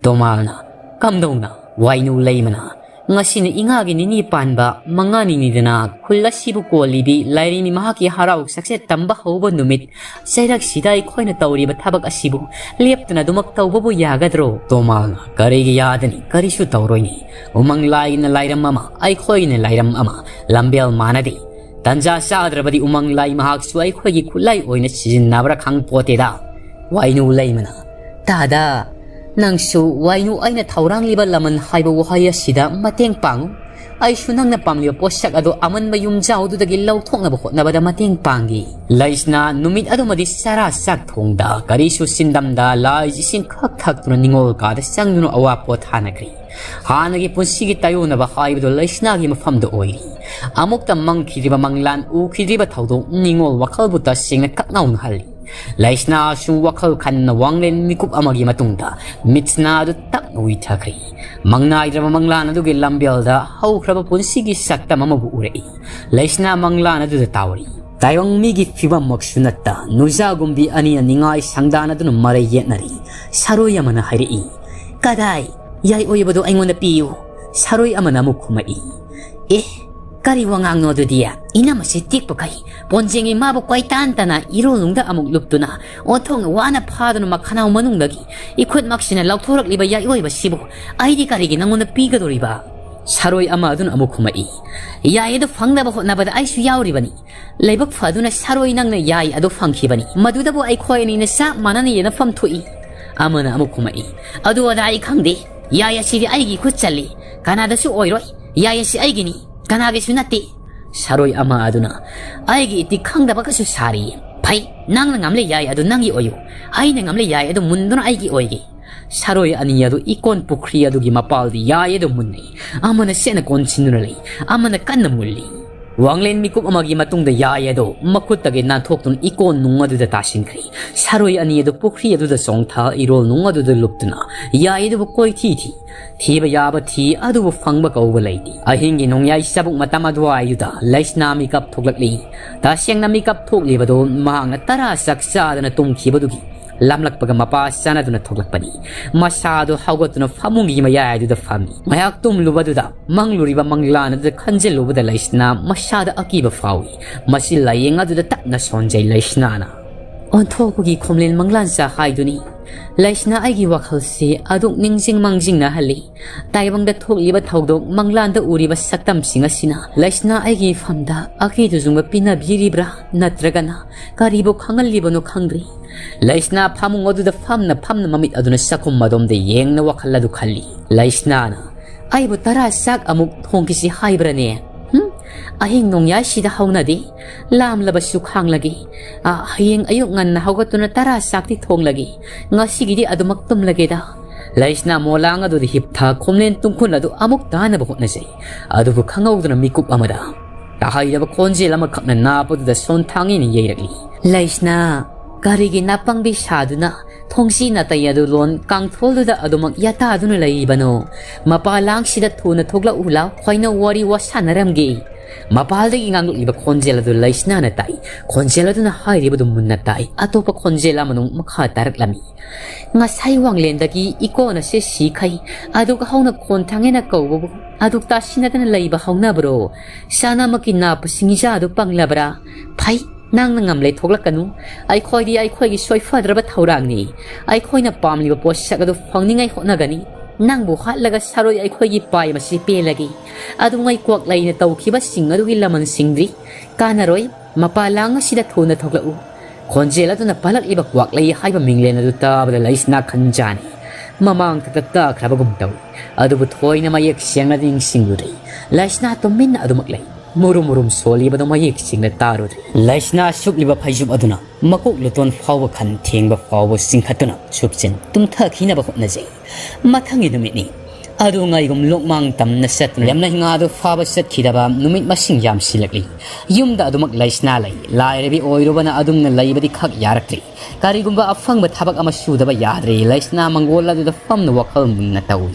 ꯇꯣꯃꯥꯜꯅ, ꯀꯝꯗꯧꯅ? ꯋꯥꯏꯅꯨ ꯂꯩꯃꯅ, ꯉꯁꯤꯅ ꯏꯉꯥꯒꯤ ꯅꯤꯅꯤ ꯄꯥꯟꯕ ꯃꯉꯥꯅꯤꯅꯤꯗꯅ ꯈꯨꯜ ꯑꯁꯤꯕꯨ ꯀꯣꯜꯂꯤꯕꯤ ꯂꯥꯏꯔꯦꯝꯕꯤ ꯃꯍꯥꯛꯀꯤ ꯍꯔꯥꯎ ꯆꯥꯛꯆꯦꯠ ꯇꯝꯕ ꯍꯧꯕ ꯅꯨꯃꯤꯠ꯫ ꯆꯩꯔꯛꯁꯤꯗ ꯑꯩꯈꯣꯏꯅ ꯇꯧꯔꯤꯕ ꯊꯕꯛ ꯑꯁꯤꯕꯨ ꯂꯦꯞꯇꯅ ꯑꯗꯨꯃꯛ ꯇꯧꯕꯕꯨ ꯌꯥꯒꯗ꯭ꯔꯣ? ꯇꯣꯃꯥꯜꯅ, ꯀꯔꯤꯒꯤ ꯌꯥꯗꯅꯤ? ꯀꯔꯤꯁꯨ ꯇꯧꯔꯣꯏꯅꯤ꯫ ꯎꯃꯪ ꯂꯥꯏꯒꯤꯅ ꯂꯥꯏꯔꯝ ꯑꯃ, ꯑꯩꯈꯣꯏꯒꯤꯅ ꯂꯥꯏꯔꯝ ꯑꯃ, ꯂꯝꯕꯦꯜ ꯃꯥꯟꯅꯗꯦ꯫ ꯇꯟꯖꯥ ꯆꯥꯗ꯭ꯔꯕꯗꯤ ꯎꯃꯪ ꯂꯥꯏ ꯃꯍꯥꯛꯁꯨ ꯑꯩꯈꯣꯏꯒꯤ ꯈꯨꯠꯂꯥꯏ ꯑꯣꯏꯅ ꯁꯤꯖꯤꯟꯅꯕ꯭ꯔꯥ ꯈꯪꯄꯣꯠꯇꯦꯗ꯫ ꯋꯥꯏꯅꯨ ꯂꯩꯃꯅ, ꯇꯥꯗ, ꯅꯪꯁꯨ ꯋꯥꯏꯅꯨ ꯑꯩꯅ ꯊꯧꯔꯥꯡꯂꯤꯕ ꯂꯃꯟ ꯍꯥꯏꯕ ꯋꯥꯍꯩ ꯑꯁꯤꯗ ꯃꯇꯦꯡ ꯄꯥꯡꯉꯨ꯫ ꯑꯩꯁꯨ ꯅꯪꯅ ꯄꯥꯝꯂꯤꯕ ꯄꯣꯠꯁꯛ ꯑꯗꯨ ꯑꯃꯟꯕ ꯌꯨꯝꯖꯥꯎꯗꯨꯗꯒꯤ ꯂꯧꯊꯣꯛꯅꯕ ꯍꯣꯠꯅꯕꯗ ꯃꯇꯦꯡ ꯄꯥꯡꯒꯦ꯫ ꯂꯩꯁꯅꯥ ꯅꯨꯃꯤꯠ ꯑꯗꯨꯃꯗꯤ ꯆꯔꯥ ꯆꯥꯛ ꯊꯣꯡꯗ ꯀꯔꯤꯁꯨ ꯆꯤꯟꯗꯝꯗ ꯂꯥꯏ ꯏꯁꯤꯡ ꯈꯛ ꯊꯛꯇꯨꯅ ꯅꯤꯡꯉꯣꯜ ꯀꯥꯗ ꯆꯪꯗꯨꯅ ꯑꯋꯥ ꯄꯣꯊꯥꯅꯈ꯭ꯔꯤ꯫ ꯍꯥꯟꯅꯒꯤ ꯄꯨꯟꯁꯤꯒꯤ ꯇꯥꯏꯌꯣꯟꯅꯕ ꯍꯥꯏꯕꯗꯨ ꯂꯩꯁꯅꯥꯒꯤ ꯃꯐꯝꯗ ꯑꯣꯏꯔꯤ꯫ ꯑꯃꯨꯛꯇ ꯃꯪꯈꯤꯗ꯭ꯔꯤꯕ ꯃꯪꯂꯥꯟ ꯎꯈꯤꯗ꯭ꯔꯤꯕ ꯊꯧꯗꯣꯛ ꯅꯤꯡꯉꯣꯜ ꯋꯥꯈꯜꯕꯨ ꯇꯁꯦꯡꯅ ꯀꯛꯅꯥꯎꯅꯍꯜꯂꯤ꯫ ꯂꯩꯁꯅꯥ ꯑꯁꯨꯝ ꯋꯥꯈꯜ ꯈꯟꯅ ꯋꯥꯡꯂꯦꯟ ꯃꯤꯀꯨꯞ ꯑꯃꯒꯤ ꯃꯇꯨꯡꯗ ꯃꯤꯠꯁꯅꯥ ꯑꯗꯨ ꯇꯞꯅ ꯎꯏꯊꯈ꯭ꯔꯦ꯫ ꯃꯪꯅꯥꯏꯗ꯭ꯔꯕ ꯃꯪꯂꯥꯟ ꯑꯗꯨꯒꯤ ꯂꯝꯕꯦꯜꯗ ꯍꯧꯈ꯭ꯔꯕ ꯄꯨꯟꯁꯤꯒꯤ ꯁꯛꯇꯝ ꯑꯃꯕꯨ ꯎꯔꯛꯏ꯫ ꯂꯩꯁꯅꯥ ꯃꯪꯂꯥꯟ ꯑꯗꯨꯗ ꯇꯥꯎꯔꯤ꯫ ꯇꯥꯏꯕꯪ ꯃꯤꯒꯤ ꯐꯤꯕꯝꯃꯛꯁꯨ ꯅꯠꯇ ꯅꯨꯖꯥꯒꯨꯝꯕꯤ ꯑꯅꯤꯅ ꯅꯤꯡꯉꯥꯏ ꯁꯪꯗꯥꯟꯅꯗꯨꯅ ꯃꯔꯩ ꯌꯦꯠꯅꯔꯤ꯫ ꯁꯥꯔꯣꯏ ꯑꯃꯅ ꯍꯥꯏꯔꯛꯏ, "ꯀꯗꯥꯏ? ꯌꯥꯏ ꯑꯣꯏꯕꯗꯣ ꯑꯩꯉꯣꯟꯗ ꯄꯤꯌꯨ꯫" ꯁꯥꯔꯣꯏ ꯑꯃꯅ ꯑꯃꯨꯛ ꯈꯨꯝꯃꯛꯏ, "ꯑꯦ, ꯀꯔꯤ ꯋꯥꯉꯥꯡꯅꯣ ꯑꯗꯨꯗꯤ? ꯏꯅꯝ ꯑꯁꯤ ꯇꯦꯛꯄꯈꯩ ꯄꯣꯟꯖꯦꯡꯒꯤ ꯃꯥꯕꯨ ꯀꯣꯏꯇꯥꯟ ꯇꯥꯟꯅ ꯏꯔꯣꯜꯅꯨꯡꯗ ꯑꯃꯨꯛ ꯂꯨꯞꯇꯨꯅ ꯑꯣꯟꯊꯣꯛꯅ ꯋꯥꯅ ꯐꯥꯗꯨꯅ ꯃꯈꯅꯥꯎ ꯃꯅꯨꯡꯗꯒꯤ ꯏꯈꯨꯠꯃꯛꯁꯤꯅ ꯂꯧꯊꯣꯔꯛꯂꯤꯕ ꯌꯥꯏꯑꯣꯏꯕꯁꯤꯕꯨ ꯑꯩꯗꯤ ꯀꯔꯤꯒꯤ ꯅꯪꯉꯣꯟꯗ ꯄꯤꯒꯗꯧꯔꯤꯕ?" ꯁꯥꯔꯣꯏ ꯑꯃ ꯑꯗꯨꯅ ꯑꯃꯨꯛ ꯈꯨꯝꯃꯛꯏ, "ꯌꯥꯏ ꯑꯗꯨ ꯐꯪꯅꯕ ꯍꯣꯠꯅꯕꯗ ꯑꯩꯁꯨ ꯌꯥꯎꯔꯤꯕꯅꯤ꯫ ꯂꯥꯏꯕꯛ ꯐꯗꯨꯅ ꯁꯥꯔꯣꯏ ꯅꯪꯅ ꯌꯥꯏ ꯑꯗꯨ ꯐꯪꯈꯤꯕꯅꯤ꯫ ꯃꯗꯨꯗꯕꯨ ꯑꯩꯈꯣꯏ ꯑꯅꯤꯅ ꯆꯞ ꯃꯥꯟꯅꯅ ꯌꯦꯟꯅꯐꯝ ꯊꯣꯛꯏ꯫" ꯑꯃꯅ ꯑꯃꯨꯛ ꯈꯨꯝꯃꯛꯏ, "ꯑꯗꯨ ꯑꯗꯥ ꯑꯩ ꯈꯪꯗꯦ꯫ ꯌꯥꯏ ꯑꯁꯤꯗꯤ ꯑꯩꯒꯤ ꯈꯨꯠ ꯆꯜꯂꯤ꯫ ꯀꯅꯥꯗꯁꯨ ꯑꯣꯏꯔꯣꯏ꯫ ꯌꯥꯏ ꯑꯁꯤ ꯑꯩꯒꯤꯅꯤ, ꯀꯅꯥꯒꯤꯁꯨ ꯅꯠꯇꯦ꯫" ꯁꯥꯔꯣꯏ ꯑꯃ ꯑꯗꯨꯅ, "ꯑꯩꯒꯤ ꯏꯇꯤꯛ ꯈꯪꯗꯕꯒꯁꯨ ꯁꯥꯔꯤ꯫ ꯐꯩ, ꯅꯪꯅ ꯉꯝꯂꯦ ꯌꯥꯏ ꯑꯗꯨ ꯅꯪꯒꯤ ꯑꯣꯏꯌꯨ꯫ ꯑꯩꯅ ꯉꯝꯂꯦ ꯌꯥꯏ ꯑꯗꯨ ꯃꯨꯟꯗꯨꯅ ꯑꯩꯒꯤ ꯑꯣꯏꯒꯦ꯫" ꯁꯥꯔꯣꯏ ꯑꯅꯤ ꯑꯗꯨ ꯏꯀꯣꯟ ꯄꯨꯈ꯭ꯔꯤ ꯑꯗꯨꯒꯤ ꯃꯄꯥꯜꯗ ꯌꯥꯏ ꯑꯗꯨ ꯃꯨꯟꯅꯩ꯫ ꯑꯃꯅ ꯁꯦꯠꯅ ꯀꯣꯟꯁꯤꯟꯗꯨꯅ ꯂꯩ, ꯑꯃꯅ ꯀꯟꯅ ꯃꯨꯜꯂꯤ꯫ ꯋꯥꯡꯂꯦꯟ ꯃꯤꯀꯨꯞ ꯑꯃꯒꯤ ꯃꯇꯨꯡꯗ ꯌꯥꯏ ꯑꯗꯨ ꯃꯈꯨꯠꯇꯒꯤ ꯅꯥꯟꯊꯣꯛꯇꯨꯅ ꯏꯀꯣꯟ ꯅꯨꯡ ꯑꯗꯨꯗ ꯇꯥꯁꯤꯟꯈ꯭ꯔꯦ꯫ ꯁꯥꯔꯣꯏ ꯑꯅꯤ ꯑꯗꯨ ꯄꯨꯈ꯭ꯔꯤ ꯑꯗꯨꯗ ꯆꯣꯡꯊ ꯏꯔꯣꯜ ꯅꯨꯡ ꯑꯗꯨꯗ ꯂꯨꯞꯇꯨꯅ ꯌꯥꯏ ꯑꯗꯨꯕꯨ ꯀꯣꯏꯊꯤ ꯊꯤ꯫ ꯊꯤꯕ ꯌꯥꯕ ꯊꯤ, ꯑꯗꯨꯕꯨ ꯐꯪꯕ ꯀꯧꯕ ꯂꯩꯇꯦ꯫ ꯑꯍꯤꯡꯒꯤ ꯅꯣꯡꯌꯥꯏ ꯆꯕꯨꯛ ꯃꯇꯝ ꯑꯗꯨꯋꯥꯏꯗꯨꯗ ꯂꯩꯁꯅꯥ ꯃꯤꯀꯞ ꯊꯣꯛꯂꯛꯂꯤ꯫ ꯇꯁꯦꯡꯅ ꯃꯤꯀꯞ ꯊꯣꯛꯂꯤꯕꯗꯨ ꯃꯍꯥꯛꯅ ꯇꯔꯥ ꯆꯥꯛ ꯆꯥꯗꯅ ꯇꯨꯝꯈꯤꯕꯗꯨꯒꯤ ꯂꯝꯂꯛꯄꯒ ꯃꯄꯥ ꯆꯥꯅꯗꯨꯅ ꯊꯣꯛꯂꯛꯄꯅꯤ꯫ ꯃꯁꯥꯗꯨ ꯍꯧꯒꯠꯇꯨꯅ ꯐꯃꯨꯡꯒꯤ ꯃꯌꯥꯏꯗꯨꯗ ꯐꯝꯃꯤ꯫ ꯉꯥꯏꯍꯥꯛ ꯇꯨꯝꯂꯨꯕꯗꯨꯗ ꯃꯪꯂꯨꯔꯤꯕ ꯃꯪꯂꯥꯟ ꯑꯗꯨꯗ ꯈꯟꯖꯤꯜꯂꯨꯕꯗ ꯂꯩꯁꯅꯥ ꯃꯁꯥꯗ ꯑꯀꯤꯕ ꯐꯥꯎꯏ꯫ ꯃꯁꯤ ꯂꯥꯏꯌꯦꯡ ꯑꯗꯨꯗ ꯇꯞꯅ ꯁꯣꯟꯖꯩ ꯂꯩꯁꯅꯥꯅ꯫ ꯑꯣꯟꯊꯣꯛꯄꯒꯤ ꯈꯣꯝꯂꯦꯟ ꯃꯪꯂꯥꯟꯆꯥ ꯍꯥꯏꯗꯨꯅꯤ꯫ ꯂꯩꯁꯅꯥ ꯑꯩꯒꯤ ꯋꯥꯈꯜꯁꯤ ꯑꯗꯨꯛ ꯅꯤꯡꯁꯤꯡ ꯃꯥꯡꯖꯤꯡꯅꯍꯜꯂꯤ꯫ ꯇꯥꯏꯕꯪꯗ ꯊꯣꯛꯂꯤꯕ ꯊꯧꯗꯣꯛ ꯃꯪꯂꯥꯟꯗ ꯎꯔꯤꯕ ꯁꯛꯇꯝꯁꯤꯡ ꯑꯁꯤꯅ ꯂꯩꯁꯅꯥ ꯑꯩꯒꯤ ꯏꯐꯝꯗ ꯑꯀꯤ ꯇꯨꯖꯨꯡꯕ ꯄꯤꯅꯕꯤꯔꯤꯕ꯭ꯔꯥ ꯅꯠꯇ꯭ꯔꯒꯅ ꯀꯔꯤꯕꯨ ꯈꯪꯍꯜꯂꯤꯕꯅꯣ ꯈꯪꯗ꯭ꯔꯤ꯫ ꯂꯩꯁꯅꯥ ꯐꯃꯨꯡ ꯑꯗꯨꯗ ꯐꯝꯅ ꯐꯝꯅ ꯃꯃꯤꯠ ꯑꯗꯨꯅ ꯆꯥꯛꯈꯨꯝ ꯑꯗꯣꯝꯗ ꯌꯦꯡꯅ ꯋꯥꯈꯜ ꯑꯗꯨ ꯈꯜꯂꯤ꯫ ꯂꯩꯁꯅꯥꯅ, "ꯑꯩꯕꯨ ꯇꯔꯥ ꯆꯥꯛ ꯑꯃꯨꯛ ꯊꯣꯡꯈꯤꯁꯤ ꯍꯥꯏꯕ꯭ꯔꯅꯦ? ꯍꯨꯝ? ꯑꯍꯤꯡ ꯅꯣꯡꯌꯥꯏꯁꯤꯗ ꯍꯧꯅꯗꯦ꯫ ꯂꯥꯝꯂꯕꯁꯨ ꯈꯥꯡꯂꯒꯦ꯫ ꯑꯥ, ꯍꯌꯦꯡ ꯑꯌꯨꯛ ꯉꯟꯅ ꯍꯧꯒꯠꯇꯨꯅ ꯇꯔꯥ ꯆꯥꯛꯇꯤ ꯊꯣꯡꯂꯒꯦ꯫ ꯉꯁꯤꯒꯤꯗꯤ ꯑꯗꯨꯃꯛ ꯇꯨꯝꯂꯒꯦꯗ꯫" ꯂꯩꯁꯅꯥ ꯃꯣꯂꯥꯡ ꯑꯗꯨꯗ ꯍꯤꯞꯊ ꯈꯣꯝꯂꯦꯟ ꯇꯨꯡꯈꯨꯜ ꯑꯗꯨ ꯑꯃꯨꯛ ꯇꯥꯅꯕ ꯍꯣꯠꯅꯖꯩ꯫ ꯑꯗꯨꯕꯨ ꯈꯪꯍꯧꯗꯅ ꯃꯤꯀꯨꯞ ꯑꯃꯗ ꯇꯥꯍꯩꯗꯕ ꯈꯣꯟꯖꯦꯜ ꯑꯃꯈꯛꯅ ꯅꯥꯄꯗꯨꯗ ꯁꯣꯟꯊꯥꯡꯉꯩꯅ ꯌꯩꯔꯛꯂꯤ꯫ "ꯂꯩꯁꯅꯥ, ꯀꯔꯤꯒꯤ ꯅꯥꯄꯪꯕꯤ ꯁꯥꯗꯨꯅ ꯊꯣꯡꯁꯤ ꯅꯥꯇꯩ ꯑꯗꯨ ꯂꯣꯟ ꯀꯥꯡꯊꯣꯜꯗꯨꯗ ꯑꯗꯨꯃꯛ ꯌꯥꯇꯥꯗꯨꯅ ꯂꯩꯔꯤꯕꯅꯣ? ꯃꯄꯥ ꯂꯥꯡꯁꯤꯗ ꯊꯨꯅ ꯊꯣꯛꯂꯛꯎ ꯂꯥꯎ, ꯈ꯭ꯋꯥꯏꯅ ꯋꯥꯔꯤ ꯋꯥꯁꯥꯟꯅꯔꯝꯒꯦ꯫" ꯃꯄꯥꯜꯗꯒꯤ ꯉꯥꯡꯂꯛꯂꯤꯕ ꯈꯣꯟꯖꯦꯜ ꯑꯗꯨ ꯂꯩꯁꯅꯥꯅ ꯇꯥꯏ꯫ ꯈꯣꯟꯖꯦꯜ ꯑꯗꯨꯅ ꯍꯥꯏꯔꯤꯕꯗꯨ ꯃꯨꯟꯅ ꯇꯥꯏ꯫ ꯑꯇꯣꯞꯄ ꯈꯣꯟꯖꯦꯜ ꯑꯃꯅꯨꯡ ꯃꯈꯥ ꯇꯥꯔꯛꯂꯝꯃꯤ꯫ "ꯉꯁꯥꯏ ꯋꯥꯡꯂꯦꯟꯗꯒꯤ ꯏꯀꯣꯟ ꯑꯁꯦ ꯁꯤꯈꯩ ꯑꯗꯨꯛ ꯍꯧꯅ ꯈꯣꯟ ꯊꯥꯡꯉꯦꯅ ꯀꯧꯕꯕꯨ ꯑꯗꯨꯛ ꯇꯥꯁꯤꯟꯅꯗꯅ ꯂꯩꯕ ꯍꯧꯅꯕ꯭ꯔꯣ? ꯆꯥꯅꯃꯛꯀꯤ ꯅꯥꯞꯄ ꯁꯤꯡꯖꯥꯗꯨ ꯄꯪꯂꯕ꯭ꯔꯥ? ꯐꯩ, ꯅꯪꯅ ꯉꯝꯂꯦ ꯊꯣꯛꯂꯛꯀꯅꯨ꯫ ꯑꯩꯈꯣꯏꯗꯤ ꯑꯩꯈꯣꯏꯒꯤ ꯁꯣꯏꯐꯗ꯭ꯔꯕ ꯊꯧꯔꯥꯡꯅꯤ꯫ ꯑꯩꯈꯣꯏꯅ ꯄꯥꯝꯂꯤꯕ ꯄꯣꯠꯁꯛ ꯑꯗꯨ ꯐꯪꯅꯤꯡꯉꯥꯏ ꯍꯣꯠꯅꯒꯅꯤ꯫ ꯅꯪꯕꯨ ꯍꯥꯠꯂꯒ ꯁꯥꯔꯣꯏ ꯑꯩꯈꯣꯏꯒꯤ ꯄꯥꯏ ꯃꯁꯤ ꯄꯦꯜꯂꯒꯦ꯫ ꯑꯗꯨꯉꯩ ꯀ꯭ꯋꯥꯛꯂꯩꯅ ꯇꯧꯈꯤꯕꯁꯤꯡ ꯑꯗꯨꯒꯤ ꯂꯃꯟꯁꯤꯡꯗ꯭ꯔꯤ꯫ ꯀꯥꯟꯅꯔꯣꯏ, ꯃꯄꯥ ꯂꯥꯡ ꯑꯁꯤꯗ ꯊꯨꯅ ꯊꯣꯛꯂꯛꯎ꯫" ꯈꯣꯟꯖꯦꯜ ꯑꯗꯨꯅ ꯄꯜꯂꯛꯂꯤꯕ ꯀ꯭ꯋꯥꯛꯂꯩ ꯍꯥꯏꯕ ꯃꯤꯡꯂꯦꯟ ꯑꯗꯨ ꯇꯥꯕꯗ ꯂꯩꯁꯅꯥ ꯈꯟꯖꯥꯅꯤ꯫ ꯃꯃꯥꯡ ꯊꯛꯇ ꯇꯥꯈ꯭ꯔꯕꯒꯨꯝ ꯇꯧꯏ꯫ ꯑꯗꯨꯕꯨ ꯊꯣꯏꯅ ꯃꯌꯦꯛ ꯁꯦꯡꯅꯗꯤ ꯅꯤꯡꯁꯤꯡꯂꯨꯗ꯭ꯔꯤ꯫ ꯂꯩꯁꯅꯥ ꯇꯨꯃꯤꯟꯅ ꯑꯗꯨꯃꯛ ꯂꯩ꯫ ꯃꯨꯔꯨꯝ ꯃꯨꯔꯨꯝ ꯁꯣꯜꯂꯤꯕꯗꯨ ꯃꯌꯦꯛ ꯁꯦꯡꯅ ꯇꯥꯔꯨꯗ꯭ꯔꯦ꯫ ꯂꯩꯁꯅꯥ ꯁꯨꯞꯂꯤꯕ ꯐꯩꯖꯨꯞ ꯑꯗꯨꯅ ꯃꯀꯣꯛ ꯂꯨꯇꯣꯟ ꯐꯥꯎꯕ ꯈꯟ ꯊꯦꯡꯕ ꯐꯥꯎꯕ ꯆꯤꯡꯈꯠꯇꯨꯅ ꯁꯨꯞꯆꯤꯟ ꯇꯨꯝꯊꯈꯤꯅꯕ ꯍꯣꯠꯅꯖꯩ꯫ ꯃꯊꯪꯒꯤ ꯅꯨꯃꯤꯠꯅꯤ꯫ ꯑꯗꯨ ꯉꯥꯏꯒꯨꯝ ꯂꯣꯛꯃꯥꯡ ꯇꯝꯅ ꯆꯠꯇꯨꯅ ꯂꯦꯝꯅ ꯍꯤꯉꯥꯗꯨ ꯐꯥꯕ ꯆꯠꯈꯤꯗꯕ ꯅꯨꯃꯤꯠ ꯃꯁꯤꯡ ꯌꯥꯝꯁꯤꯜꯂꯛꯂꯤ꯫ ꯌꯨꯝꯗ ꯑꯗꯨꯃꯛ ꯂꯩꯁꯅꯥ ꯂꯩ꯫ ꯂꯥꯏꯔꯕꯤ ꯑꯣꯏꯔꯨꯕꯅ ꯑꯗꯨꯝꯅ ꯂꯩꯕꯗꯤ ꯈꯛ ꯌꯥꯔꯛꯇ꯭ꯔꯤ꯫ ꯀꯔꯤꯒꯨꯝꯕ ꯑꯐꯪꯕ ꯊꯕꯛ ꯑꯃ ꯁꯨꯗꯕ ꯌꯥꯗ꯭ꯔꯦ꯫ ꯂꯩꯁꯅꯥ ꯃꯪꯒꯣꯜ ꯑꯗꯨꯗ ꯐꯝꯅ ꯋꯥꯈꯜ ꯃꯨꯟꯅ ꯇꯧꯏ꯫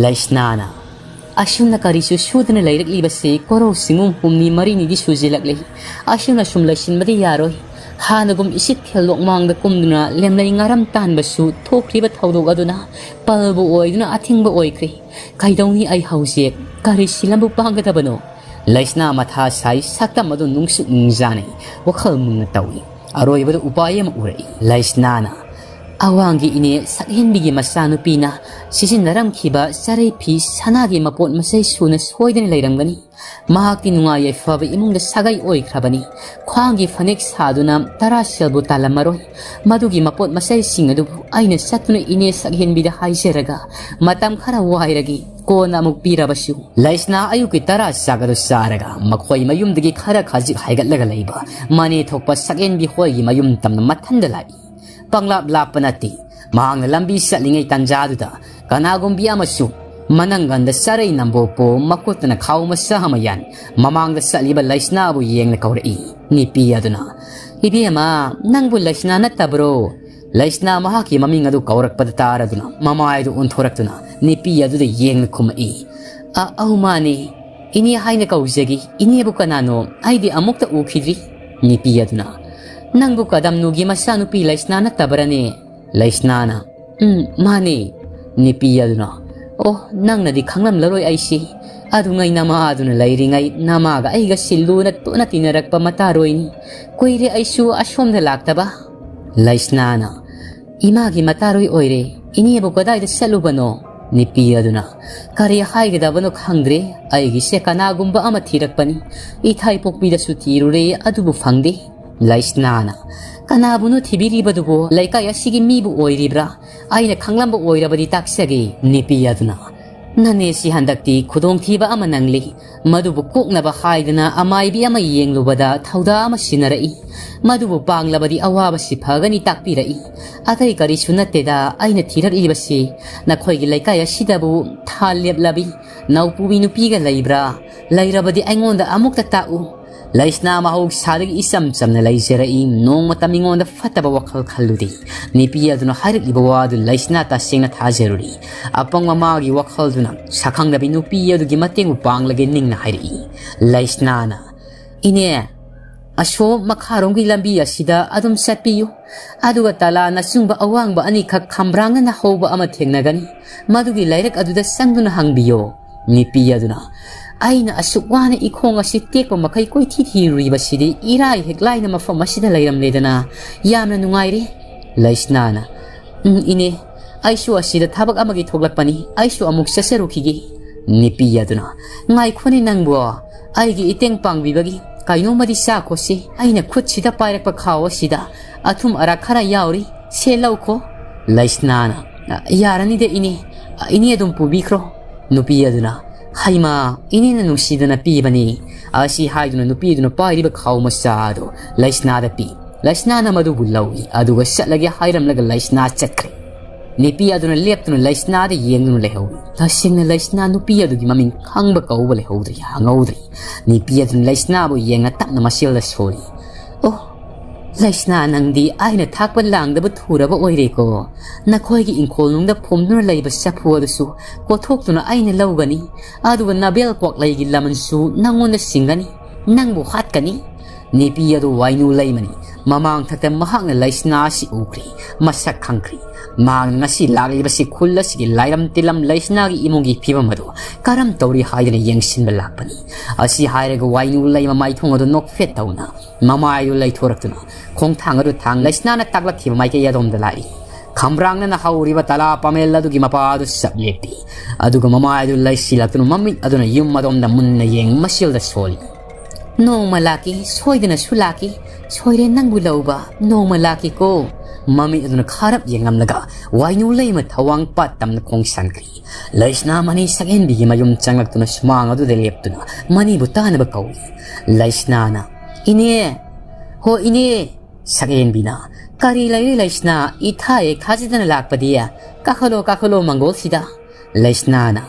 ꯂꯩꯁꯅꯥꯅ ꯑꯁꯨꯝꯅ ꯀꯔꯤꯁꯨ ꯁꯨꯗꯅ ꯂꯩꯔꯛꯂꯤꯕꯁꯤ ꯀꯣꯔꯧ ꯁꯤꯡꯉꯨꯝ ꯍꯨꯝꯅꯤ ꯃꯔꯤꯅꯤꯗꯤ ꯁꯨꯖꯤꯜꯂꯛꯂꯦ꯫ ꯑꯁꯨꯝꯅ ꯁꯨꯝ ꯂꯩꯁꯤꯟꯕꯗꯤ ꯌꯥꯔꯣꯏ꯫ ꯍꯥꯟꯅꯒꯨꯝ ꯏꯁꯤꯠ ꯊꯦꯜꯂꯣꯛ ꯃꯥꯡꯗ ꯀꯨꯝꯗꯨꯅ ꯂꯦꯝꯂꯩ ꯉꯥꯔꯝ ꯇꯥꯟꯕꯁꯨ ꯊꯣꯛꯈ꯭ꯔꯤꯕ ꯊꯧꯗꯣꯛ ꯑꯗꯨꯅ ꯄꯜꯕꯨ ꯑꯣꯏꯗꯨꯅ ꯑꯊꯤꯡꯕ ꯑꯣꯏꯈ꯭ꯔꯦ꯫ ꯀꯩꯗꯧꯅꯤ ꯑꯩ ꯍꯧꯖꯤꯛ? ꯀꯔꯤ ꯁꯤꯜꯂꯝꯕꯨ ꯄꯥꯡꯒꯗꯕꯅꯣ? ꯂꯩꯁꯅꯥ ꯃꯊꯥ ꯁꯥꯏ, ꯁꯛꯇꯝ ꯑꯗꯨ ꯅꯨꯡꯁꯨ ꯅꯨꯡꯖꯥꯅꯩ, ꯋꯥꯈꯜ ꯃꯨꯟꯅ ꯇꯧꯏ꯫ ꯑꯔꯣꯏꯕꯗ ꯎꯄꯥꯏ ꯑꯃ ꯎꯔꯛꯏ꯫ ꯂꯩꯁꯅꯥꯅ ꯑꯋꯥꯡꯒꯤ ꯏꯅꯦ ꯁꯛꯍꯦꯟꯕꯤꯒꯤ ꯃꯆꯥꯅꯨꯄꯤꯅ ꯁꯤꯖꯤꯟꯅꯔꯝꯈꯤꯕ ꯆꯔꯩ ꯐꯤ ꯁꯅꯥꯒꯤ ꯃꯄꯣꯠ ꯃꯆꯩ ꯁꯨꯅ ꯁꯣꯏꯗꯅ ꯂꯩꯔꯝꯒꯅꯤ꯫ ꯃꯍꯥꯛꯇꯤ ꯅꯨꯡꯉꯥꯏ ꯌꯥꯏꯐꯕ ꯏꯃꯨꯡꯗ ꯁꯥꯒꯩ ꯑꯣꯏꯈ꯭ꯔꯕꯅꯤ꯫ ꯈ꯭ꯋꯥꯡꯒꯤ ꯐꯅꯦꯛ ꯁꯥꯗꯨꯅ ꯇꯔꯥ ꯁꯦꯜꯕꯨ ꯇꯥꯜꯂꯝꯃꯔꯣꯏ꯫ ꯃꯗꯨꯒꯤ ꯃꯄꯣꯠ ꯃꯆꯩꯁꯤꯡ ꯑꯗꯨꯕꯨ ꯑꯩꯅ ꯆꯠꯇꯨꯅ ꯏꯅꯦ ꯁꯛꯍꯦꯟꯕꯤꯗ ꯍꯥꯏꯖꯔꯒ ꯃꯇꯝ ꯈꯔ ꯋꯥꯏꯔꯒꯦ꯫ ꯀꯣꯟꯅ ꯑꯃꯨꯛ ꯄꯤꯔꯕꯁꯨ꯫ ꯂꯩꯁꯅꯥ ꯑꯌꯨꯛꯀꯤ ꯇꯔꯥ ꯆꯥꯛ ꯑꯗꯨ ꯆꯥꯔꯒ ꯃꯈꯣꯏ ꯃꯌꯨꯝꯗꯒꯤ ꯈꯔ ꯈꯖꯤꯛ ꯍꯥꯏꯒꯠꯂꯒ ꯂꯩꯕ ꯃꯅꯦ ꯊꯣꯛꯄ ꯁꯛꯍꯦꯟꯕꯤ ꯍꯣꯏꯒꯤ ꯃꯌꯨꯝ ꯇꯝꯅ ꯃꯊꯟꯗ ꯂꯥꯛꯏ꯫ ꯄꯪꯂꯥꯞ ꯂꯥꯞꯄ ꯅꯠꯇꯦ꯫ ꯃꯍꯥꯛꯅ ꯂꯝꯕꯤ ꯆꯠꯂꯤꯉꯩ ꯇꯟꯖꯥꯗꯨꯗ ꯀꯅꯥꯒꯨꯝꯕꯤ ꯑꯃꯁꯨ ꯃꯅꯪꯒꯟꯗ ꯆꯔꯩ ꯅꯝꯕꯣꯞꯄꯣ ꯃꯈꯨꯠꯇꯅ ꯈꯥꯎ ꯃꯆꯥ ꯑꯃ ꯌꯥꯟ ꯃꯃꯥꯡꯗ ꯆꯠꯂꯤꯕ ꯂꯩꯁꯅꯥꯕꯨ ꯌꯦꯡꯅ ꯀꯧꯔꯛꯏ꯫ ꯅꯨꯄꯤ ꯑꯗꯨꯅ, "ꯏꯕꯦꯝꯃ, ꯅꯪꯕꯨ ꯂꯩꯁꯅꯥ ꯅꯠꯇꯕ꯭ꯔꯣ?" ꯂꯩꯁꯅꯥ ꯃꯍꯥꯛꯀꯤ ꯃꯃꯤꯡ ꯑꯗꯨ ꯀꯧꯔꯛꯄꯗ ꯇꯥꯔꯗꯨꯅ ꯃꯃꯥꯏꯗꯨ ꯑꯣꯟꯊꯣꯔꯛꯇꯨꯅ ꯅꯨꯄꯤ ꯑꯗꯨꯗ ꯌꯦꯡꯅ ꯈꯨꯝꯃꯛꯏ꯫ "ꯑ-, ꯑꯧ ꯃꯥꯅꯦ꯫ ꯏꯅꯦ ꯍꯥꯏꯅ ꯀꯧꯖꯒꯦ꯫ ꯏꯅꯦꯕꯨ ꯀꯅꯥꯅꯣ? ꯑꯩꯗꯤ ꯑꯃꯨꯛꯇ ꯎꯈꯤꯗ꯭ꯔꯤ꯫" ꯅꯨꯄꯤ ꯑꯗꯨꯅ, "ꯅꯪꯕꯨ ꯀꯗꯝꯅꯨꯒꯤ ꯃꯆꯥꯅꯨꯄꯤ ꯂꯩꯁꯅꯥ ꯅꯠꯇꯕ꯭ꯔꯅꯦ?" ꯂꯩꯁꯅꯥꯅ, "ꯎꯝ, ꯃꯥꯅꯦ꯫" ꯅꯨꯄꯤ ꯑꯗꯨꯅ, "ꯑꯣ, ꯅꯪꯅꯗꯤ ꯈꯪꯂꯝꯂꯔꯣꯏ ꯑꯩꯁꯤ꯫ ꯑꯗꯨꯉꯩ ꯅꯃꯥ ꯑꯗꯨꯅ ꯂꯩꯔꯤꯉꯩ ꯅꯃꯥꯒ ꯑꯩꯒꯁꯤ ꯂꯨꯅ ꯇꯨꯅ ꯇꯤꯟꯅꯔꯛꯄ ꯃꯇꯥꯔꯣꯏꯅꯤ꯫ ꯀꯨꯏꯔꯦ ꯑꯩꯁꯨ ꯑꯁꯣꯝꯗ ꯂꯥꯛꯇꯕ꯫" ꯂꯩꯁꯅꯥꯅ, "ꯏꯃꯥꯒꯤ ꯃꯇꯥꯔꯣꯏ ꯑꯣꯏꯔꯦ꯫ ꯏꯅꯦꯕꯨ ꯀꯗꯥꯏꯗ ꯆꯠꯂꯨꯕꯅꯣ?" ꯅꯨꯄꯤ ꯑꯗꯨꯅ, "ꯀꯔꯤ ꯍꯥꯏꯒꯗꯕꯅꯣ ꯈꯪꯗ꯭ꯔꯦ꯫ ꯑꯩꯒꯤꯁꯦ ꯀꯅꯥꯒꯨꯝꯕ ꯑꯃ ꯊꯤꯔꯛꯄꯅꯤ꯫ ꯏꯊꯥꯏ ꯄꯣꯛꯄꯤꯗꯁꯨ ꯊꯤꯔꯨꯔꯦ, ꯑꯗꯨꯕꯨ ꯐꯪꯗꯦ꯫" ꯂꯩꯁꯅꯥꯅ, "ꯀꯅꯥꯕꯨꯅꯣ ꯊꯤꯕꯤꯔꯤꯕꯗꯨꯕꯨ? ꯂꯩꯀꯥꯏ ꯑꯁꯤꯒꯤ ꯃꯤꯕꯨ ꯑꯣꯏꯔꯤꯕ꯭ꯔꯥ? ꯑꯩꯅ ꯈꯪꯂꯝꯕ ꯑꯣꯏꯔꯕꯗꯤ ꯇꯥꯛꯆꯒꯦ꯫" ꯅꯨꯄꯤ ꯑꯗꯨꯅ, "ꯅꯅꯦꯁꯤ ꯍꯟꯗꯛꯇꯤ ꯈꯨꯗꯣꯡꯊꯤꯕ ꯑꯃ ꯅꯪꯂꯤ꯫ ꯃꯗꯨꯕꯨ ꯀꯣꯛꯅꯕ ꯍꯥꯏꯗꯅ ꯑꯃꯥꯏꯕꯤ ꯑꯃ ꯌꯦꯡꯂꯨꯕꯗ ꯊꯧꯗꯥ ꯑꯃ ꯁꯤꯟꯅꯔꯛꯏ꯫ ꯃꯗꯨꯕꯨ ꯄꯥꯡꯂꯕꯗꯤ ꯑꯋꯥꯕꯁꯤ ꯐꯒꯅꯤ ꯇꯥꯛꯄꯤꯔꯛꯏ꯫ ꯑꯇꯩ ꯀꯔꯤꯁꯨ ꯅꯠꯇꯦꯗ, ꯑꯩꯅ ꯊꯤꯔꯛꯂꯤꯕꯁꯤ ꯅꯈꯣꯏꯒꯤ ꯂꯩꯀꯥꯏ ꯑꯁꯤꯗꯕꯨ ꯊꯥ ꯂꯦꯞꯂꯕꯤ ꯅꯧꯄꯨꯕꯤ ꯅꯨꯄꯤꯒ ꯂꯩꯕ꯭ꯔꯥ? ꯂꯩꯔꯕꯗꯤ ꯑꯩꯉꯣꯟꯗ ꯑꯃꯨꯛꯇ ꯇꯥꯛꯎ꯫" ꯂꯩꯁꯅꯥ ꯃꯍꯧꯁꯥꯗꯒꯤ ꯏꯆꯝ ꯆꯝꯅ ꯂꯩꯖꯔꯛꯏ꯫ ꯅꯣꯡꯃꯇ ꯃꯤꯉꯣꯟꯗ ꯐꯠꯇꯕ ꯋꯥꯈꯜ ꯈꯜꯂꯨꯗꯦ꯫ ꯅꯨꯄꯤ ꯑꯗꯨꯅ ꯍꯥꯏꯔꯛꯂꯤꯕ ꯋꯥ ꯑꯗꯨ ꯂꯩꯁꯅꯥ ꯇꯁꯦꯡꯅ ꯊꯥꯖꯔꯨꯔꯤ꯫ ꯑꯄꯪꯕ ꯃꯥꯒꯤ ꯋꯥꯈꯜꯗꯨꯅ ꯁꯛꯈꯪꯗꯕꯤ ꯅꯨꯄꯤ ꯑꯗꯨꯒꯤ ꯃꯇꯦꯡꯕꯨ ꯄꯥꯡꯂꯒꯦ ꯅꯤꯡꯅ ꯍꯥꯏꯔꯛꯏ꯫ ꯂꯩꯁꯅꯥꯅ, "ꯏꯅꯦ, ꯑꯁꯣꯝ ꯃꯈꯥꯔꯣꯝꯒꯤ ꯂꯝꯕꯤ ꯑꯁꯤꯗ ꯑꯗꯨꯝ ꯆꯠꯄꯤꯌꯨ꯫ ꯑꯗꯨꯒ ꯇꯂꯥ ꯅꯆꯨꯡꯕ ꯑꯋꯥꯡꯕ ꯑꯅꯤꯈꯛ ꯈꯝꯕ꯭ꯔꯥꯡꯅꯅ ꯍꯧꯕ ꯑꯃ ꯊꯦꯡꯅꯒꯅꯤ꯫ ꯃꯗꯨꯒꯤ ꯂꯩꯔꯛ ꯑꯗꯨꯗ ꯆꯪꯗꯨꯅ ꯍꯪꯕꯤꯌꯣ꯫" ꯅꯨꯄꯤ ꯑꯗꯨꯅ, "ꯑꯩꯅ ꯑꯁꯨꯛ ꯋꯥꯅ ꯏꯈꯣꯡ ꯑꯁꯤ ꯇꯦꯛꯄ ꯃꯈꯩ ꯀꯣꯏꯊꯤ ꯊꯤꯔꯨꯔꯤꯕꯁꯤꯗꯤ ꯏꯔꯥꯏ ꯍꯦꯛ ꯂꯥꯏꯅ ꯃꯐꯝ ꯑꯁꯤꯗ ꯂꯩꯔꯝꯂꯦꯗꯅ꯫ ꯌꯥꯝꯅ ꯅꯨꯡꯉꯥꯏꯔꯦ꯫" ꯂꯩꯁꯅꯥꯅ, "ꯎꯝ, ꯏꯅꯦ, ꯑꯩꯁꯨ ꯑꯁꯤꯗ ꯊꯕꯛ ꯑꯃꯒꯤ ꯊꯣꯛꯂꯛꯄꯅꯤ꯫ ꯑꯩꯁꯨ ꯑꯃꯨꯛ ꯆꯠꯆꯔꯨꯈꯤꯒꯦ꯫" ꯅꯨꯄꯤ ꯑꯗꯨꯅ, "ꯉꯥꯏꯈꯣꯅꯦ ꯅꯪꯕꯣ, ꯑꯩꯒꯤ ꯏꯇꯦꯡ ꯄꯥꯡꯕꯤꯕꯒꯤ ꯀꯩꯅꯣꯝꯃꯗꯤ ꯆꯥꯈꯣꯁꯤ꯫ ꯑꯩꯅ ꯈꯨꯠꯁꯤꯗ ꯄꯥꯏꯔꯛꯄ ꯈꯥꯎ ꯑꯁꯤꯗ ꯑꯊꯨꯝ ꯑꯔꯥꯛ ꯈꯔ ꯌꯥꯎꯔꯤ, ꯁꯦ ꯂꯧꯈꯣ꯫" ꯂꯩꯁꯅꯥꯅ, "ꯌꯥꯔꯅꯤꯗ ꯏꯅꯦ, ꯏꯅꯦ ꯑꯗꯨꯝ ꯄꯨꯕꯤꯈ꯭ꯔꯣ꯫" ꯅꯨꯄꯤ ꯑꯗꯨꯅ, "ꯍꯩꯃꯥ, ꯏꯅꯦꯅ ꯅꯨꯡꯁꯤꯗꯅ ꯄꯤꯕꯅꯤ꯫" ꯑꯁꯤ ꯍꯥꯏꯗꯨꯅ ꯅꯨꯄꯤ ꯑꯗꯨꯅ ꯄꯥꯏꯔꯤꯕ ꯈꯥꯎ ꯃꯆꯥ ꯑꯗꯨ ꯂꯩꯁꯅꯥꯗ ꯄꯤ꯫ ꯂꯩꯁꯅꯥꯅ ꯃꯗꯨꯕꯨ ꯂꯧꯏ, ꯑꯗꯨꯒ ꯆꯠꯂꯒꯦ ꯍꯥꯏꯔꯝꯂꯒ ꯂꯩꯁꯅꯥ ꯆꯠꯈ꯭ꯔꯦ꯫ ꯅꯨꯄꯤ ꯑꯗꯨꯅ ꯂꯦꯞꯇꯨꯅ ꯂꯩꯁꯅꯥꯗ ꯌꯦꯡꯗꯨꯅ ꯂꯩꯍꯧꯏ꯫ ꯇꯁꯦꯡꯅ ꯂꯩꯁꯅꯥ ꯅꯨꯄꯤ ꯑꯗꯨꯒꯤ ꯃꯃꯤꯡ ꯈꯪꯕ ꯀꯧꯕ ꯂꯩꯍꯧꯗ꯭ꯔꯤ, ꯍꯪꯍꯧꯗ꯭ꯔꯤ꯫ ꯅꯨꯄꯤ ꯑꯗꯨꯅ ꯂꯩꯁꯅꯥꯕꯨ ꯌꯦꯡꯅ ꯇꯞꯅ ꯃꯁꯦꯜꯗ ꯁꯣꯜꯂꯤ꯫ "ꯑꯣ, ꯂꯩꯁꯅꯥ, ꯅꯪꯗꯤ ꯑꯩꯅ ꯊꯥꯛꯄ ꯂꯥꯡꯗꯕ ꯊꯨꯔꯕ ꯑꯣꯏꯔꯦꯀꯣ꯫ ꯅꯈꯣꯏꯒꯤ ꯏꯪꯈꯣꯜꯅꯨꯡꯗ ꯐꯨꯝꯗꯨꯅ ꯂꯩꯕ ꯆꯐꯨ ꯑꯗꯨꯁꯨ ꯀꯣꯊꯣꯛꯇꯨꯅ ꯑꯩꯅ ꯂꯧꯒꯅꯤ, ꯑꯗꯨꯒ ꯅꯥꯕꯦꯜ ꯀ꯭ꯋꯥꯛꯂꯩꯒꯤ ꯂꯃꯟꯁꯨ ꯅꯪꯉꯣꯟꯗ ꯁꯤꯡꯒꯅꯤ, ꯅꯪꯕꯨ ꯍꯥꯠꯀꯅꯤ꯫" ꯅꯨꯄꯤ ꯑꯗꯨ ꯋꯥꯏꯅꯨ ꯂꯩꯃꯅꯤ꯫ ꯃꯃꯥꯡ ꯊꯛꯇ ꯃꯍꯥꯛꯅ ꯂꯩꯁꯅꯥ ꯑꯁꯤ ꯎꯈ꯭ꯔꯤ, ꯃꯁꯛ ꯈꯪꯈ꯭ꯔꯤ꯫ ꯃꯍꯥꯛꯅ ꯉꯁꯤ ꯂꯥꯛꯂꯤꯕꯁꯤ ꯈꯨꯜ ꯑꯁꯤꯒꯤ ꯂꯥꯏꯔꯝ ꯇꯤꯜꯂꯝ ꯂꯩꯁꯅꯥꯒꯤ ꯏꯃꯨꯡꯒꯤ ꯐꯤꯕꯝ ꯑꯗꯨ ꯀꯔꯝ ꯇꯧꯔꯤ ꯍꯥꯏꯗꯅ ꯌꯦꯡꯁꯤꯟꯕ ꯂꯥꯛꯄꯅꯤ꯫ ꯑꯁꯤ ꯍꯥꯏꯔꯒ ꯋꯥꯏꯅꯨ ꯂꯩꯃ ꯃꯥꯏꯊꯣꯡ ꯑꯗꯨ ꯅꯣꯛꯐꯦꯠ ꯇꯧꯅ ꯃꯃꯥꯏꯗꯨ ꯂꯩꯊꯣꯔꯛꯇꯨꯅ ꯈꯣꯡꯊꯥꯡ ꯑꯗꯨ ꯊꯥꯡ ꯂꯩꯁꯅꯥꯅ ꯇꯥꯛꯂꯛꯈꯤꯕ ꯃꯥꯏꯀꯩ ꯑꯗꯣꯝꯗ ꯂꯥꯛꯏ꯫ ꯈꯝꯕ꯭ꯔꯥꯡꯅꯅ ꯍꯧꯔꯤꯕ ꯇꯂꯥ ꯄꯥꯃꯦꯜ ꯑꯗꯨꯒꯤ ꯃꯄꯥ ꯑꯗꯨ ꯆꯞ ꯂꯦꯞꯄꯤ꯫ ꯑꯗꯨꯒ ꯃꯃꯥꯏ ꯑꯗꯨ ꯂꯩꯁꯤꯜꯂꯛꯇꯨꯅ ꯃꯃꯤꯠ ꯑꯗꯨꯅ ꯌꯨꯝ ꯑꯗꯣꯝꯗ ꯃꯨꯟꯅ ꯌꯦꯡ ꯃꯁꯦꯜꯗ ꯁꯣꯜꯂꯤ꯫ "ꯅꯣꯡꯃ ꯂꯥꯛꯀꯦ, ꯁꯣꯏꯗꯅꯁꯨ ꯂꯥꯛꯀꯦ꯫ ꯁꯣꯏꯔꯦ ꯅꯪꯕꯨ ꯂꯧꯕ, ꯅꯣꯡꯃ ꯂꯥꯛꯀꯦꯀꯣ"꯫ ꯃꯃꯤꯠ ꯑꯗꯨꯅ ꯈꯥꯔꯞ ꯌꯦꯡꯂꯝꯂꯒ ꯋꯥꯏꯅꯨ ꯂꯩꯃ ꯊꯋꯥꯡ ꯄꯥꯠ ꯇꯝꯅ ꯈꯣꯡ ꯁꯥꯟꯈ꯭ꯔꯦ꯫ ꯂꯩꯁꯅꯥ ꯃꯅꯤ ꯁꯛꯍꯦꯟꯕꯤꯒꯤ ꯃꯌꯨꯝ ꯆꯪꯂꯛꯇꯨꯅ ꯁꯨꯃꯥꯡ ꯑꯗꯨꯗ ꯂꯦꯞꯇꯨꯅ ꯃꯅꯤꯕꯨ ꯇꯥꯅꯕ ꯀꯧꯏ꯫ ꯂꯩꯁꯅꯥꯅ, "ꯏꯅꯦ! ꯍꯣ ꯏꯅꯦ!" ꯁꯛꯍꯦꯟꯕꯤꯅ, "ꯀꯔꯤ ꯂꯩꯔꯦ ꯂꯩꯁꯅꯥ? ꯏꯊꯥ ꯍꯦꯛ ꯊꯥꯖꯗꯅ ꯂꯥꯛꯄꯗꯤ꯫ ꯀꯥꯈꯠꯂꯣ, ꯀꯥꯈꯠꯂꯣ ꯃꯪꯒꯣꯜꯁꯤꯗ"꯫ ꯂꯩꯁꯅꯥꯅ,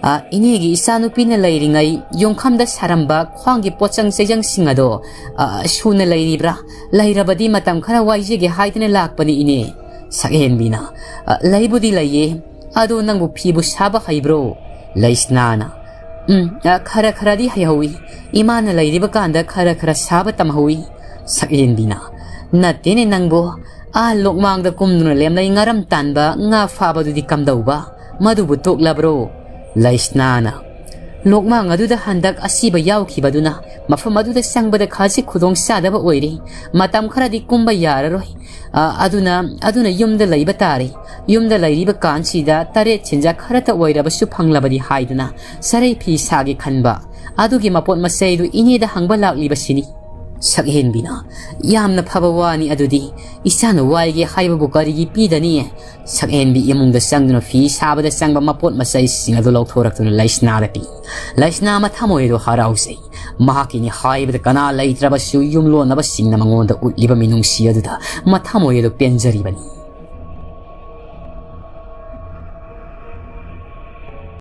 "ꯑ, ꯏꯅꯦꯒꯤ ꯏꯆꯥꯅꯨꯄꯤꯅ ꯂꯩꯔꯤꯉꯩ ꯌꯣꯡꯈꯝꯗ ꯁꯥꯔꯝꯕ ꯈ꯭ꯋꯥꯡꯒꯤ ꯄꯣꯠꯆꯪ ꯆꯩꯖꯪꯁꯤꯡ ꯑꯗꯣ, ꯑ, ꯁꯨꯅ ꯂꯩꯔꯤꯕ꯭ꯔꯥ? ꯂꯩꯔꯕꯗꯤ ꯃꯇꯝ ꯈꯔ ꯋꯥꯏꯖꯒꯦ ꯍꯥꯏꯗꯨꯅ ꯂꯥꯛꯄꯅꯤ ꯏꯅꯦ"꯫ ꯁꯛꯍꯦꯟꯕꯤꯅ, "ꯑ, ꯂꯩꯕꯨꯗꯤ ꯂꯩꯌꯦ꯫ ꯑꯗꯣ ꯅꯪꯕꯨ ꯐꯤꯕꯨ ꯁꯥꯕ ꯍꯩꯕ꯭ꯔꯣ?" ꯂꯩꯁꯅꯥꯅ, "ꯎꯝ, ꯑ, ꯈꯔ ꯈꯔꯗꯤ ꯍꯩꯍꯧꯏ꯫ ꯏꯃꯥꯅ ꯂꯩꯔꯤꯕ ꯀꯥꯟꯗ ꯈꯔ ꯈꯔ ꯁꯥꯕ ꯇꯝꯍꯧꯏ"꯫ ꯁꯛꯍꯦꯟꯕꯤꯅ, "ꯅꯠꯇꯦꯅꯦ ꯅꯪꯕꯨ, ꯑꯥ ꯂꯣꯛꯃꯥꯡꯗ ꯀꯨꯝꯗꯨꯅ ꯂꯦꯝꯅꯩ ꯉꯥꯔꯝ ꯇꯥꯟꯕ ꯉꯥ ꯐꯥꯕꯗꯨꯗꯤ ꯀꯝꯗꯧꯕ? ꯃꯗꯨꯕꯨ ꯇꯣꯛꯂꯕ꯭ꯔꯣ?" ꯂꯩꯁꯅꯥꯅ, "ꯂꯣꯛꯃꯥꯡ ꯑꯗꯨꯗ ꯍꯟꯗꯛ ꯑꯁꯤꯕ ꯌꯥꯎꯈꯤꯕꯗꯨꯅ ꯃꯐꯝ ꯑꯗꯨꯗ ꯆꯪꯕꯗ ꯈꯖꯤꯛ ꯈꯨꯗꯣꯡ ꯆꯥꯗꯕ ꯑꯣꯏꯔꯦ꯫ ꯃꯇꯝ ꯈꯔꯗꯤ ꯀꯨꯝꯕ ꯌꯥꯔꯔꯣꯏ꯫ ꯑ, ꯑꯗꯨꯅ, ꯑꯗꯨꯅ ꯌꯨꯝꯗ ꯂꯩꯕ ꯇꯥꯔꯦ꯫ ꯌꯨꯝꯗ ꯂꯩꯔꯤꯕ ꯀꯥꯟꯁꯤꯗ ꯇꯔꯦꯠ ꯁꯦꯟꯖꯥ ꯈꯔꯇ ꯑꯣꯏꯔꯕꯁꯨ ꯐꯪꯂꯕꯗꯤ ꯍꯥꯏꯗꯨꯅ ꯆꯔꯩ ꯐꯤ ꯁꯥꯒꯦ ꯈꯟꯕ꯫ ꯑꯗꯨꯒꯤ ꯃꯄꯣꯠ ꯃꯆꯩꯗꯨ ꯏꯅꯦꯗ ꯍꯪꯕ ꯂꯥꯛꯂꯤꯕꯁꯤꯅꯤ"꯫ ꯁꯛꯍꯦꯟꯕꯤꯅ, "ꯌꯥꯝꯅ ꯐꯕ ꯋꯥꯅꯤ ꯑꯗꯨꯗꯤ꯫ ꯏꯆꯥꯅ ꯋꯥꯏꯒꯦ ꯍꯥꯏꯕꯕꯨ ꯀꯔꯤꯒꯤ ꯄꯤꯗꯅꯤ?" ꯁꯛꯍꯦꯟꯕꯤ ꯏꯃꯨꯡꯗ ꯆꯪꯗꯨꯅ ꯐꯤ ꯁꯥꯕꯗ ꯆꯪꯕ ꯃꯄꯣꯠ ꯃꯆꯩꯁꯤꯡ ꯑꯗꯨ ꯂꯧꯊꯣꯔꯛꯇꯨꯅ ꯂꯩꯁꯅꯥꯗ ꯄꯤ꯫ ꯂꯩꯁꯅꯥ ꯃꯊꯃꯣꯏ ꯑꯗꯨ ꯍꯔꯥꯎꯖꯩ꯫ ꯃꯍꯥꯛꯀꯤꯅꯤ ꯍꯥꯏꯕꯗ ꯀꯅꯥ ꯂꯩꯇ꯭ꯔꯕꯁꯨ ꯌꯨꯝꯂꯣꯟꯅꯕꯁꯤꯡꯅ ꯃꯉꯣꯟꯗ ꯎꯠꯂꯤꯕ ꯃꯤꯅꯨꯡꯁꯤ ꯑꯗꯨꯗ ꯃꯊꯃꯣꯏ ꯑꯗꯨ ꯄꯦꯟꯖꯔꯤꯕꯅꯤ꯫